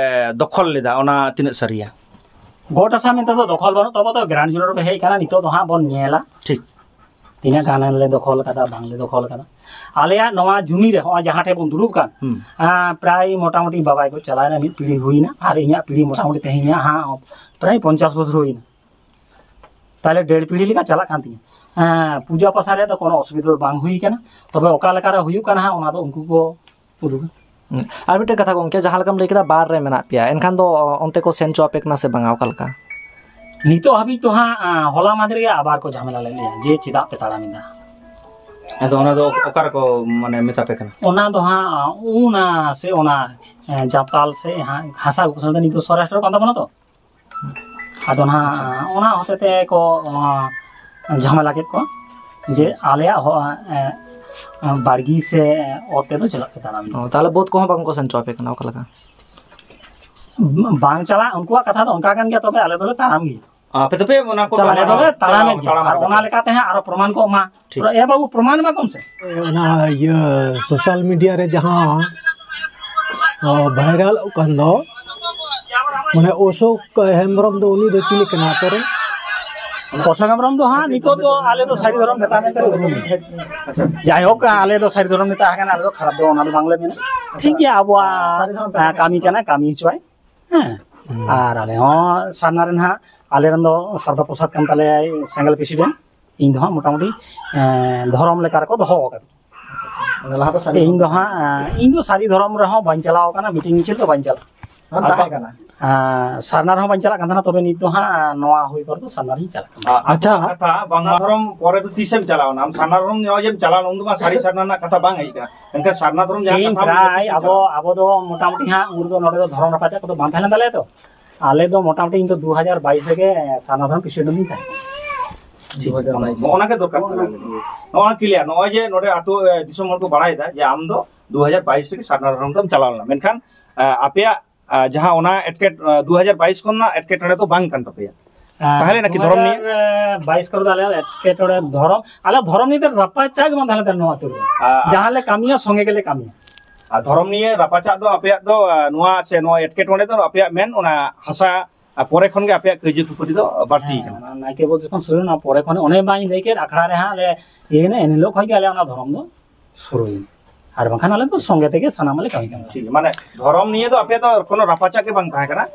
ᱫᱚᱠᱷᱚᱞ ᱞᱮᱫᱟ, ᱚᱱᱟ ᱛᱤᱱᱟᱹᱜ ᱥᱟᱹᱨᱤᱭᱟ? ᱜᱚᱰ ᱦᱟᱥᱟ ᱢᱮᱱᱛᱮ ᱫᱚ ᱫᱚᱠᱷᱚᱞ ᱵᱟᱹᱱᱩᱜ ᱛᱟᱵᱚ, ᱛᱚ ᱜᱨᱟᱱᱰ ᱡᱩᱱᱟᱨ ᱯᱮ ᱦᱮᱡ ᱟᱠᱟᱱᱟ, ᱱᱤᱛᱚᱜ ᱫᱚ ᱦᱟᱸᱜ ᱵᱚᱱ ᱧᱮᱞᱟ᱾ ᱴᱷᱤᱠ᱾ ᱛᱤᱱᱟᱹᱜ ᱜᱟᱱ ᱞᱮ ᱫᱚᱠᱷᱚᱞ ᱠᱟᱫᱟ, ᱵᱟᱝᱞᱮ ᱫᱚᱠᱷᱚᱞ ᱠᱟᱫᱟ᱾ ᱟᱞᱮᱭᱟᱜ ᱱᱚᱣᱟ ᱡᱩᱢᱤ ᱨᱮ, ᱦᱚᱸᱜᱼᱚᱭ ᱡᱟᱦᱟᱸ ᱴᱷᱮᱱ ᱵᱚᱱ ᱫᱩᱲᱩᱵ ᱠᱟᱱ, ᱦᱩᱸ᱾ ᱟᱸ, ᱯᱨᱟᱭ ᱢᱚᱴᱟᱢᱩᱴᱤ ᱵᱟᱵᱟᱭ ᱠᱚ ᱪᱟᱞᱟᱣᱮᱱᱟ, ᱢᱤᱫ ᱯᱤᱲᱦᱤ ᱦᱩᱭᱱᱟ, ᱟᱨ ᱤᱧᱟᱹᱜ ᱯᱤᱲᱦᱤ ᱢᱚᱴᱟᱢᱩᱴᱤ ᱛᱮᱦᱮᱧ ᱦᱟᱸᱜ ᱯᱨᱟᱭ ᱯᱚᱧᱪᱟᱥ ᱵᱚᱪᱷᱚᱨ ᱦᱩᱭᱱᱟ᱾ ᱛᱟᱦᱞᱮ ᱰᱮᱲ ᱯᱤᱲᱦᱤ ᱞᱮᱠᱟ ᱪᱟᱞᱟᱜ ᱠᱟᱱ ᱛᱤᱧᱟᱹ᱾ ᱦᱮᱸ, ᱯᱩᱡᱟ ᱯᱟᱥᱟ ᱨᱮᱭᱟᱜ ᱫᱚ ᱠᱳᱱᱳ ᱚᱥᱩᱵᱤᱫᱷᱟ ᱫᱚ ᱵᱟᱝ ᱦᱩᱭ ᱠᱟᱱᱟ᱾ ᱛᱚᱵᱮ ᱚᱠᱟ ᱞᱮᱠᱟᱨᱮ ᱦᱩᱭᱩᱜ ᱠᱟᱱᱟ ᱦᱟᱸᱜ, ᱚᱱᱟ ᱫᱚ ᱩᱱᱠᱩ ᱠᱚ ᱩᱫᱩᱜᱟ᱾ ᱟᱨ ᱢᱤᱫᱴᱮᱱ ᱠᱟᱛᱷᱟ ᱜᱚᱝᱠᱮ, ᱡᱟᱦᱟᱸ ᱞᱮᱠᱟᱢ ᱞᱟᱹᱭ ᱠᱮᱫᱟ ᱵᱟᱨ ᱨᱮ ᱢᱮᱱᱟᱜ ᱯᱮᱭᱟ, ᱮᱱᱠᱷᱟᱱ ᱫᱚ ᱚᱱᱛᱮ ᱠᱚ ᱥᱮᱱ ᱪᱚ ᱟᱯᱮ ᱠᱟᱱᱟ ᱥᱮ ᱵᱟᱝᱟ, ᱚᱠᱟ ᱞᱮᱠᱟ? ᱱᱤᱛᱚᱜ ᱦᱟᱹᱵᱤᱡ ᱫᱚ ᱦᱟᱸᱜ, ᱟᱸ, ᱦᱚᱞᱟ ᱢᱟᱫᱷᱮᱨ ᱜᱮ ᱟᱵᱟᱨ ᱠᱚ ᱡᱷᱟᱢᱮᱞᱟ ᱞᱮᱫ ᱞᱮᱭᱟ ᱡᱮ ᱪᱮᱫᱟᱜ ᱯᱮ ᱛᱟᱲᱟᱢ ᱮᱫᱟ? ᱟᱫᱚ ᱚᱱᱟ ᱫᱚ ᱚᱠᱟ ᱨᱮᱠᱚ, ᱢᱟᱱᱮ, ᱢᱮᱛᱟ ᱯᱮ ᱠᱟᱱᱟ? ᱚᱱᱟ ᱫᱚ ᱦᱟᱸᱜ ᱚᱱᱟ ᱥᱮ ᱚᱱᱟ, ᱮᱸ, ᱡᱟᱯᱛᱟᱞ ᱥᱮ ᱦᱟᱸᱜ ᱦᱟᱥᱟ ᱟᱹᱜᱩ ᱥᱟᱱ ᱫᱚ ᱱᱤᱛᱚᱜ ᱥᱚᱨᱟᱥᱴᱨᱚ ᱠᱟᱱ ᱛᱟᱵᱚᱱᱟ ᱛᱚ᱾ ᱟᱫᱚ ᱱᱟᱦᱟᱜ ᱚᱱᱟ ᱦᱚᱛᱮ ᱛᱮ ᱠᱚ, ᱚᱸ, ᱡᱷᱟᱢᱮᱞᱟ ᱠᱮᱫ ᱠᱚᱣᱟ ᱡᱮ ᱟᱞᱮᱭᱟᱜ ᱦᱚ-, ᱮᱸ, ᱵᱟᱲᱜᱤ ᱥᱮ ᱚᱛ ᱛᱮᱫᱚ ᱪᱮᱫᱟᱜ ᱯᱮ ᱛᱟᱲᱟᱢ ᱮᱫᱟ? ᱚ, ᱛᱟᱦᱚᱞᱮ ᱵᱟᱹᱫᱽ ᱠᱚᱦᱚᱸ ᱵᱟᱝ ᱠᱚ ᱥᱮᱱ ᱦᱚᱪᱚ ᱟᱯᱮ ᱠᱟᱱᱟ, ᱚᱠᱟ ᱞᱮᱠᱟ? ᱵᱟᱝ ᱪᱟᱞᱟᱜ, ᱩᱱᱠᱩᱣᱟᱜ ᱠᱟᱛᱷᱟ ᱫᱚ ᱚᱱᱠᱟ ᱠᱟᱱ ᱜᱮᱭᱟ, ᱛᱚᱵᱮ ᱟᱞᱮ ᱫᱚᱞᱮ ᱛᱟᱲᱟᱢ ᱜᱮᱭᱟ᱾ ᱟᱯᱮ ᱫᱚᱯᱮ ᱚᱱᱟ ᱠᱚ ᱪᱟᱞᱟᱜ ᱟᱞᱮ ᱫᱚᱞᱮ ᱛᱟᱲᱟᱢᱮᱫ ᱛᱟᱲᱟᱢ ᱜᱮᱭᱟ᱾ ᱛᱟᱲᱟᱢ ᱟᱨ ᱟᱯᱮ ᱚᱱᱟ ᱫᱚ᱾ ᱞᱮᱠᱟᱛᱮ ᱦᱟᱸᱜ ᱟᱨᱚ ᱯᱨᱚᱢᱟᱱ ᱠᱚ ᱮᱢᱟ᱾ ᱴᱷᱤᱠ᱾ ᱮ ᱵᱟᱹᱵᱩ, ᱯᱨᱚᱢᱟᱱ ᱮᱢᱟ ᱠᱚᱢ ᱥᱮ᱾ ᱚᱱᱟ ᱤᱭᱟᱹ ᱥᱳᱥᱟᱞ ᱢᱤᱰᱤᱭᱟ ᱨᱮ ᱡᱟᱦᱟᱸ, ᱚ, ᱵᱷᱟᱭᱨᱟᱞᱚᱜ ᱠᱟᱱ ᱫᱚ, ᱢᱟᱱᱮ ᱚᱥᱳᱠ ᱦᱮᱢᱵᱨᱚᱢ ᱫᱚ ᱩᱱᱤ ᱫᱚ ᱪᱤᱞᱤ ᱠᱟᱱᱟ ᱟᱯᱮ ᱨᱮᱱ? ᱚᱥᱳᱠ ᱦᱮᱢᱵᱨᱚᱢ ᱫᱚ ᱦᱟᱸᱜ ᱱᱤᱛᱚᱜ ᱫᱚ ᱟᱞᱮ ᱫᱚ ᱥᱟᱹᱨᱤ ᱫᱷᱚᱨᱚᱢ ᱱᱮᱛᱟ ᱢᱮᱱᱛᱮ ᱞᱮ ᱩᱨᱩᱢᱮᱭᱟ᱾ ᱡᱟᱭᱦᱳᱠ, ᱟᱞᱮ ᱫᱚ ᱥᱟᱹᱨᱤ ᱫᱷᱚᱨᱚᱢ ᱱᱮᱛᱟ ᱟᱠᱟᱱᱟ, ᱟᱞᱮ ᱫᱚ ᱠᱷᱟᱨᱟᱯ ᱫᱚ ᱚᱱᱟ ᱫᱚ ᱵᱟᱝᱞᱮ ᱢᱮᱱᱟ᱾ ᱴᱷᱤᱠ ᱜᱮᱭᱟ, ᱟᱵᱚᱣᱟᱜ, ᱥᱟᱹᱨᱤ ᱫᱷᱚᱨᱚᱢ ᱱᱮᱛᱟ᱾ ᱟᱸ, ᱠᱟᱹᱢᱤ ᱠᱟᱱᱟ, ᱠᱟᱹᱢᱤ ᱦᱚᱪᱚᱣᱟᱭ᱾ ᱦᱮᱸ᱾ ᱦᱩᱸ᱾ ᱟᱨ ᱟᱞᱮ ᱦᱚᱸ ᱥᱟᱨᱱᱟ ᱨᱮᱱ ᱦᱟᱸᱜ, ᱟᱞᱮ ᱨᱮᱱ ᱫᱚ ᱥᱟᱨᱫᱟ ᱯᱨᱚᱥᱟᱫᱽ ᱠᱟᱱ ᱛᱟᱞᱮᱭᱟᱭ ᱥᱮᱸᱜᱮᱞ ᱯᱨᱮᱥᱤᱰᱮᱱᱴ᱾ ᱤᱧ ᱫᱚ ᱦᱟᱸᱜ ᱢᱚᱴᱟᱢᱩᱴᱤ, ᱮᱸ, ᱫᱷᱚᱨᱚᱢ ᱞᱮᱠᱟ ᱨᱮᱠᱚ ᱫᱚᱦᱚ ᱟᱠᱟᱫᱤᱧᱟ᱾ ᱟᱪᱪᱷᱟ, ᱟᱪᱪᱷᱟ᱾ ᱚᱱᱟ ᱞᱟᱦᱟ ᱫᱚ ᱥᱟᱹᱨᱤ ᱤᱧ ᱫᱚ ᱫᱷᱚᱨᱚᱢ᱾ ᱦᱟᱸᱜ, ᱮᱸ, ᱤᱧ ᱫᱚ ᱥᱟᱹᱨᱤ ᱫᱷᱚᱨᱚᱢ ᱨᱮᱦᱚᱸ ᱵᱟᱹᱧ ᱪᱟᱞᱟᱣ ᱟᱠᱟᱱᱟ, ᱢᱤᱴᱤᱝ ᱢᱤᱪᱷᱤᱞ ᱫᱚ ᱵᱟᱹᱧ ᱪᱟᱞᱟᱜᱼᱟ᱾ ᱵᱟᱝ ᱟᱨ ᱛᱟᱦᱮᱸ ᱵᱟ-, ᱠᱟᱱᱟ᱾ ᱮᱸ, ᱥᱟᱨᱱᱟ ᱨᱮᱦᱚᱸ ᱵᱟᱹᱧ ᱪᱟᱞᱟᱜ ᱠᱟᱱ ᱛᱟᱦᱮᱱᱟ, ᱛᱚᱵᱮ ᱱᱤᱛ ᱫᱚ ᱦᱟᱸᱜ, ᱮᱸ, ᱱᱚᱣᱟ ᱦᱩᱭ ᱯᱚᱨ ᱫᱚ ᱥᱟᱨᱱᱟ ᱨᱤᱧ ᱪᱟᱞᱟᱜ ᱠᱟᱱᱟ᱾ ᱟ-, ᱟᱪᱪᱷᱟ᱾ ᱠᱟᱛᱷᱟ, ᱵᱟᱝ ᱫᱷᱚᱨᱚᱢ ᱯᱚᱨᱮ ᱫᱚ ᱛᱤᱥᱮᱢ ᱪᱟᱞᱟᱣᱱᱟ? ᱟᱢ ᱥᱟᱨᱱᱟ ᱫᱷᱚᱨᱚᱢ ᱱᱚᱜᱼᱚᱭ ᱡᱮᱢ ᱪᱟᱞᱟᱣᱱᱟ, ᱩᱱ ᱫᱚ ᱵᱟᱝ ᱥᱟᱹᱨᱤ ᱥᱟᱨᱱᱟ ᱨᱮᱱᱟᱜ ᱠᱟᱛᱷᱟ ᱵᱟᱝ ᱦᱮᱡ ᱟᱠᱟᱱᱟ᱾ ᱢᱮᱱᱠᱷᱟᱱ ᱥᱟᱨᱱᱟ ᱫᱷᱚᱨᱚᱢ ᱡᱟᱦᱟᱸ ᱤᱧ ᱠᱟᱛᱷᱟ ᱯᱨᱟᱭ ᱟᱵᱚ, ᱟᱵᱚ ᱫᱚ ᱢᱚᱴᱟᱢᱩᱴᱤ ᱦᱟᱸᱜ ᱩᱱ ᱫᱚ ᱱᱚᱰᱮ ᱫᱚ ᱫᱷᱚᱨᱚᱢ ᱨᱟᱯᱟᱪᱟᱜ ᱠᱚᱫᱚ ᱵᱟᱝ ᱛᱟᱦᱮᱸ ᱞᱮᱱ ᱛᱟᱞᱮᱭᱟ ᱛᱚ᱾ ᱟᱞᱮ ᱫᱚ ᱢᱚᱴᱟᱢᱩᱴᱤ ᱤᱧ ᱫᱚ ᱫᱩ ᱦᱟᱡᱟᱨ ᱵᱟᱭᱤᱥ ᱨᱮᱜᱮ ᱥᱟᱨᱱᱟ ᱫᱷᱚᱨᱚᱢ ᱯᱨᱮᱥᱤᱰᱮᱱᱴ ᱤᱧ ᱛᱟᱦᱮᱸ ᱠᱟᱱᱟ᱾ ᱫᱩ ᱦᱟᱡᱟᱨ ᱵᱟᱭᱤᱥ᱾ ᱱᱚᱜᱼᱚ ᱱᱟ ᱜᱮ ᱫᱚᱨᱠᱟᱨ ᱠᱟᱱᱟ᱾ ᱱᱚᱜᱼᱚ ᱱᱟ ᱠᱞᱤᱭᱟᱨ, ᱱᱚᱜᱼᱚᱭ ᱡᱮ ᱱᱚᱰᱮ ᱟᱛᱳ, ᱮ, ᱫᱤᱥᱚᱢ ᱦᱚᱲ ᱠᱚ ᱵᱟᱲᱟᱭ ᱮᱫᱟ ᱡᱮ ᱟᱢ ᱫᱚ ᱫᱩ ᱦᱟᱡᱟᱨ ᱵᱟᱭᱤᱥ ᱨᱮᱜᱮ ᱥᱟᱨᱱᱟ ᱫᱷᱚᱨᱚᱢ ᱫᱚᱢ ᱪᱟᱞᱟᱣ ᱞᱮᱱᱟ, ᱢᱮᱱᱠᱷᱟᱱ, ᱮ, ᱟᱯᱮᱭᱟᱜ, ᱮ, ᱡᱟᱦᱟᱸ ᱚᱱᱟ ᱮᱴᱠᱮ-, ᱮ, ᱫᱩ ᱦᱟᱡᱟᱨ ᱵᱟᱭᱤᱥ ᱠᱷᱚᱱ ᱨᱮᱱᱟᱜ ᱮᱴᱠᱮᱴᱚᱬᱮ ᱫᱚ ᱵᱟᱝ ᱠᱟᱱ ᱛᱟᱯᱮᱭᱟ᱾ ᱮ, ᱛᱟᱦᱚᱞᱮ ᱱᱟᱠᱤ ᱫᱷᱚᱨᱚᱢ ᱱᱤᱭᱮ? ᱫᱩ ᱦᱟᱡᱟᱨ ᱵᱟᱭᱤᱥ ᱠᱚᱨᱮ ᱫᱚ ᱟᱞᱮᱭᱟᱜ ᱮᱴᱠᱮᱴᱚᱬᱮ ᱫᱷᱚᱨᱚᱢ, ᱟᱞᱮ ᱫᱷᱚᱨᱚᱢ ᱱᱤᱭᱮ ᱫᱚ ᱨᱟᱯᱟᱪᱟᱜ ᱜᱮ ᱵᱟᱝ ᱛᱟᱦᱮᱸ ᱞᱮᱱ ᱛᱟᱞᱮᱭᱟ ᱱᱚᱣᱟ ᱟᱹᱛᱩ ᱨᱮ᱾ ᱟ-, ᱟ- ᱡᱟᱦᱟᱸ ᱞᱮ ᱠᱟᱹᱢᱤᱭᱟ, ᱥᱚᱸᱜᱮ ᱜᱮᱞᱮ ᱠᱟᱹᱢᱤᱭᱟ᱾ ᱟᱨ ᱫᱷᱚᱨᱚᱢ ᱱᱤᱭᱮ ᱨᱟᱯᱟᱪᱟᱜ ᱫᱚ ᱟᱯᱮᱭᱟᱜ ᱫᱚ, ᱟ, ᱱᱚᱣᱟ ᱥᱮ ᱱᱚᱣᱟ ᱮᱴᱠᱮᱴᱚᱬᱮ ᱫᱚ ᱟᱯᱮᱭᱟᱜ ᱢᱮᱱ ᱚᱱᱟ ᱦᱟᱥᱟ ᱟᱨ ᱯᱚᱨᱮ ᱠᱷᱚᱱ ᱜᱮ ᱟᱯᱮᱭᱟᱜ ᱠᱟᱹᱭᱡᱟᱹ ᱠᱷᱟᱹᱯᱟᱹᱨᱤ ᱫᱚ ᱵᱟᱹᱲᱛᱤ ᱦᱮᱸ, ᱠᱟᱱᱟ? ᱚᱱᱟ ᱱᱟᱭᱠᱮ ᱵᱟᱹᱵᱩ ᱡᱚᱠᱷᱚᱱ ᱥᱩᱨᱩᱭᱮᱱᱟ, ᱯᱚᱨᱮ ᱠᱷᱚᱱ ᱚᱱᱮ ᱵᱟᱹᱧ ᱞᱟᱹᱭ ᱠᱮᱫ, ᱟᱠᱷᱲᱟ ᱨᱮ ᱦᱟᱸᱜ ᱞᱮ ᱤᱭᱟᱹᱭᱮᱱᱟ, ᱮᱱ ᱦᱤᱞᱳᱜ ᱠᱷᱚᱱ ᱜᱮ ᱟᱞᱮ ᱚᱱᱟ ᱫᱷᱚᱨᱚᱢ ᱫᱚ ᱥᱩᱨᱩᱭᱮᱱᱟ᱾ ᱟᱨ ᱵᱟᱝᱠᱷᱟᱱ ᱟᱞᱮ ᱫᱚ ᱥᱚᱸᱜᱮ ᱛᱮᱜᱮ ᱥᱟᱱᱟᱢ ᱞᱮ ᱠᱟᱹᱢᱤ ᱠᱟᱱ ᱛᱟᱦᱮᱸᱫ᱾ ᱴᱷᱤᱠ, ᱢᱟᱱᱮ ᱫᱷᱚᱨᱚᱢ ᱱᱤᱭᱮ ᱫᱚ ᱟᱯᱮᱭᱟᱜ ᱫᱚ ᱠᱳᱱᱳ ᱨᱟᱯᱟᱪᱟᱜ ᱜᱮ ᱵᱟᱝ ᱛᱟᱦᱮᱸ ᱠᱟᱱᱟ,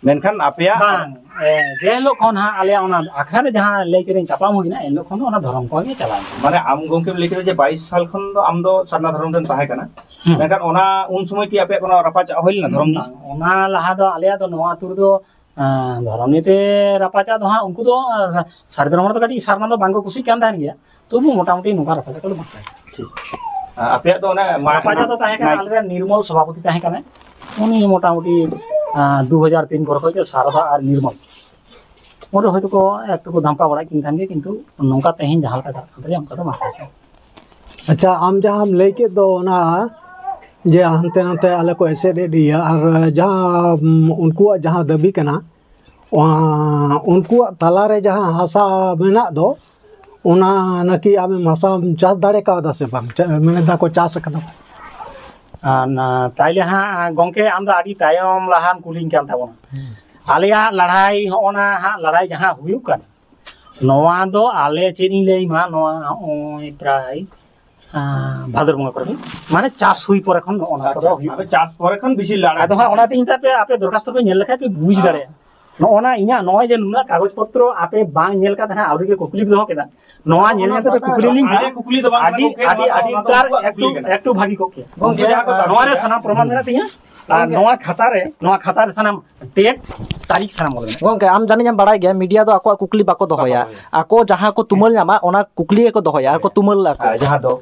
ᱢᱮᱱᱠᱷᱟᱱ ᱟᱯᱮᱭᱟᱜ ᱵᱟᱝ, ᱮ, ᱡᱮ ᱦᱤᱞᱳᱜ ᱠᱷᱚᱱ ᱦᱟᱸᱜ ᱟᱞᱮᱭᱟᱜ ᱚᱱᱟ ᱟᱠᱷᱲᱟ ᱨᱮ ᱡᱟᱦᱟᱸ ᱞᱟᱹᱭ ᱠᱮᱫᱟᱹᱧ ᱛᱟᱯᱟᱢ ᱦᱩᱭᱱᱟ, ᱮᱱ ᱦᱤᱞᱳᱜ ᱠᱷᱚᱱ ᱫᱚ ᱚᱱᱟ ᱫᱷᱚᱨᱚᱢ ᱠᱚᱜᱮ ᱪᱟᱞᱟᱣ ᱮᱱᱟ᱾ ᱢᱟᱱᱮ ᱟᱢ ᱜᱚᱢᱠᱮᱢ ᱞᱟᱹᱭ ᱠᱮᱫᱟ ᱡᱮ ᱵᱟᱭᱤᱥ ᱥᱟᱞ ᱠᱷᱚᱱ ᱫᱚ ᱟᱢ ᱫᱚ ᱥᱟᱨᱱᱟ ᱫᱷᱚᱨᱚᱢ ᱨᱮᱢ ᱛᱟᱦᱮᱸ ᱠᱟᱱᱟ, ᱦᱩᱸ᱾ ᱢᱮᱱᱠᱷᱟᱱ ᱚᱱᱟ ᱩᱱ ᱥᱚᱢᱚᱭ ᱠᱤ ᱟᱯᱮᱭᱟᱜ ᱠᱳᱱᱳ ᱨᱟᱯᱟᱪᱟᱜ ᱦᱩᱭ ᱞᱮᱱᱟ ᱫᱷᱚᱨᱚᱢ ᱱᱤᱭᱮ? ᱵᱟᱝ, ᱚᱱᱟ ᱞᱟᱦᱟ ᱫᱚ ᱟᱞᱮᱭᱟᱜ ᱫᱚ ᱱᱚᱣᱟ ᱟᱹᱛᱩ ᱨᱮᱫᱚ, ᱟᱸ, ᱫᱷᱚᱨᱚᱢ ᱱᱤᱭᱮ ᱛᱮ ᱨᱟᱯᱟᱪᱟᱜ ᱫᱚ ᱦᱟᱸᱜ ᱩᱱᱠᱩ ᱫᱚ, ᱟᱸ, ᱥᱟ-, ᱥᱟᱹᱨᱤ ᱫᱷᱚᱨᱚᱢ ᱨᱮᱫᱚ ᱠᱟᱹᱴᱤᱡ ᱥᱟᱨᱱᱟ ᱫᱚ ᱵᱟᱝ ᱠᱚ ᱠᱩᱥᱤᱜ ᱠᱟᱱ ᱛᱟᱦᱮᱱ ᱜᱮᱭᱟ, ᱛᱚᱵᱩ ᱢᱚᱴᱟᱢᱩᱴᱤ ᱱᱚᱝᱠᱟ ᱨᱟᱯᱟᱪᱟᱜ ᱠᱚᱫᱚ ᱵᱟᱝ ᱛᱟᱦᱮᱸ ᱠᱟᱱᱟ᱾ ᱴᱷᱤᱠ᱾ ᱟᱨ ᱟᱯᱮᱭᱟᱜ ᱫᱚ ᱚᱱᱮ ᱢᱟ-, ᱨᱟᱯᱟᱪᱟᱜ ᱫᱚ ᱛᱟᱦᱮᱸ ᱠᱟᱱᱟ, ᱱᱟᱭ- ᱟᱞᱮᱨᱮᱱ ᱱᱤᱨᱢᱚᱞ ᱥᱚᱵᱷᱟᱯᱚᱛᱤ ᱛᱟᱦᱮᱸ ᱠᱟᱱᱟᱭ, ᱩᱱᱤ ᱢᱚᱴᱟᱢᱩᱴᱤ, ᱟᱸ, ᱫᱩ ᱦᱟᱡᱟᱨ ᱛᱤᱱ ᱠᱚᱨᱮ ᱠᱷᱚᱱ ᱜᱮ ᱥᱟᱨᱫᱟ ᱟᱨ ᱱᱤᱨᱢᱚᱞ ᱩᱱᱨᱮ ᱦᱚᱭᱛᱳ ᱠᱚ ᱮᱠᱴᱩ ᱠᱚ ᱫᱷᱟᱢᱠᱟᱣ ᱵᱟᱲᱟᱭᱮᱫ ᱠᱤᱱ ᱛᱟᱦᱮᱱ ᱜᱮ, ᱠᱤᱱᱛᱩ ᱱᱚᱝᱠᱟ ᱛᱮᱦᱮᱧ ᱡᱟᱦᱟᱸ ᱞᱮᱠᱟ ᱪᱟᱞᱟᱜ ᱠᱟᱱ ᱛᱟᱞᱮᱭᱟ, ᱚᱱᱠᱟ ᱫᱚ ᱵᱟᱝ ᱛᱟᱦᱮᱸ ᱠᱟᱱᱟ᱾ ᱟᱪᱪᱷᱟ, ᱟᱢ ᱡᱟᱦᱟᱸᱢ ᱞᱟᱹᱭ ᱠᱮᱫ ᱫᱚ ᱚᱱᱟ ᱡᱮ ᱦᱟᱱᱛᱮ ᱱᱟᱛᱮ ᱟᱞᱮ ᱠᱚ ᱮᱥᱮᱫ ᱮᱫ ᱞᱮᱭᱟ, ᱟᱨ ᱡᱟᱦᱟᱸ, ᱩᱢ, ᱩᱱᱠᱩᱣᱟᱜ ᱡᱟᱦᱟᱸ ᱫᱟᱹᱵᱤ ᱠᱟᱱᱟ, ᱚᱱᱟ, ᱩᱱᱠᱩᱣᱟᱜ ᱛᱟᱞᱟᱨᱮ ᱡᱟᱦᱟᱸ ᱦᱟᱥᱟ ᱢᱮᱱᱟᱜ ᱫᱚ, ᱚᱱᱟ ᱱᱟᱠᱤ ᱟᱢᱮᱢ ᱦᱟᱥᱟᱢ ᱪᱟᱥ ᱫᱟᱲᱮ ᱠᱟᱣᱫᱟ ᱥᱮ ᱵᱟᱝ? ᱪᱟ-, ᱢᱮᱱᱮᱫᱟ ᱠᱚ ᱪᱟᱥ ᱟᱠᱟᱫᱟ᱾ ᱟᱨ ᱱᱟ-, ᱛᱟᱭᱞᱮ ᱦᱟᱸᱜ ᱜᱚᱢᱠᱮ, ᱟᱢ ᱫᱚ ᱟᱹᱰᱤ ᱛᱟᱭᱚᱢ ᱞᱟᱦᱟᱢ ᱠᱩᱞᱤᱧ ᱠᱟᱱ ᱛᱟᱵᱚᱱᱟ᱾ ᱦᱩᱸ᱾ ᱟᱞᱮᱭᱟᱜ ᱞᱟᱲᱟᱭ, ᱦᱚᱸᱜᱼᱚ ᱱᱟ ᱦᱟᱸᱜ ᱞᱟᱲᱟᱭ ᱡᱟᱦᱟᱸ ᱦᱩᱭᱩᱜ ᱠᱟᱱᱟ, ᱱᱚᱣᱟ ᱫᱚ ᱟᱞᱮ ᱪᱮᱫ ᱤᱧ ᱞᱟᱹᱭ ᱟᱢᱟ, ᱱᱚᱣᱟ ᱱᱚᱜᱼᱚᱭ ᱯᱨᱟᱭ, ᱟᱸ, ᱵᱷᱟᱫᱚᱨ ᱵᱚᱸᱜᱟ ᱠᱚᱨᱮ, ᱢᱟᱱᱮ ᱪᱟᱥ ᱦᱩᱭ ᱯᱚᱨᱮ ᱠᱷᱚᱱ ᱱᱚᱜᱼᱚ ᱱᱟ ᱠᱚᱫᱚ ᱟᱪᱪᱷᱟ, ᱦᱩᱭᱩᱜ ᱟᱫᱚ ᱠᱟᱱᱟ᱾ ᱪᱟᱥ ᱯᱚᱨᱮ ᱠᱷᱚᱱ ᱵᱮᱥᱤ ᱞᱟᱲᱟᱭ ᱟᱫᱚ ᱦᱟᱸᱜ ᱚᱱᱟᱛᱮ ᱤᱧ ᱫᱚ ᱟᱯᱮ, ᱟᱯᱮ ᱫᱚᱨᱠᱷᱟᱥᱛᱚ ᱯᱮ ᱧᱮᱞ ᱞᱮᱠᱷᱟᱡ ᱯᱮ ᱵᱩᱡᱽ ᱦᱮᱸ᱾ ᱫᱟᱲᱮᱭᱟᱜᱼᱟ᱾ ᱱᱚᱜᱼᱚ ᱱᱟ ᱤᱧᱟᱹᱜ ᱱᱚᱜᱼᱚᱭ ᱡᱮ ᱱᱩᱱᱟᱹᱜ ᱠᱟᱜᱚᱡᱽ ᱯᱚᱛᱨᱚ ᱟᱯᱮ ᱵᱟᱝ ᱧᱮᱞ ᱠᱟᱛᱮ ᱦᱟᱸᱜ ᱟᱹᱣᱨᱤ ᱜᱮ ᱠᱩᱠᱞᱤ ᱯᱮ ᱫᱚᱦᱚ ᱠᱮᱫᱟ, ᱱᱚᱣᱟ ᱧᱮᱞ ᱧᱮᱞ ᱛᱮ ᱯᱮ ᱠᱩᱠᱞᱤ ᱞᱤᱧ ᱟᱞᱮ ᱠᱩᱠᱞᱤ ᱫᱚ ᱵᱟᱝ ᱠᱟᱱᱟ ᱟᱹᱰᱤ, ᱜᱚᱢᱠᱮ, ᱟᱹᱰᱤ, ᱱᱚᱣᱟ ᱫᱚ ᱟᱹᱰᱤ ᱚᱱᱟ ᱩᱛᱟᱹᱨ ᱩᱱᱠᱩᱣᱟᱜ ᱮᱠᱴᱩ, ᱠᱩᱠᱞᱤ ᱠᱟᱱᱟ᱾ ᱮᱠᱴᱩ ᱵᱷᱟᱹᱜᱤ ᱠᱚᱜ ᱠᱮᱭᱟ᱾ ᱜᱚᱢᱠᱮ, ᱡᱟᱦᱟᱸ ᱠᱚ ᱱᱚᱣᱟ ᱨᱮ ᱥᱟᱱᱟᱢ ᱯᱨᱚᱢᱟᱱ ᱢᱮᱱᱟᱜ ᱛᱤᱧᱟ, ᱟᱨ ᱜᱚᱢᱠᱮ᱾ ᱱᱚᱣᱟ ᱠᱷᱟᱛᱟ ᱨᱮ, ᱱᱚᱣᱟ ᱠᱷᱟᱛᱟ ᱨᱮ ᱥᱟᱱᱟᱢ ᱰᱮᱴ, ᱛᱟᱹᱨᱤᱠᱷ ᱥᱟᱱᱟᱢ ᱚᱞ ᱢᱮᱱᱟᱜᱼᱟ᱾ ᱜᱚᱢᱠᱮ, ᱟᱢ ᱡᱟᱹᱱᱤᱡ ᱮᱢ ᱵᱟᱲᱟᱭ ᱜᱮᱭᱟ, ᱢᱤᱰᱤᱭᱟ ᱫᱚ ᱟᱠᱚᱣᱟᱜ ᱠᱩᱠᱞᱤ ᱵᱟᱠᱚ ᱫᱚᱦᱚᱭᱟ᱾ ᱵᱟᱠᱚ ᱫᱚᱦᱚᱭᱟ᱾ ᱟᱠᱚ ᱡᱟᱦᱟᱸ ᱠᱚ ᱛᱩᱢᱟᱹᱞ ᱧᱟᱢᱟ, ᱚᱱᱟ ᱠᱩᱠᱞᱤ ᱜᱮᱠᱚ ᱫᱚᱦᱚᱭᱟ, ᱟᱨ ᱠᱚ ᱛᱩᱢᱟᱹᱞ ᱟᱠᱚ᱾ ᱟᱨ ᱡᱟᱦᱟᱸ ᱫᱚ,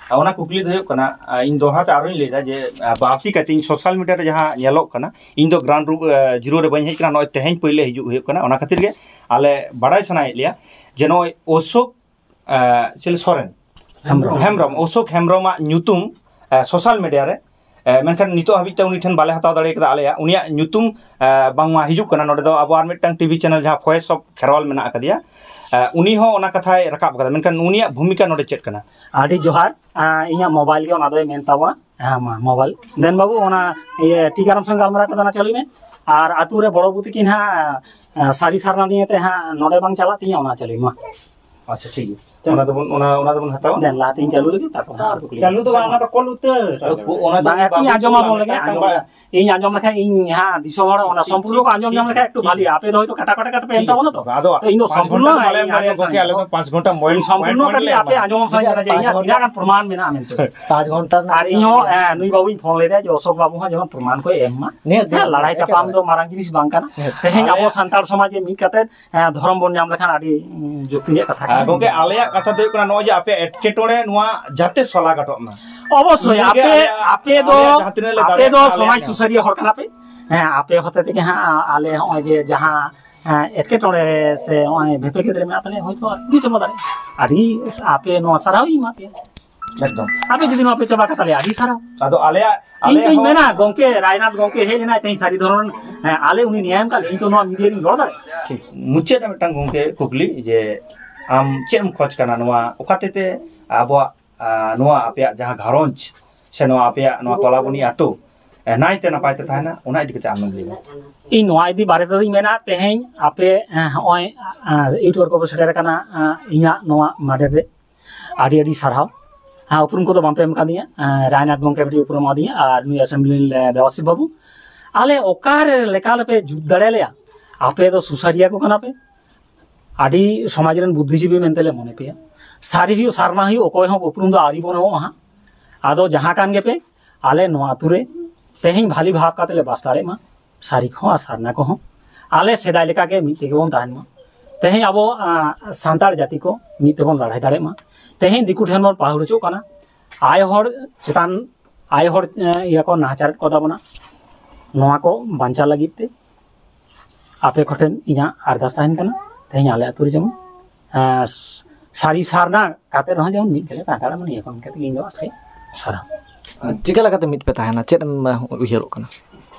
ᱟᱨ ᱚᱱᱟ ᱠᱩᱠᱞᱤ ᱫᱚ ᱦᱩᱭᱩᱜ ᱠᱟᱱᱟ, ᱟᱨ ᱤᱧ ᱫᱚᱦᱲᱟ ᱛᱮ ᱟᱨᱚᱧ ᱞᱟᱹᱭᱫᱟ ᱡᱮ, ᱟᱨ ᱵᱟᱹᱲᱛᱤ ᱠᱟᱛᱮ ᱤᱧ ᱥᱳᱥᱟᱞ ᱢᱤᱰᱤᱭᱟ ᱨᱮ ᱡᱟᱦᱟᱸ ᱧᱮᱞᱚᱜ ᱠᱟᱱᱟ, ᱤᱧ ᱫᱚ ᱜᱨᱟᱣᱩᱱᱰ ᱨᱩ-, ᱟᱨ ᱡᱤᱨᱳ ᱨᱮ ᱵᱟᱹᱧ ᱦᱮᱡ ᱠᱟᱱᱟ, ᱱᱚᱜᱼᱚᱭ ᱛᱮᱦᱮᱧ ᱯᱳᱭᱞᱳ ᱦᱤᱡᱩᱜ ᱦᱩᱭᱩᱜ ᱠᱟᱱᱟ, ᱚᱱᱟ ᱠᱷᱟᱹᱛᱤᱨ ᱜᱮ ᱟᱞᱮ ᱵᱟᱲᱟᱭ ᱥᱟᱱᱟᱭᱮᱫ ᱞᱮᱭᱟ ᱡᱮ ᱱᱚᱜᱼᱚᱭ ᱚᱥᱳᱠ, ᱟᱨ ᱪᱤᱞᱤ ᱥᱚᱨᱮᱱ? ᱦᱮᱢᱵᱨᱚᱢ᱾ ᱦᱮᱢᱵᱨᱚᱢ, ᱚᱥᱳᱠ ᱦᱮᱢᱵᱨᱚᱢᱟᱜ ᱧᱩᱛᱩᱢ, ᱟᱨ ᱥᱳᱥᱟᱞ ᱢᱤᱰᱤᱭᱟ ᱨᱮ, ᱮ, ᱢᱮᱱᱠᱷᱟᱱ ᱱᱤᱛᱚᱜ ᱦᱟᱹᱵᱤᱡ ᱛᱮ ᱩᱱᱤ ᱴᱷᱮᱱ ᱵᱟᱞᱮ ᱦᱟᱛᱟᱣ ᱫᱟᱲᱮ ᱠᱟᱫᱟ ᱟᱞᱮᱭᱟᱜ᱾ ᱩᱱᱤᱭᱟᱜ ᱧᱩᱛᱩᱢ, ᱮ, ᱵᱟᱝᱢᱟ ᱦᱤᱡᱩᱜ ᱠᱟᱱᱟ, ᱱᱚᱰᱮ ᱫᱚ ᱟᱵᱚ ᱟᱨ ᱢᱤᱫᱴᱟᱝ ᱴᱤᱵᱷᱤ ᱪᱮᱱᱮᱞ ᱡᱟᱦᱟᱸ Voice of Kherwal ᱢᱮᱱᱟᱜ ᱟᱠᱟᱫᱮᱭᱟ, ᱮ, ᱩᱱᱤ ᱦᱚᱸ ᱚᱱᱟ ᱠᱟᱛᱷᱟᱭ ᱨᱟᱠᱟᱵ ᱟᱠᱟᱫᱟ, ᱢᱮᱱᱠᱷᱟᱱ ᱩᱱᱤᱭᱟᱜ ᱵᱷᱩᱢᱤᱠᱟ ᱱᱚᱰᱮ ᱪᱮᱫ ᱠᱟᱱᱟ? ᱟᱹᱰᱤ ᱡᱚᱦᱟᱨ᱾ ᱟ, ᱤᱧᱟᱹᱜ ᱢᱳᱵᱟᱭᱤᱞ ᱜᱮ ᱚᱱᱟ ᱫᱚᱭ ᱢᱮᱱ ᱛᱟᱵᱚᱱᱟ᱾ ᱦᱮᱸ, ᱢᱟ, ᱢᱳᱵᱟᱭᱤᱞ᱾ ᱫᱮᱱ ᱵᱟᱹᱵᱩ, ᱚᱱᱟ, ᱤᱭᱟᱹ, ᱴᱤᱠᱟᱨᱟᱢ ᱥᱚᱸᱜᱮ ᱜᱟᱞᱢᱟᱨᱟᱣ ᱠᱟᱛᱮ ᱚᱱᱟ ᱪᱟᱹᱞᱩᱭ ᱢᱮ᱾ ᱟᱨ ᱟᱹᱛᱩ ᱨᱮ ᱵᱚᱲᱚ ᱵᱩᱛᱤ ᱠᱤᱱ ᱦᱟᱸᱜ, ᱮ, ᱥᱟᱹᱨᱤ ᱥᱟᱨᱱᱟ ᱱᱤᱭᱮ ᱛᱮ ᱦᱟᱸᱜ ᱱᱚᱰᱮ ᱵᱟᱝ ᱪᱟᱞᱟᱜ ᱛᱤᱧᱟᱹ, ᱚᱱᱟ ᱪᱟᱹᱞᱩᱭ ᱢᱟ᱾ ᱟᱪᱪᱷᱟ, ᱴᱷᱤᱠ ᱜᱮᱭᱟ᱾ ᱚᱱᱟ ᱫᱚᱵᱚᱱ, ᱚᱱᱟ, ᱚᱱᱟ ᱫᱚᱵᱚᱱ ᱦᱟᱛᱟᱣᱟ᱾ ᱫᱮᱱ, ᱞᱟᱦᱟᱛᱤᱧ ᱪᱟᱹᱞᱩ ᱞᱮᱜᱮ, ᱛᱟᱨᱯᱚᱨ ᱦᱟᱸᱜ ᱟᱨ ᱠᱩᱠᱞᱤ᱾ ᱪᱟᱹᱞᱩ ᱫᱚ ᱵᱟᱝ, ᱚᱱᱟ ᱫᱚ ᱠᱚᱞ ᱩᱛᱟᱹᱨ᱾ ᱟᱫᱚ ᱚᱱᱟ ᱫᱚ ᱵᱟᱝ, ᱮᱠᱴᱩᱧ ᱵᱟᱵᱚᱱ ᱟᱸᱡᱚᱢᱟ ᱪᱟᱞᱟᱣ ᱵᱚᱱ ᱞᱮᱜᱮ, ᱞᱮᱱᱠᱷᱟᱱ ᱟᱸᱡᱚᱢ ᱵᱟᱭ ᱞᱮᱜᱮ᱾ ᱤᱧ ᱟᱸᱡᱚᱢ ᱞᱮᱠᱷᱟᱱ ᱤᱧ ᱦᱟᱸᱜ ᱫᱤᱥᱚᱢ ᱦᱚᱲ ᱚᱱᱟ ᱴᱷᱤᱠ, ᱥᱚᱢᱯᱩᱨᱱᱚ ᱴᱷᱤᱠ, ᱠᱚ ᱟᱸᱡᱚᱢ ᱴᱷᱤᱠ, ᱧᱟᱢ ᱞᱮᱠᱷᱟᱱ ᱮᱠᱴᱩ ᱴᱷᱤᱠ᱾ ᱵᱷᱟᱞᱤᱜᱼᱟ᱾ ᱟᱯᱮ ᱫᱚ ᱦᱚᱭᱛᱳ ᱠᱟᱴᱟ ᱠᱟᱴᱟ ᱠᱟᱛᱮ ᱯᱮ ᱴᱷᱤᱠ ᱮᱢ ᱛᱟᱵᱚᱱᱟ ᱜᱮᱭᱟ᱾ ᱛᱚ᱾ ᱟᱫᱚ ᱛᱚ ᱤᱧ ᱫᱚ ᱯᱟᱸᱪ ᱥᱚᱢᱯᱩᱨᱱᱚ ᱜᱷᱚᱱᱴᱟ ᱵᱟᱞᱮ ᱮᱢ ᱟᱸᱡᱚᱢ ᱫᱟᱲᱮᱭᱟᱜᱼᱟ, ᱥᱟᱱᱟᱧ ᱜᱚᱢᱠᱮ, ᱠᱟᱱᱟ᱾ ᱟᱞᱮ ᱫᱚ ᱯᱟᱸᱪ ᱜᱷᱚᱱᱴᱟ ᱢᱚᱭ-, ᱥᱚᱢᱯᱩᱨᱱᱚ ᱢᱚᱭ ᱠᱟᱹᱴᱤᱡ ᱯᱚᱭᱮᱱᱴ ᱟᱯᱮ ᱞᱮ ᱟᱸᱡᱚᱢ ᱥᱟᱱᱟᱧ ᱠᱟᱱᱟ ᱡᱮ ᱯᱟᱸᱪ ᱤᱧᱟᱹᱜ ᱜᱷᱚᱱᱴᱟ ᱛᱤᱱᱟᱹᱜ ᱜᱟᱱ ᱯᱨᱚᱢᱟᱱ ᱢᱮᱱᱟᱜᱼᱟ ᱢᱮᱱᱛᱮ᱾ ᱯᱟᱸᱪ ᱜᱷᱚᱱᱴᱟ ᱨᱮᱱᱟᱜ ᱟᱨ ᱤᱧ ᱦᱚᱸ, ᱯᱨᱚᱢᱟᱱ ᱮ, ᱱᱩᱭ ᱵᱟᱹᱵᱩᱧ ᱯᱷᱳᱱ ᱞᱮᱫᱟ ᱡᱮ ᱚᱥᱳᱠ ᱵᱟᱹᱵᱩ ᱦᱚᱸ ᱡᱮᱢᱚᱱ ᱯᱨᱚᱢᱟᱱ ᱠᱚᱭ ᱮᱢ ᱢᱟ᱾ ᱱᱤᱦᱟᱹᱛ, ᱦᱮᱸ, ᱱᱤᱦᱟᱹᱛ, ᱞᱟᱲᱟᱭ ᱮᱠᱮᱵᱟᱨᱮ᱾ ᱛᱟᱯᱟᱢ ᱫᱚ ᱢᱟᱨᱟᱝ ᱡᱤᱱᱤᱥ ᱵᱟᱝ ᱠᱟᱱᱟ᱾ ᱱᱤᱦᱟᱹᱛ᱾ ᱛᱮᱦᱮᱧ ᱟᱵᱚ ᱟᱞᱮ ᱥᱟᱱᱛᱟᱲ ᱥᱚᱢᱟᱡᱽ ᱨᱮ ᱢᱤᱫ ᱠᱟᱛᱮ, ᱦᱮᱸ, ᱫᱷᱚᱨᱚᱢ ᱵᱚᱱ ᱧᱟᱢ ᱞᱮᱠᱷᱟᱱ ᱟᱹᱰᱤ, ᱩᱸ, ᱡᱩᱠᱛᱤ ᱨᱮᱭᱟᱜ ᱠᱟᱛᱷᱟ ᱟᱨ ᱠᱟᱱᱟ᱾ ᱜᱚᱢᱠᱮ, ᱟᱞᱮᱭᱟᱜ ᱠᱟᱛᱷᱟ ᱫᱚ ᱦᱩᱭᱩᱜ ᱠᱟᱱᱟ, ᱱᱚᱜᱼᱚᱭ ᱡᱮ ᱟᱯᱮᱭᱟᱜ ᱮᱴᱠᱮᱴᱚᱬᱮ ᱱᱚᱣᱟ ᱡᱟᱛᱮ ᱥᱚᱞᱦᱟ ᱜᱟᱱᱚᱜ ᱢᱟ᱾ ᱚᱵᱚᱥᱥᱳᱭ, ᱱᱤᱭᱟᱹᱜᱮ ᱟᱯᱮ, ᱟᱞᱮᱭᱟᱜ, ᱟᱯᱮ ᱫᱚ, ᱟᱞᱮᱭᱟᱜ ᱡᱟᱦᱟᱸ ᱛᱤᱱᱟᱹᱜ ᱞᱮ ᱟᱯᱮ ᱫᱟᱲᱮᱭᱟᱜ ᱫᱚ ᱠᱟᱱᱟ, ᱥᱚᱢᱟᱡᱽ ᱟᱞᱮᱭᱟᱜ ᱥᱩᱥᱟᱹᱨᱤᱭᱟᱹ ᱦᱚᱲ ᱠᱟᱱᱟ ᱯᱮ᱾ ᱦᱮᱸ, ᱟᱯᱮ ᱦᱚᱛᱮ ᱛᱮᱜᱮ ᱦᱟᱸᱜ ᱟᱞᱮ ᱦᱚᱸᱜᱼᱚᱭ ᱡᱮ ᱡᱟᱦᱟᱸ, ᱦᱮᱸ, ᱮᱴᱠᱮᱴᱚᱬᱮ ᱨᱮ ᱥᱮ ᱦᱚᱸᱜᱼᱚᱭ ᱵᱷᱮᱯᱮᱜᱮᱫ ᱨᱮ ᱢᱮᱱᱟᱜ ᱛᱟᱞᱮᱭᱟ, ᱦᱚᱭᱛᱳ ᱟᱹᱰᱤ ᱪᱟᱵᱟ ᱫᱟᱲᱮᱭᱟᱜᱼᱟ᱾ ᱟᱹᱰᱤ ᱟᱯᱮ ᱱᱚᱣᱟ ᱥᱟᱨᱦᱟᱣ ᱤᱧ ᱮᱢᱟ ᱯᱮᱭᱟ᱾ ᱮᱠᱫᱚᱢ᱾ ᱟᱯᱮ ᱡᱩᱫᱤ ᱱᱚᱣᱟ ᱯᱮ ᱪᱟᱵᱟ ᱠᱟᱛᱟ ᱞᱮᱭᱟ, ᱟᱹᱰᱤ ᱥᱟᱨᱦᱟᱣ᱾ ᱟᱫᱚ ᱟᱞᱮᱭᱟᱜ, ᱤᱧ ᱟᱞᱮ ᱛᱚᱧ ᱦᱚᱸ ᱢᱮᱱᱟ, ᱜᱚᱢᱠᱮ ᱨᱟᱭᱱᱟᱛᱷ ᱜᱚᱢᱠᱮ ᱦᱮᱡ ᱞᱮᱱᱟᱭ ᱛᱮᱦᱮᱧ ᱥᱟᱹᱨᱤ ᱫᱷᱚᱨᱚᱱ, ᱦᱮᱸ, ᱟᱞᱮ ᱩᱱᱤ ᱱᱮᱭᱟᱢ ᱠᱟᱜ ᱞᱮ, ᱤᱧ ᱛᱚ ᱱᱚᱣᱟ ᱢᱤᱰᱤᱭᱟ ᱨᱤᱧ ᱨᱚᱲ ᱫᱟᱲᱮᱭᱟᱜᱼᱟ᱾ ᱴᱷᱤᱠ᱾ ᱢᱩᱪᱟᱹᱫ ᱨᱮ ᱢᱤᱫᱴᱟᱝ ᱜᱚᱢᱠᱮ ᱠᱩᱠᱞᱤ ᱡᱮ ᱟᱢ ᱪᱮᱫ ᱮᱢ ᱠᱷᱚᱡᱽ ᱠᱟᱱᱟ ᱱᱚᱣᱟ ᱚᱠᱟ ᱛᱮ ᱛᱮ ᱟᱵᱚᱣᱟᱜ, ᱟ, ᱱᱚᱣᱟ ᱟᱯᱮᱭᱟᱜ ᱡᱟᱦᱟᱸ ᱜᱷᱟᱨᱚᱸᱡᱽ ᱥᱮ ᱱᱚᱣᱟ ᱟᱯᱮᱭᱟᱜ ᱱᱚᱣᱟ ᱛᱚᱞᱟᱵᱚᱱᱤ ᱟᱹᱛᱩ, ᱮ, ᱱᱟᱭᱛᱮ ᱱᱟᱯᱟᱭ ᱛᱮ ᱛᱟᱦᱮᱱᱟ, ᱚᱱᱟ ᱤᱫᱤ ᱠᱟᱛᱮ ᱟᱢᱮᱢ ᱞᱟᱹᱭᱟ? ᱤᱧ ᱱᱚᱣᱟ ᱤᱫᱤ ᱵᱟᱨᱮ ᱛᱮᱫᱚᱧ ᱢᱮᱱᱟ, ᱛᱮᱦᱮᱧ ᱟᱯᱮ, ᱮ, ᱦᱚᱸᱜᱼᱚᱭ, ᱮ, ᱤᱭᱩᱴ ᱠᱚᱨᱮ ᱠᱚ ᱥᱮᱴᱮᱨ ᱟᱠᱟᱱᱟ, ᱮ, ᱤᱧᱟᱹᱜ ᱱᱚᱣᱟ ᱢᱟᱰᱮᱨ ᱨᱮ ᱟᱹᱰᱤ ᱟᱹᱰᱤ ᱥᱟᱨᱦᱟᱣ᱾ ᱦᱮᱸ, ᱩᱯᱨᱩᱢ ᱠᱚᱫᱚ ᱵᱟᱝ ᱯᱮ ᱮᱢ ᱠᱟᱫᱤᱧᱟ, ᱮ, ᱨᱟᱭᱱᱟᱛᱷ ᱜᱚᱢᱠᱮ ᱢᱤᱫᱴᱤᱡ ᱩᱯᱨᱩᱢ ᱮᱢᱟᱫᱤᱧᱟ ᱟᱨ ᱱᱩᱭ ᱮᱥᱮᱢᱵᱞᱤ ᱨᱮᱱ, ᱮ, ᱫᱮᱵᱟᱥᱤᱥ ᱵᱟᱹᱵᱩ᱾ ᱟᱞᱮ ᱚᱠᱟᱨᱮ ᱞᱮᱠᱟ ᱞᱮᱯᱮ ᱡᱩᱛ ᱫᱟᱲᱮᱭᱟᱞᱮᱭᱟ? ᱟᱯᱮ ᱫᱚ ᱥᱩᱥᱟᱹᱨᱤᱭᱟᱹ ᱠᱚ ᱠᱟᱱᱟ ᱯᱮ, ᱟᱹᱰᱤ ᱥᱚᱢᱟᱡᱽ ᱨᱮᱱ ᱵᱩᱫᱽᱫᱷᱤᱡᱤᱵᱤ ᱢᱮᱱᱛᱮ ᱞᱮ ᱢᱚᱱᱮ ᱯᱮᱭᱟ᱾ ᱥᱟᱹᱨᱤ ᱦᱩᱭᱩᱜ ᱥᱟᱨᱱᱟ ᱦᱩᱭᱩᱜ ᱚᱠᱚᱭ ᱦᱚᱸ ᱩᱯᱨᱩᱢ ᱫᱚ ᱟᱹᱣᱨᱤ ᱵᱚᱱ ᱮᱢᱚᱜᱼᱟ ᱦᱟᱸᱜ᱾ ᱟᱫᱚ ᱡᱟᱦᱟᱸ ᱠᱟᱱ ᱜᱮᱯᱮ, ᱟᱞᱮ ᱱᱚᱣᱟ ᱟᱹᱛᱩ ᱨᱮ ᱛᱮᱦᱮᱧ ᱵᱷᱟᱞᱤ ᱵᱷᱟᱵᱽ ᱠᱟᱛᱮ ᱞᱮ ᱵᱟᱥ ᱫᱟᱲᱮᱭᱟᱜ ᱢᱟ, ᱥᱟᱹᱨᱤ ᱠᱚᱦᱚᱸ ᱟᱨ ᱥᱟᱨᱱᱟ ᱠᱚᱦᱚᱸ ᱟᱞᱮ ᱥᱮᱫᱟᱭ ᱞᱮᱠᱟ ᱜᱮ ᱢᱤᱫ ᱛᱮᱜᱮ ᱵᱚᱱ ᱛᱟᱦᱮᱱ ᱢᱟ᱾ ᱛᱮᱦᱮᱧ ᱟᱵᱚ, ᱟᱸ, ᱥᱟᱱᱛᱟᱲ ᱡᱟᱹᱛᱤ ᱠᱚ ᱢᱤᱫ ᱛᱮᱵᱚᱱ ᱞᱟᱲᱟᱭ ᱫᱟᱲᱮᱭᱟᱜ ᱢᱟ᱾ ᱛᱮᱦᱮᱧ ᱫᱤᱠᱩ ᱴᱷᱮᱱ ᱵᱚᱱ ᱯᱟᱹᱦᱩᱲ ᱦᱚᱪᱚᱜ ᱠᱟᱱᱟ, ᱟᱭᱳ ᱦᱚᱲ ᱪᱮᱛᱟᱱ, ᱟᱭᱳ ᱦᱚᱲ, ᱮᱸ, ᱤᱭᱟᱹ ᱠᱚ ᱱᱟᱦᱟᱪᱟᱨᱮᱫ ᱠᱚ ᱛᱟᱵᱚᱱᱟ, ᱱᱚᱣᱟ ᱠᱚ ᱵᱟᱧᱪᱟᱣ ᱞᱟᱹᱜᱤᱫ ᱛᱮ ᱟᱯᱮ ᱠᱚᱴᱷᱮᱱ ᱤᱧᱟᱹᱜ ᱟᱨᱫᱟᱥ ᱛᱟᱦᱮᱱ ᱠᱟᱱᱟ, ᱛᱮᱦᱮᱧ ᱟᱞᱮ ᱟᱹᱛᱩ ᱨᱮ ᱡᱮᱢᱚᱱ, ᱮᱸ, ᱥᱟᱹᱨᱤ ᱥᱟᱨᱱᱟ ᱠᱟᱛᱮ ᱨᱮᱦᱚᱸ ᱡᱮᱢᱚᱱ ᱢᱤᱫ ᱜᱮᱞᱮ ᱛᱟᱦᱮᱸ ᱫᱟᱲᱮᱭᱟᱜ ᱢᱟ, ᱱᱤᱭᱟᱹ ᱠᱚ ᱢᱮᱱ ᱠᱟᱛᱮ ᱤᱧ ᱫᱚ ᱟᱯᱮ ᱥᱟᱨᱦᱟᱣ᱾ ᱪᱤᱠᱟᱹ ᱞᱮᱠᱟᱛᱮ ᱢᱤᱫ ᱯᱮ ᱛᱟᱦᱮᱱᱟ? ᱪᱮᱫ ᱮᱢ, ᱩᱭᱦᱟᱹᱨᱚᱜ ᱠᱟᱱᱟ?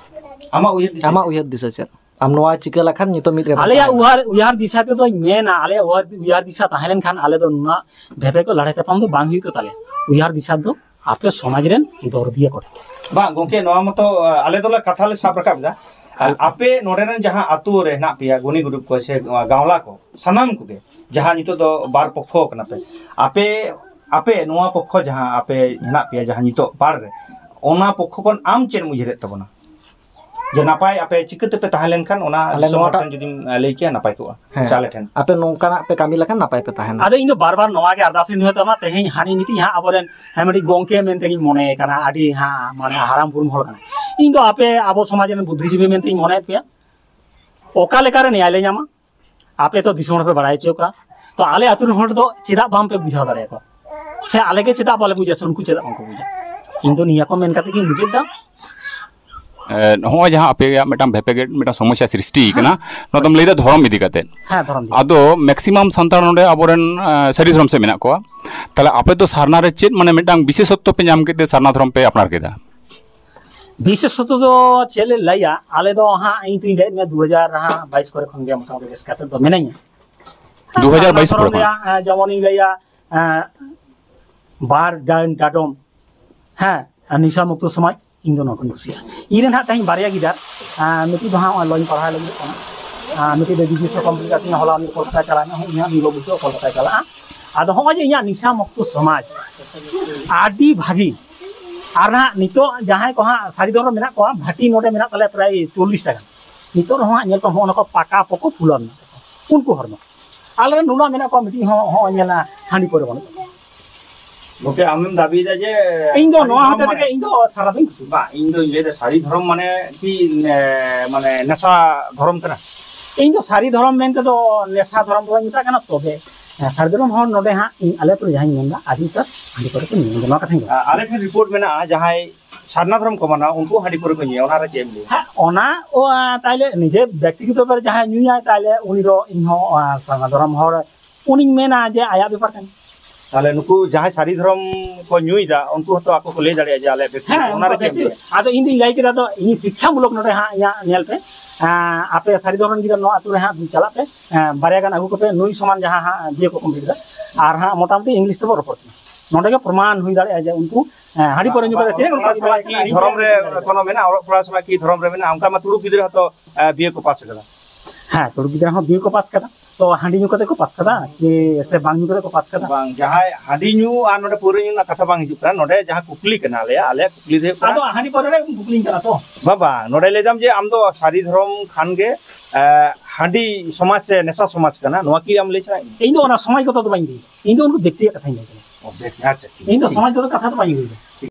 ᱟᱢᱟᱜ ᱩᱭᱦᱟᱹᱨ ᱫᱤᱥᱟᱹ ᱟᱢᱟᱜ ᱪᱮᱫ? ᱩᱭᱦᱟᱹᱨ ᱫᱤᱥᱟᱹ ᱪᱮᱫ? ᱟᱢ ᱱᱚᱣᱟ ᱪᱤᱠᱟᱹ ᱞᱮᱠᱷᱟᱱ ᱱᱤᱛᱚᱜ ᱢᱤᱫ ᱨᱮ ᱟᱞᱮᱭᱟᱜ ᱛᱟᱦᱮᱱᱟ? ᱩᱭᱦᱟᱹᱨ, ᱩᱭᱦᱟᱹᱨ ᱫᱤᱥᱟᱹ ᱛᱮᱫᱚᱧ ᱢᱮᱱᱟ, ᱟᱞᱮᱭᱟᱜ ᱩᱭᱦᱟᱹᱨ, ᱩᱭᱦᱟᱹᱨ ᱫᱤᱥᱟᱹ ᱛᱟᱦᱮᱸ ᱞᱮᱱᱠᱷᱟᱱ ᱟᱞᱮ ᱫᱚ ᱱᱚᱣᱟ ᱵᱷᱮᱯᱮ ᱠᱚ ᱞᱟᱹᱲᱦᱟᱹᱭ ᱛᱟᱯᱟᱢ ᱫᱚ ᱵᱟᱝ ᱦᱩᱭᱩᱜ ᱛᱟᱞᱮᱭᱟ᱾ ᱩᱭᱦᱟᱹᱨ ᱫᱤᱥᱟᱹ ᱫᱚ ᱟᱯᱮ ᱥᱚᱢᱟᱡᱽ ᱨᱮᱱ ᱫᱚᱨᱫᱤᱭᱟᱹ ᱠᱚᱴᱷᱮᱱ᱾ ᱵᱟᱝ ᱜᱚᱢᱠᱮ, ᱱᱚᱣᱟ ᱢᱚᱛᱚ, ᱟ, ᱟᱞᱮ ᱫᱚᱞᱮ ᱠᱟᱛᱷᱟ ᱞᱮ ᱥᱟᱵ ᱨᱟᱠᱟᱵ ᱮᱫᱟ᱾ ᱟᱨ ᱟᱯᱮ ᱱᱚᱰᱮ ᱨᱮᱱ ᱡᱟᱦᱟᱸ ᱟᱛᱳ ᱨᱮ ᱦᱮᱱᱟᱜ ᱯᱮᱭᱟ, ᱜᱩᱱᱤ ᱜᱩᱨᱩᱯ ᱠᱚ ᱥᱮ ᱜᱟᱶᱞᱟ ᱠᱚ, ᱥᱟᱱᱟᱢ ᱠᱚᱜᱮ, ᱡᱟᱦᱟᱸ ᱱᱤᱛᱚᱜ ᱫᱚ ᱵᱟᱨ ᱯᱚᱠᱷᱚ ᱠᱟᱱᱟ ᱯᱮ, ᱟᱯᱮ, ᱟᱯᱮ ᱱᱚᱣᱟ ᱯᱚᱠᱷᱚ ᱡᱟᱦᱟᱸ ᱟᱯᱮ ᱦᱮᱱᱟᱜ ᱯᱮᱭᱟ, ᱡᱟᱦᱟᱸ ᱱᱤᱛᱚᱜ ᱯᱟᱲ ᱨᱮ, ᱚᱱᱟ ᱯᱚᱠᱷᱚ ᱠᱷᱚᱱ ᱟᱢ ᱪᱮᱫ ᱮᱢ ᱩᱭᱦᱟᱹᱨᱮᱫ ᱛᱟᱵᱚᱱᱟ? ᱡᱮ ᱱᱟᱯᱟᱭ ᱟᱯᱮ ᱪᱤᱠᱟᱹ ᱛᱮᱯᱮ ᱛᱟᱦᱮᱸ ᱞᱮᱱᱠᱷᱟᱱ ᱚᱱᱟ ᱟᱞᱮ ᱫᱤᱥᱚᱢ ᱦᱚᱲ ᱱᱚᱣᱟᱴᱟᱜ ᱴᱷᱮᱱ ᱡᱩᱫᱤᱢ, ᱮ, ᱞᱟᱹᱭ ᱠᱮᱭᱟ, ᱱᱟᱯᱟᱭ ᱠᱚᱜᱼᱟ᱾ ᱦᱮᱸ᱾ ᱥᱮ ᱟᱞᱮ ᱴᱷᱮᱱ? ᱟᱯᱮ ᱱᱚᱝᱠᱟᱱᱟᱜ ᱯᱮ ᱠᱟᱹᱢᱤ ᱞᱮᱠᱷᱟᱱ ᱱᱟᱯᱟᱭ ᱯᱮ ᱛᱟᱦᱮᱱᱟ᱾ ᱟᱫᱚ ᱤᱧ ᱫᱚ ᱵᱟᱨ ᱵᱟᱨ ᱱᱚᱣᱟ ᱜᱮ ᱟᱨᱫᱟᱥ ᱤᱧ ᱫᱚᱦᱚᱭ ᱛᱟᱵᱚᱱᱟ, ᱛᱮᱦᱮᱧ ᱦᱟᱹᱱᱤ ᱢᱤᱫᱴᱤᱡ ᱦᱟᱸᱜ ᱟᱵᱚᱨᱮᱱ, ᱦᱮᱸ, ᱢᱤᱫᱴᱤᱡ ᱜᱚᱝᱠᱮ ᱢᱮᱱᱛᱮ ᱜᱤᱧ ᱢᱚᱱᱮᱭᱮ ᱠᱟᱱᱟ, ᱟᱹᱰᱤ ᱦᱟᱸᱜ ᱢᱟᱱᱮ ᱦᱟᱨᱟᱢ ᱵᱩᱨᱩᱢ ᱦᱚᱲ ᱠᱟᱱᱟ᱾ ᱤᱧ ᱫᱚ ᱟᱯᱮ ᱟᱵᱚ ᱥᱚᱢᱟᱡᱽ ᱨᱮᱱ ᱵᱩᱫᱽᱫᱷᱤᱡᱤᱵᱤ ᱢᱮᱱᱛᱮ ᱜᱤᱧ ᱢᱚᱱᱮᱭᱮᱫ ᱯᱮᱭᱟ᱾ ᱚᱠᱟ ᱞᱮᱠᱟᱨᱮ ᱱᱮᱭᱟᱭ ᱞᱮ ᱧᱟᱢᱟ, ᱟᱯᱮ ᱛᱚ ᱫᱤᱥᱚᱢ ᱦᱚᱲ ᱯᱮ ᱵᱟᱲᱟᱭ ᱦᱚᱪᱚ ᱠᱚᱣᱟ, ᱛᱚ ᱟᱞᱮ ᱟᱹᱛᱩ ᱨᱮᱱ ᱦᱚᱲ ᱫᱚ ᱪᱮᱫᱟᱜ ᱵᱟᱝ ᱯᱮ ᱵᱩᱡᱷᱟᱹᱣ ᱫᱟᱲᱮᱭᱟᱠᱚᱣᱟ? ᱥᱮ ᱟᱞᱮ ᱜᱮ ᱪᱮᱫᱟᱜ ᱵᱟᱞᱮ ᱵᱩᱡᱟ, ᱥᱮ ᱩᱱᱠᱩ ᱪᱮᱫᱟᱜ ᱵᱟᱝ ᱠᱚ ᱵᱩᱡᱟ? ᱤᱧ ᱫᱚ ᱱᱤᱭᱟᱹ ᱠᱚ ᱢᱮᱱ ᱠᱟᱛᱮ ᱜᱤᱧ ᱢᱩᱪᱟᱹᱫ ᱫᱟ᱾ ᱮ, ᱱᱚᱜᱼᱚᱭ ᱡᱟᱦᱟᱸ ᱟᱯᱮᱭᱟᱜ ᱢᱤᱫᱴᱟᱝ ᱵᱷᱮᱯᱮᱜᱮᱴ ᱢᱤᱫᱴᱟᱝ ᱥᱚᱢᱚᱥᱥᱟ ᱥᱨᱤᱥᱴᱤ ᱠᱟᱱᱟ, ᱱᱚᱣᱟ ᱫᱚᱢ ᱞᱟᱹᱭᱫᱟ ᱫᱷᱚᱨᱚᱢ ᱤᱫᱤ ᱠᱟᱛᱮ᱾ ᱦᱮᱸ, ᱫᱷᱚᱨᱚᱢ ᱤᱫᱤ᱾ ᱟᱫᱚ ᱢᱮᱠᱥᱤᱢᱟᱢ ᱥᱟᱱᱛᱟᱲ ᱱᱚᱰᱮ ᱟᱵᱚᱨᱮᱱ, ᱮ, ᱥᱟᱹᱨᱤ ᱫᱷᱚᱨᱚᱢ ᱥᱮᱫ ᱢᱮᱱᱟᱜ ᱠᱚᱣᱟ᱾ ᱛᱟᱦᱞᱮ ᱟᱯᱮ ᱫᱚ ᱥᱟᱨᱱᱟ ᱨᱮ ᱪᱮᱫ ᱢᱟᱱᱮ ᱢᱤᱫᱴᱟᱝ ᱵᱤᱥᱮᱥᱚᱛᱛᱚ ᱯᱮ ᱧᱟᱢ ᱠᱮᱫ ᱛᱮ ᱥᱟᱨᱱᱟ ᱫᱷᱚᱨᱚᱢ ᱯᱮ ᱟᱯᱱᱟᱨ ᱠᱮᱫᱟ? ᱵᱤᱥᱮᱥᱚᱛᱛᱚ ᱫᱚ ᱪᱮᱫ ᱞᱮ ᱞᱟᱹᱭᱟ, ᱟᱞᱮ ᱫᱚ ᱦᱟᱸᱜ ᱤᱧ ᱛᱩᱧ ᱞᱟᱹᱭᱮᱫ ᱢᱮᱭᱟ, ᱫᱩ ᱦᱟᱡᱟᱨ ᱦᱟᱸᱜ ᱵᱟᱭᱤᱥ ᱠᱚᱨᱮ ᱠᱷᱚᱱ ᱜᱮ ᱢᱚᱴᱟᱢᱩᱴᱤ ᱵᱮᱥ ᱠᱟᱛᱮ ᱫᱚ ᱢᱤᱱᱟᱹᱧᱟ᱾ ᱫᱩ ᱦᱟᱡᱟᱨ ᱵᱟᱭᱤᱥ ᱥᱟᱨᱱᱟ ᱠᱚᱨᱮ ᱫᱷᱚᱨᱚᱢ ᱠᱷᱚᱱ? ᱨᱮᱭᱟᱜ, ᱮᱸ, ᱡᱮᱢᱚᱱ ᱤᱧ ᱞᱟᱹᱭᱟ, ᱮᱸ, ᱵᱟᱨ ᱰᱟᱹᱱ ᱰᱟᱰᱚᱢ, ᱦᱮᱸ, ᱟᱨ ᱱᱤᱥᱟ ᱢᱩᱠᱛᱚ ᱥᱚᱢᱟᱡᱽ, ᱤᱧ ᱫᱚ ᱱᱚᱣᱟ ᱠᱚᱧ ᱠᱩᱥᱤᱭᱟᱜᱼᱟ᱾ ᱤᱧ ᱨᱮᱱ ᱦᱟᱸᱜ ᱛᱮᱦᱮᱧ ᱵᱟᱨᱭᱟ ᱜᱤᱫᱟᱹᱨ, ᱟᱸ, ᱢᱤᱫᱴᱤᱡ ᱫᱚ ᱦᱟᱸᱜ ᱱᱚᱜᱼᱚᱭ ᱞᱚᱧ ᱯᱟᱲᱦᱟᱣ ᱞᱟᱹᱜᱤᱫ ᱠᱟᱱᱟ, ᱟᱨ ᱢᱤᱫᱴᱤᱡ ᱫᱚ ᱜᱨᱮᱡᱩᱭᱮᱥᱚᱱ ᱠᱚᱢᱯᱞᱤᱴ ᱠᱟᱛᱮ ᱦᱚᱞᱟ ᱩᱱᱤ ᱠᱳᱞᱠᱟᱛᱟ ᱪᱟᱞᱟᱣ ᱮᱱᱟ, ᱤᱧ ᱦᱟᱸᱜ ᱱᱤᱭᱟᱹ ᱵᱟᱹᱵᱩ ᱫᱚ ᱠᱳᱞᱠᱟᱛᱟᱭ ᱪᱟᱞᱟᱜᱼᱟ᱾ ᱟᱫᱚ ᱦᱚᱸᱜᱼᱚᱭ ᱡᱮ ᱤᱧᱟᱹᱜ ᱱᱤᱥᱟ ᱢᱩᱠᱛᱚ ᱥᱚᱢᱟᱡᱽ, ᱟᱹᱰᱤ ᱵᱷᱟᱹᱜᱤ᱾ ᱟᱨ ᱦᱟᱸᱜ ᱱᱤᱛᱚᱜ ᱡᱟᱦᱟᱸᱭ ᱠᱚ ᱦᱟᱸᱜ ᱥᱟᱹᱨᱤ ᱫᱷᱚᱨᱚᱢ ᱢᱮᱱᱟᱜ ᱠᱚᱣᱟ, ᱵᱷᱟᱹᱴᱤ ᱱᱚᱰᱮ ᱢᱮᱱᱟᱜ ᱛᱟᱞᱮᱭᱟ ᱯᱨᱟᱭ ᱪᱚᱞᱞᱤᱥ ᱴᱟ ᱜᱟᱱ᱾ ᱱᱤᱛᱚᱜ ᱨᱮᱦᱚᱸ ᱦᱟᱸᱜ ᱧᱮᱞ ᱠᱚᱢ, ᱦᱚᱸᱜᱼᱚ ᱱᱟ ᱠᱚ ᱯᱟᱠᱟ ᱯᱚᱠᱚ ᱯᱷᱩᱞᱟᱹᱣ ᱢᱮᱱᱟᱜ ᱛᱟᱠᱚᱣᱟ᱾ ᱩᱱᱠᱩ ᱦᱚᱲ ᱫᱚ ᱟᱞᱮ ᱨᱮᱱ ᱱᱚᱰᱮ ᱢᱮᱱᱟᱜ ᱠᱚᱣᱟ, ᱢᱤᱫᱴᱤᱡ ᱦᱚᱸ ᱦᱚᱸᱜᱼᱚᱭ ᱧᱮᱞᱟ ᱦᱟᱺᱰᱤ ᱯᱟᱹᱣᱨᱟᱹ ᱵᱟᱹᱱᱩᱜ ᱛᱟᱠᱚᱣᱟ᱾ ᱜᱚᱢᱠᱮ, ᱟᱢᱮᱢ ᱫᱟᱹᱵᱤᱭᱮᱫᱟ ᱡᱮ ᱤᱧ ᱫᱚ ᱥᱟᱹᱨᱤ ᱱᱚᱣᱟ ᱫᱷᱚᱨᱚᱢ ᱦᱚᱛᱮ ᱢᱟᱱᱮ ᱛᱮᱜᱮ ᱤᱧ ᱫᱚ ᱥᱟᱨᱟ ᱫᱚᱧ ᱠᱩᱥᱤᱭᱟᱜᱼᱟ᱾ ᱵᱟᱝ, ᱤᱧ ᱫᱚᱧ ᱞᱟᱹᱭᱫᱟ ᱥᱟᱹᱨᱤ ᱫᱷᱚᱨᱚᱢ ᱢᱟᱱᱮ ᱠᱤ, ᱮ, ᱢᱟᱱᱮ ᱱᱮᱥᱟ ᱫᱷᱚᱨᱚᱢ ᱠᱟᱱᱟ? ᱤᱧ ᱫᱚ ᱥᱟᱹᱨᱤ ᱫᱷᱚᱨᱚᱢ ᱢᱮᱱᱛᱮ ᱫᱚ ᱱᱮᱥᱟ ᱫᱷᱚᱨᱚᱢ ᱫᱚ ᱵᱟᱹᱧ ᱢᱮᱛᱟᱜ ᱠᱟᱱᱟ, ᱛᱚᱵᱮ, ᱮ, ᱥᱟᱹᱨᱤ ᱫᱷᱚᱨᱚᱢ ᱦᱚᱲ ᱱᱚᱰᱮ ᱦᱟᱸᱜ ᱤᱧ ᱟᱞᱮ ᱟᱹᱛᱩ ᱨᱮ ᱡᱟᱦᱟᱸᱧ ᱢᱮᱱᱫᱟ, ᱟᱹᱰᱤ ᱩᱛᱟᱹᱨ ᱦᱟᱺᱰᱤ ᱯᱟᱹᱣᱨᱟᱹ ᱠᱚ ᱧᱩᱭᱟ, ᱱᱚᱣᱟ ᱠᱟᱛᱷᱟᱧ ᱞᱟᱹᱭᱟ᱾ ᱟ-, ᱟᱞᱮ ᱴᱷᱮᱱ ᱨᱤᱯᱳᱨᱴ ᱢᱮᱱᱟᱜᱼᱟ, ᱡᱟᱦᱟᱸᱭ ᱥᱟᱨᱱᱟ ᱫᱷᱚᱨᱚᱢ ᱠᱚ ᱢᱟᱱᱟᱣᱟ, ᱩᱱᱠᱩ ᱦᱟᱺᱰᱤ ᱯᱟᱹᱣᱨᱟᱹ ᱠᱚ ᱧᱩᱭᱟ, ᱚᱱᱟ ᱨᱮ ᱪᱮᱫ ᱮᱢ ᱞᱟᱹᱭᱟ? ᱦᱮᱸ, ᱚᱱᱟ, ᱚ, ᱛᱟᱦᱞᱮ ᱱᱤᱡᱮ ᱵᱮᱠᱛᱤᱜᱚᱛᱚ ᱵᱮᱯᱟᱨ ᱡᱟᱦᱟᱸᱭ ᱧᱩᱭᱟᱭ, ᱛᱟᱦᱞᱮ ᱩᱱᱤ ᱫᱚ ᱤᱧ ᱦᱚᱸ, ᱟ, ᱥᱟᱨᱱᱟ ᱫᱷᱚᱨᱚᱢ ᱦᱚᱲ ᱩᱱᱤᱧ ᱢᱮᱱᱟ ᱡᱮ ᱟᱭᱟᱜ ᱵᱮᱯᱟᱨ ᱠᱟᱱᱟ᱾ ᱛᱟᱦᱞᱮ ᱱᱩᱠᱩ ᱡᱟᱦᱟᱸᱭ ᱥᱟᱹᱨᱤ ᱫᱷᱚᱨᱚᱢ ᱠᱚ ᱧᱩᱭᱫᱟ, ᱩᱱᱠᱩ ᱦᱚᱸᱛᱚ ᱟᱠᱚ ᱠᱚ ᱞᱟᱹᱭ ᱫᱟᱲᱮᱭᱟᱜᱼᱟ ᱡᱮ ᱟᱞᱮᱭᱟᱜ ᱵᱮᱠᱛᱤᱜᱚᱛᱚ, ᱦᱮᱸ, ᱚᱱᱟ ᱨᱮ ᱩᱱᱠᱩ ᱪᱮᱫ ᱮᱢ ᱵᱮᱠᱛᱤ-, ᱞᱟᱹᱭᱟ? ᱟᱫᱚ ᱤᱧ ᱫᱩᱧ ᱞᱟᱹᱭ ᱠᱮᱫᱟ, ᱫᱚ ᱤᱧ ᱥᱤᱠᱠᱷᱟᱢᱩᱞᱚᱠ ᱱᱚᱰᱮ ᱦᱟᱸᱜ ᱤᱧᱟᱹᱜ ᱧᱮᱞ ᱯᱮ, ᱮᱸ, ᱟᱯᱮ ᱥᱟᱹᱨᱤ ᱫᱷᱚᱨᱚᱢ ᱨᱮᱱ ᱜᱤᱫᱽᱨᱟᱹ ᱱᱚᱣᱟ ᱟᱹᱛᱩ ᱨᱮ ᱦᱟᱸᱜ ᱪᱟᱞᱟᱜ ᱯᱮ, ᱮᱸ, ᱵᱟᱨᱭᱟ ᱜᱟᱱ ᱟᱹᱜᱩ ᱠᱚᱯᱮ, ᱱᱩᱭ ᱥᱚᱢᱟᱱ ᱡᱟᱦᱟᱸ ᱦᱟᱸᱜ ᱵᱤᱭᱮ ᱠᱚ ᱠᱚᱢᱯᱞᱤᱴ ᱠᱮᱫᱟ, ᱟᱨ ᱦᱟᱸᱜ ᱢᱚᱴᱟᱢᱩᱴᱤ ᱤᱝᱞᱤᱥ ᱛᱮᱵᱚ ᱨᱚᱯᱚᱲ ᱠᱟᱱᱟ᱾ ᱱᱚᱰᱮ ᱜᱮ ᱯᱨᱚᱢᱟᱱ ᱦᱩᱭ ᱫᱟᱲᱮᱭᱟᱜᱼᱟ ᱡᱮ ᱩᱱᱠᱩ, ᱦᱮᱸ, ᱦᱟᱺᱰᱤ ᱯᱟᱹᱣᱨᱟᱹ ᱧᱩ ᱠᱟᱛᱮ ᱛᱤᱱᱟᱹᱜ ᱚᱞᱚᱜ ᱯᱟᱲᱦᱟᱣ ᱥᱚᱢᱚᱭ ᱠᱤ ᱫᱷᱚᱨᱚᱢ ᱨᱮ ᱠᱳᱱᱳ ᱢᱮᱱᱟᱜᱼᱟ? ᱚᱞᱚᱜ ᱯᱟᱲᱦᱟᱣ ᱥᱚᱢᱚᱭ ᱠᱤ ᱫᱷᱚᱨᱚᱢ ᱨᱮ ᱢᱮᱱᱟᱜᱼᱟ? ᱚᱱᱠᱟ ᱢᱟ ᱛᱩᱲᱩᱠ ᱜᱤᱫᱽᱨᱟᱹ ᱦᱚᱸᱛᱚ, ᱮ, ᱵᱤᱭᱮ ᱠᱚ ᱯᱟᱥ ᱟᱠᱟᱫᱟ᱾ ᱦᱮᱸ, ᱛᱩᱲᱩᱠ ᱜᱤᱫᱽᱨᱟᱹ ᱦᱚᱸ ᱵᱤᱭᱮ ᱠᱚ ᱯᱟᱥ ᱠᱟᱫᱟ᱾ ᱛᱚ ᱦᱟᱺᱰᱤ ᱧᱩ ᱠᱟᱛᱮ ᱠᱚ ᱯᱟᱥ ᱠᱟᱫᱟ ᱠᱤ ᱥᱮ ᱵᱟᱝ ᱧᱩ ᱠᱟᱛᱮ ᱠᱚ ᱯᱟᱥ ᱠᱟᱫᱟ? ᱵᱟᱝ, ᱡᱟᱦᱟᱸᱭ ᱦᱟᱺᱰᱤ ᱧᱩ ᱟᱨ ᱱᱚᱰᱮ ᱯᱟᱹᱣᱨᱟᱹ ᱧᱩ ᱨᱮᱱᱟᱜ ᱠᱟᱛᱷᱟ ᱵᱟᱝ ᱦᱤᱡᱩᱜ ᱠᱟᱱᱟ᱾ ᱱᱚᱰᱮ ᱡᱟᱦᱟᱸ ᱠᱩᱠᱞᱤ ᱠᱟᱱᱟ, ᱟᱞᱮᱭᱟᱜ, ᱟᱞᱮᱭᱟᱜ ᱠᱩᱠᱞᱤ ᱫᱚ ᱦᱩᱭᱩᱜ ᱠᱟᱱᱟ, ᱟᱫᱚ ᱦᱟᱺᱰᱤ ᱯᱟᱹᱣᱨᱟᱹ ᱨᱮ ᱠᱩᱠᱞᱤᱧ ᱠᱟᱱᱟ ᱛᱚ᱾ ᱵᱟᱵᱟ, ᱱᱚᱰᱮ ᱞᱟᱹᱭ ᱫᱟᱢ ᱡᱮ ᱟᱢ ᱫᱚ ᱥᱟᱹᱨᱤ ᱫᱷᱚᱨᱚᱢ ᱠᱷᱟᱱ ᱜᱮ, ᱮ, ᱦᱟᱺᱰᱤ ᱥᱚᱢᱟᱡᱽ ᱥᱮ ᱱᱮᱥᱟ ᱥᱚᱢᱟᱡᱽ ᱠᱟᱱᱟ, ᱱᱚᱣᱟ ᱠᱤ ᱟᱢ ᱞᱟᱹᱭ ᱥᱟᱱᱟᱭᱮᱫ ᱢᱮᱭᱟ? ᱤᱧ ᱫᱚ ᱚᱱᱟ ᱥᱚᱢᱟᱡᱽ ᱜᱚᱛᱚ ᱫᱚ ᱵᱟᱹᱧ ᱞᱟᱹᱭ ᱫᱟ, ᱤᱧ ᱫᱚ ᱩᱱᱠᱩ ᱵᱮᱠᱛᱤᱭᱟᱜ ᱠᱟᱛᱷᱟᱧ ᱞᱟᱹᱭ ᱠᱟᱱᱟ᱾ ᱚ, ᱵᱮᱠᱛᱤ, ᱟᱪᱪᱷᱟ, ᱴᱷᱤᱠ, ᱤᱧ ᱫᱚ ᱴᱷᱤᱠ᱾ ᱥᱚᱢᱟᱡᱽ ᱜᱚᱛᱚ ᱠᱟᱛᱷᱟ ᱫᱚ ᱵᱟᱹᱧ ᱞᱟᱹᱭ ᱫᱟ᱾